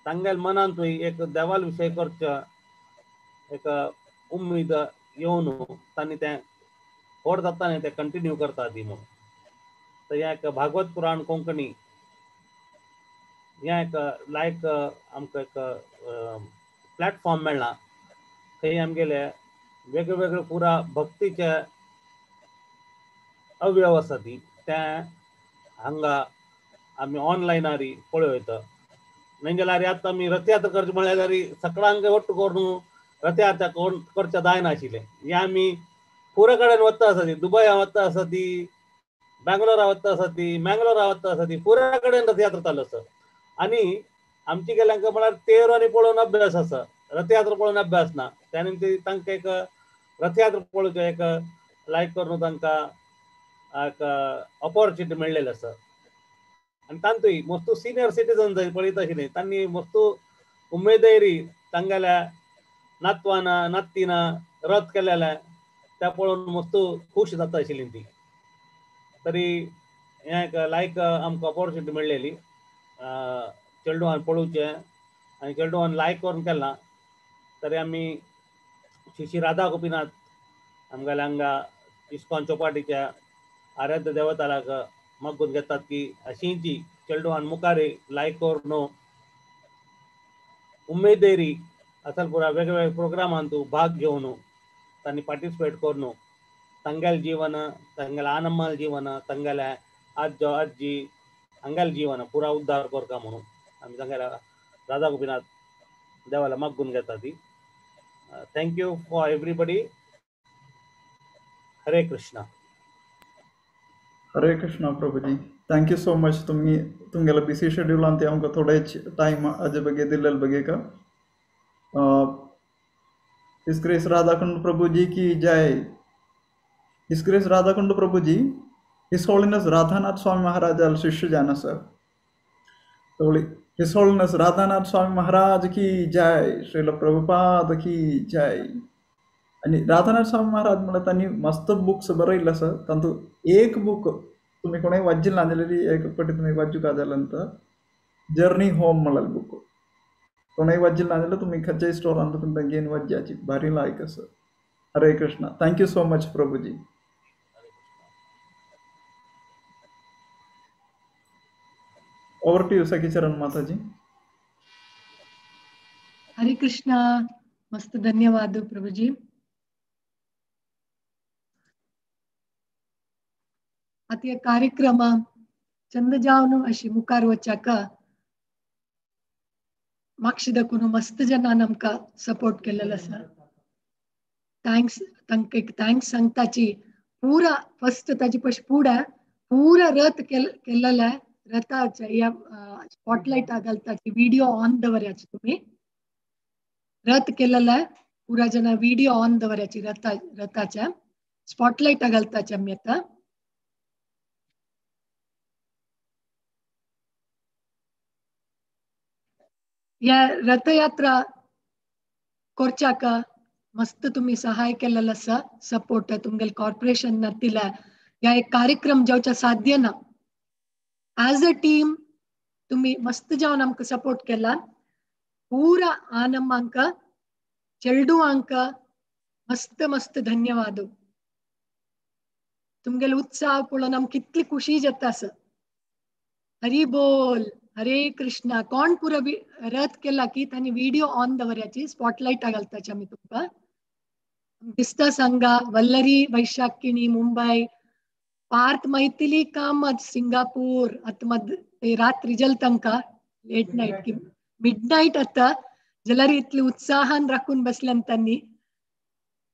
तांगेल मनांतूय एक देवाल विशय करच्या एक उमेद येवन तांणी तें व्हड जाता न्ही तें कंटिन्यू करता ती म्हणून. तर हें एक भागवत पुराण कोंकणी हें एक लायक आमकां एक प्लॅटफॉर्म मेळ्ळा थंय आमगेले वेगळे वेगळे पुरा भक्तीचे अवयव आसा ती तें हांगा आमी ऑनलायनारी पळोवं येता. न्हय जाल्यार आतां आमी रथयात्रा करची म्हणल्यार जाल्यार सगळ्यांक ಒಟ್ಟು करून रथयात्रा करच्या जायनाशिल्लें. हें आमी पुरा कडेन वता आसा ती, दुबया वता आसा ती, बेंगलोरा वता आसा ती, मँगलोरा वता आसा ती, पुरा कडेन रथयात्रा चालू आसा. आनी आमची गेल्यांक म्हळ्यार तेर आनी पळोवन अभ्यास आसा, रथयात्रा पळोवन अभ्यास ना. त्या निमतान तांकां एक रथयात्रा पळोवचें एक लायक करून तांकां एक ऑपॉर्च्युनिटी मेळ्ळेली आसा. आनी तांतूय मस्तू सिनियर सिटीजन जाय पळयता आशिल्लें तांणी मस्तू उमेदरी तांगेल्या नातवान नात्तीन रथ केलेलें त्या पळोवन मस्तू खूश जाता आशिल्ली ती. तरी हें एक लायक आमकां ऑपॉर्च्युनिटी मेळ्ळेली चेडवान पळोवचें आनी चेडवान लायक करून केलां. तरी आमी श्री श्री राधा गोपीनाथ आमगेल्या हांगा इस्कॉन चौपाटीच्या आराध्य देवतालाक मागून घेतात की अशींची चेडवान मुखार लायक करून उमेदेरी असल पुरा वेगवेगळ्या प्रोग्रामांतू भाग घेवन तांणी पार्टिसिपेट करून तांगेलें जीवन, तांगेलें आनम्माल जीवन, तांगेलें आजो आजी हांगेलें जीवन पुरा उद्धार करता म्हणून आमी तांगेल्या राधा गोपीनाथ देवाला मागून घेता ती. Thank you for everybody. Hare Krishna. Hare Krishna Prabhuji, thank you so much. तुम्ही तुमगेला बिसी शेड्यूल ते आमकां थोडेच टायम हाजे ಬಗ್ಗೆ दिल्लेल ಬಗ್ಗೆ का. His grace Radhakund Prabhuji की जय. His grace Radhakund Prabhuji, his holiness Radhanath Swami Maharaj शिष्य जाना sir. His holiness Radhanath Swami Maharaj की जय, श्रील प्रभुपाद की जय. आणि राधानाथ स्वामी महाराज म्हळ्यार तांणी मस्त बुक्स बरयल्ले आसा. तातूंत एक बूक तुमी कोणें वाचिल्लें ना जाल्यार एक फावटी तुमी वाचूंक जाल्यार जर्नी होम म्हळ्यार बूक कोणें वाचिल्लें ना जाल्यार तुमी खंयच्याय स्टोरान तुमी घेवन वाचयाची, भारी लायक आसा. Hare Krishna. Thank you so much Prabhuji. Over to you Sakhi Charan Mataji. Hare Krishna. मस्त धन्यवाद प्रभुजी. आता कार्यक्रम चंद जावन अशी मुखार वचाका मागशी दाखून मस्त जणान आमकां सपोर्ट केलेलो आसा. Thanks तांकां एक thanks सांगताची. पुरा फर्स्ट ताची पशी पुडा पुरा रथ केलेला रथाच्या ह्या स्पॉटलायट घालताची व्हिडिओ ऑन दवरयाची. तुमी रथ केलेला पुरा जना व्हिडिओ ऑन दवरयाची रथाच्या स्पॉटलायट घालताची आमी आतां. या रथयात्रा करच्याक मस्त तुम्ही सहाय केलेलं आसा, सपोर्ट तुमगेले कॉर्पोरेशन दिला. या एक कार्यक्रम जावच्या साध्य ना. एज अ टीम तुम्ही मस्त जावन आमकां सपोर्ट केला. पुरा आनम्मांक चेडवांक मस्त मस्त धन्यवाद. तुमगेले उत्साह पळोवन आमकां कितली खुशी जाता आसा. हरी बोल. हरे कृष्णा. कोण पुरा रथ केला की तांणी व्हिडिओ ऑन दवरयाची, स्पॉटलायट घालताची आमी तुमकां दिसता. सांगा वल्लरी वैशाखिणी मुंबय, पार्थ मैथिली कामत सिंगापूर. आतां मद रात्री जल तांकां लेट नायट की मिड नायट आतां जाल्यार इतले उत्साहान राखून बसल्यान तांणी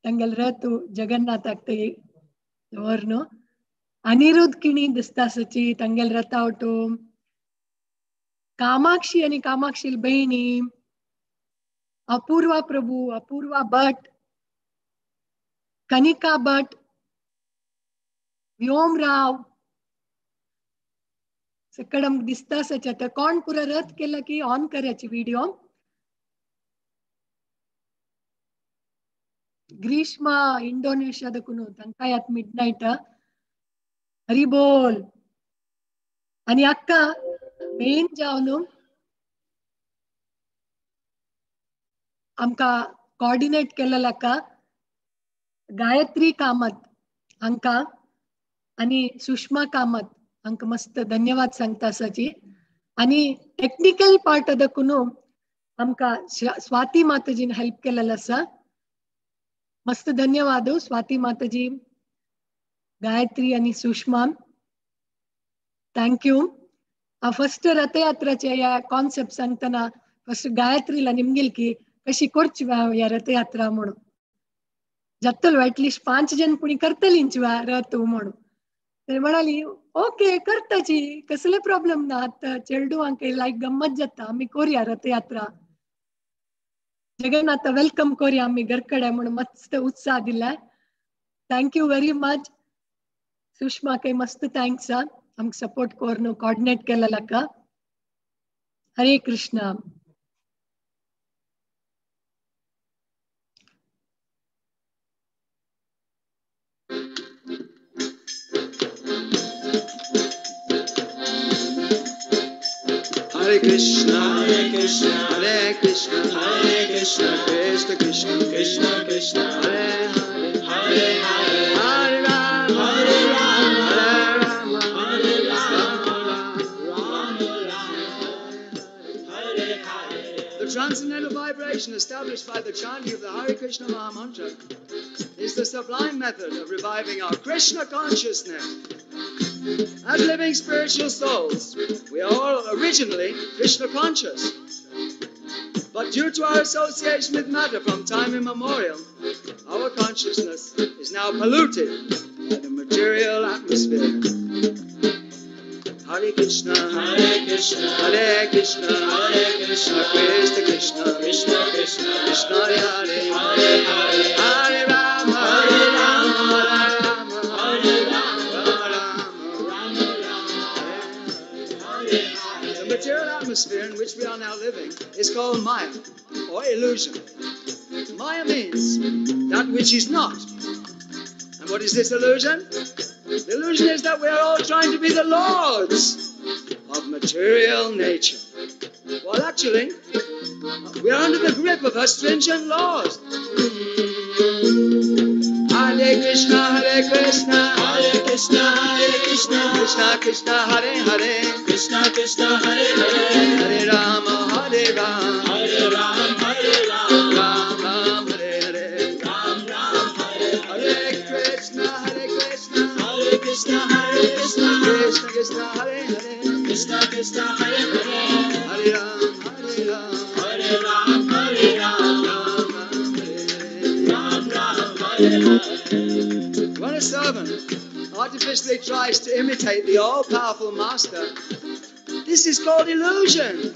तांगेले रथ जगन्नाथाक ते दवर. अनिरुद्ध किणी दिसता सची तांगेले रथा वटो. कामाक्षी आणि कामाक्षी बहिणी, अपूर्वा प्रभू, अपूर्वा भट, कनिका भट, व्योमराव सगळं आमकां दिसता सच. आतां कोण पुरा रथ केला की ऑन करायची व्हिडिओ. ग्रीष्मा इंडोनेशिया दखून तांकां यात मिड नायट. हरी बोल. आनी अक्का मेन जावन आमकां कोऑर्डिनेट केलेला अक्का गायत्री कामत हांकां आनी सुषमा कामत हांकां मस्त धन्यवाद सांगता आसाची. आनी टेक्निकल पार्ट अदकून आमकां स्वाती माताजीन हेल्प केलेलो आसा. मस्त धन्यवाद स्वाती माताजी, गायत्री आनी सुषमा, thank you. फस्ट रथयात्राचे ह्या कॉन्सेप्ट सांगतना फस्ट गायत्रीला निमगेल की कशी करची ह्या रथयात्रा म्हणून जातलो एटलिस्ट 5 जण पुणी करतलींच वा रथ म्हणून. तर म्हणाली ओके करताची, कसले प्रॉब्लेम ना, आतां चेडवांक लायक गम्मत जाता, आमी करूया रथयात्रा, जगन्नाथ welcome करूया आमी घरकडे म्हणून मस्त उत्साह दिला. Thank you very much Sushma, काही मस्त thanks आमकां सपोर्ट करून कोऑर्डिनेट केलेला. हरे Krishna. Hare Krishna, Hare Krishna, Hare Krishna, Hare Krishna, Krishna Krishna, Krishna Krishna, Hare Hare, Hare Hare, Hare Ram, Hare Ram, Hare Ram, Hare Ram, Ram Ram, Hare Hare. The transcendental vibration established by the chanting of the Hare Krishna Mahamantra is the sublime method of reviving our Krishna consciousness. As living spiritual souls, we are all originally Krishna conscious. But due to our association with matter from time immemorial, our consciousness is now polluted by the material atmosphere. Hare Krishna, Hare Krishna, Hare Krishna, Hare Krishna, Krishna Krishna, Krishna Krishna, Krishna Hare Hare, Hare Hare Rama, Hare Rama, Rama Hare Rama, Rama Rama, Hare Hare. The material atmosphere in which we are now living is called Maya, or illusion. Maya means that which is not. And what is this illusion? The illusion is that we are all trying to be the lords of material nature. While actually, we are under the grip of her stringent laws. Hare Krishna, Hare Krishna, Hare Krishna, Hare Krishna, Krishna Krishna, Hare Hare, Krishna Krishna, Hare Hare, Hare Rama, Hare Rama, Hare Rama, Hare Rama, Rama Rama, Hare Hare, Rama Rama, Hare Hare, Krishna, Hare Krishna, Hare Krishna, Hare Krishna, Krishna Krishna, Hare Hare, Krishna Krishna, Hare Hare, Hare Rama, Hare Rama, Hare Rama, Hare Rama, Rama Rama, Hare Hare. When a servant artificially tries to imitate the all-powerful master, this is called illusion.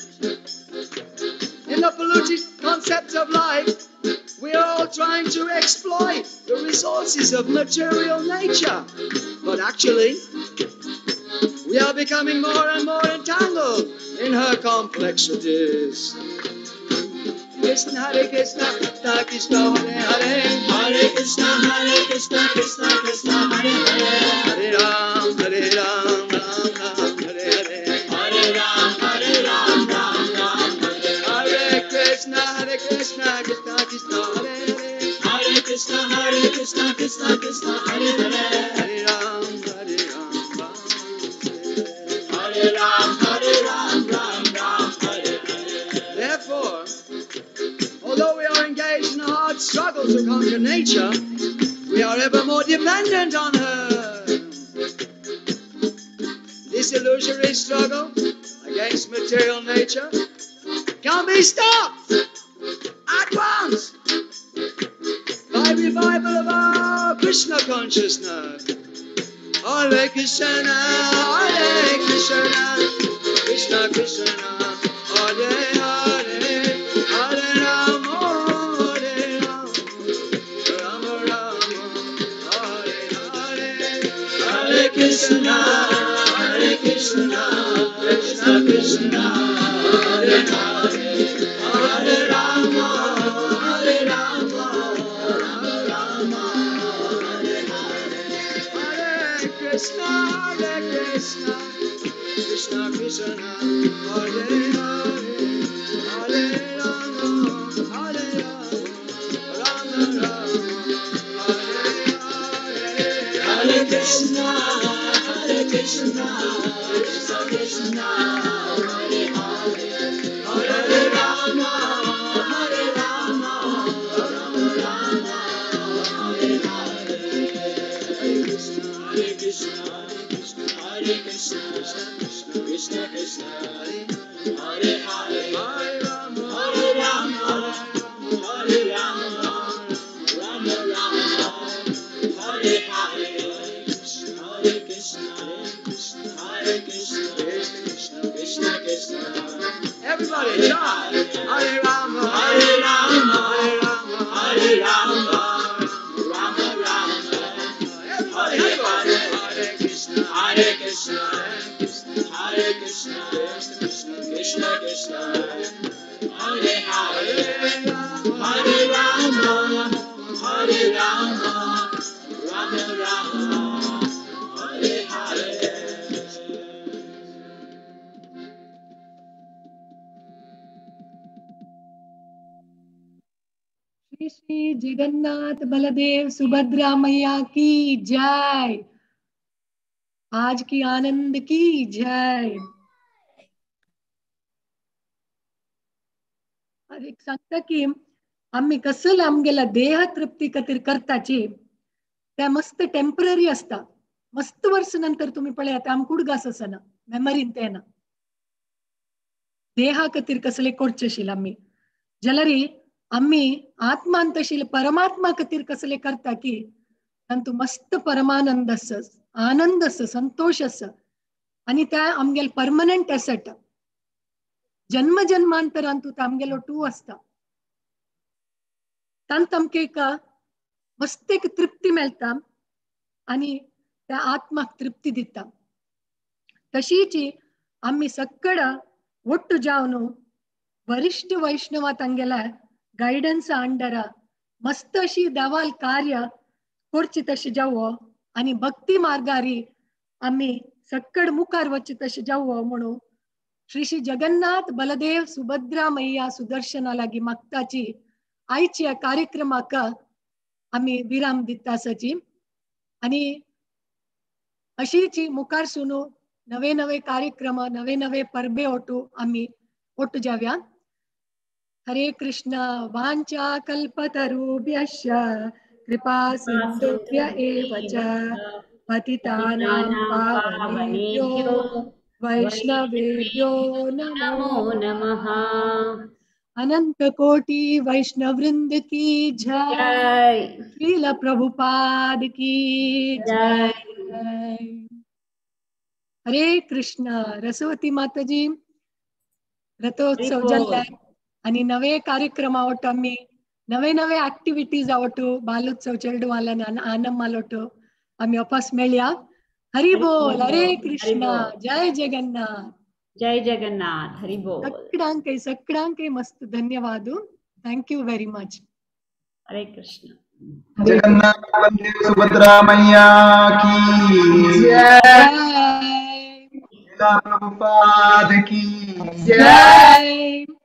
In the polluted concept of life, we are all trying to exploit the resources of material nature. But actually, we are becoming more and more entangled in her complexities. Krishna Hare Krishna, Krishna Krishna Hare Hare, Hare Krishna Hare Krishna, Krishna Krishna Hare Hare, Hare Ram Hare Ram, Ram Ram Hare Hare, Hare Ram Hare Ram, Ram Ram Hare Hare, Krishna Hare Krishna, Krishna Krishna Hare Hare, Hare Krishna Hare Krishna, Krishna Krishna Hare Hare, Hare Ram Hare Ram, Ram Hare Ram Hare Ram, Ram Ram Hare Hare. Therefore, although we are engaged in a hard struggle to conquer nature, we are ever more dependent on her. This illusory struggle against material nature can be stopped at once by revival of our Krishna consciousness. Hare Krishna, Hare Krishna, Krishna Krishna, Hare Hare, Hare Rama, Hare Rama, Rama Rama, Hare Hare, Hare Krishna, Hare Krishna, Krishna Krishna, Hare Hare, Hare Rama, Hare Rama, Rama Rama, Hare Hare, Hare Krishna, Hare Krishna, Krishna Krishna, Hare Hare, Hare Rama, Hare Rama, Rama Rama, Hare Hare, Hare Krishna, Hare Krishna, Krishna Krishna, Hare Hare, Hare Rama, Hare Rama, Rama Rama, Hare Hare. Hare Krishna, Hare Krishna, Hare Krishna, Krishna Krishna, Krishna Hare Hare, Hare Rama, Hare Rama, Hare Rama, Rama Rama, Hare Hare. Hare Krishna, Hare Krishna, Krishna Krishna, Krishna. Everybody, chant. Hare Rama, Hare Rama, Hare Rama, Hare Rama, Rama Rama. Everybody, Hare Hare Krishna, Hare Krishna, Hare Krishna, Krishna Krishna, Krishna. Hare Hare, Hare Rama, Hare Rama, Rama Rama, Hare Hare. Shri Shri Jagannath Baldev Subhadra मैया की जय। आज की आनंद की जय। एक सांगता की आम्ही कसलं आमगेला देह तृप्ती खातीर करताची त्या मस्त टेम्पररी असता। मस्त वर्ष नंतर तुम्ही पळयात आमकां उडगास आसना मेमरीन ते ना देहा खातीर कसले करचेशील आम्ही जाल्यार आम्ही आत्मान तशील परमात्मा खातीर कसले करता की तांतू मस्त परमानंद आसा, आनंद आसा, संतोष आसा आनी त्या आमगेल परमनंट एसेट जन्म जन्मांतरान तूं आमगेलो टू आसता। तांत आमकां एक मस्त एक तृप्ती मेळटा आनी त्या आत्माक तृप्ती दिता। तशीच आमी सक्कड ಒಟ್ಟು जावन वरिष्ठ वैष्णवा तांगेल्या गायडन्सा अंडरा मस्त अशी देवाल कार्य करची तशें जावो आनी भक्ती मार्गारी आमी सक्कड मुखार वचचे तशें जावो म्हणून श्री श्री जगन्नाथ बलदेव सुभद्रा मैया सुदर्शना लागीं मागताची आयच्या कार्यक्रमाक आमी विराम दिता आसाची आनी अशीच मुखार सुनू नवे नवे कार्यक्रम नवे नवे परबे ओटू आमी ओटू जाव्या। हरे कृष्ण। वाञ्छा कल्पतरुभ्यश्च कृपा सिन्धुभ्य एव च पतितानां पावनेभ्यो वैष्णवेभ्यो नमो नमः। अनंत कोटि वैष्णववृंद की जय। श्रील प्रभुपाद की जय। हरे कृष्ण। रसवती माताजी रथोत्सव जाल्ले आनी नवे कार्यक्रम आवटो आमी नवे नवे ऍक्टिव्हिटीज आवटो बालोत्सव चेडवालन आनम्मालोटो आमी वापस मेळया। हरि बोल। हरे कृष्ण। जय जगन्नाथ। जय जगन्नाथ। हरि बोल। सगळ्यांक सगळ्यांक मस्त धन्यवाद। Thank you very much. Hare Krishna. Jagannath Baldev Subhadra मैया की जय। प्रभुपाद की जय।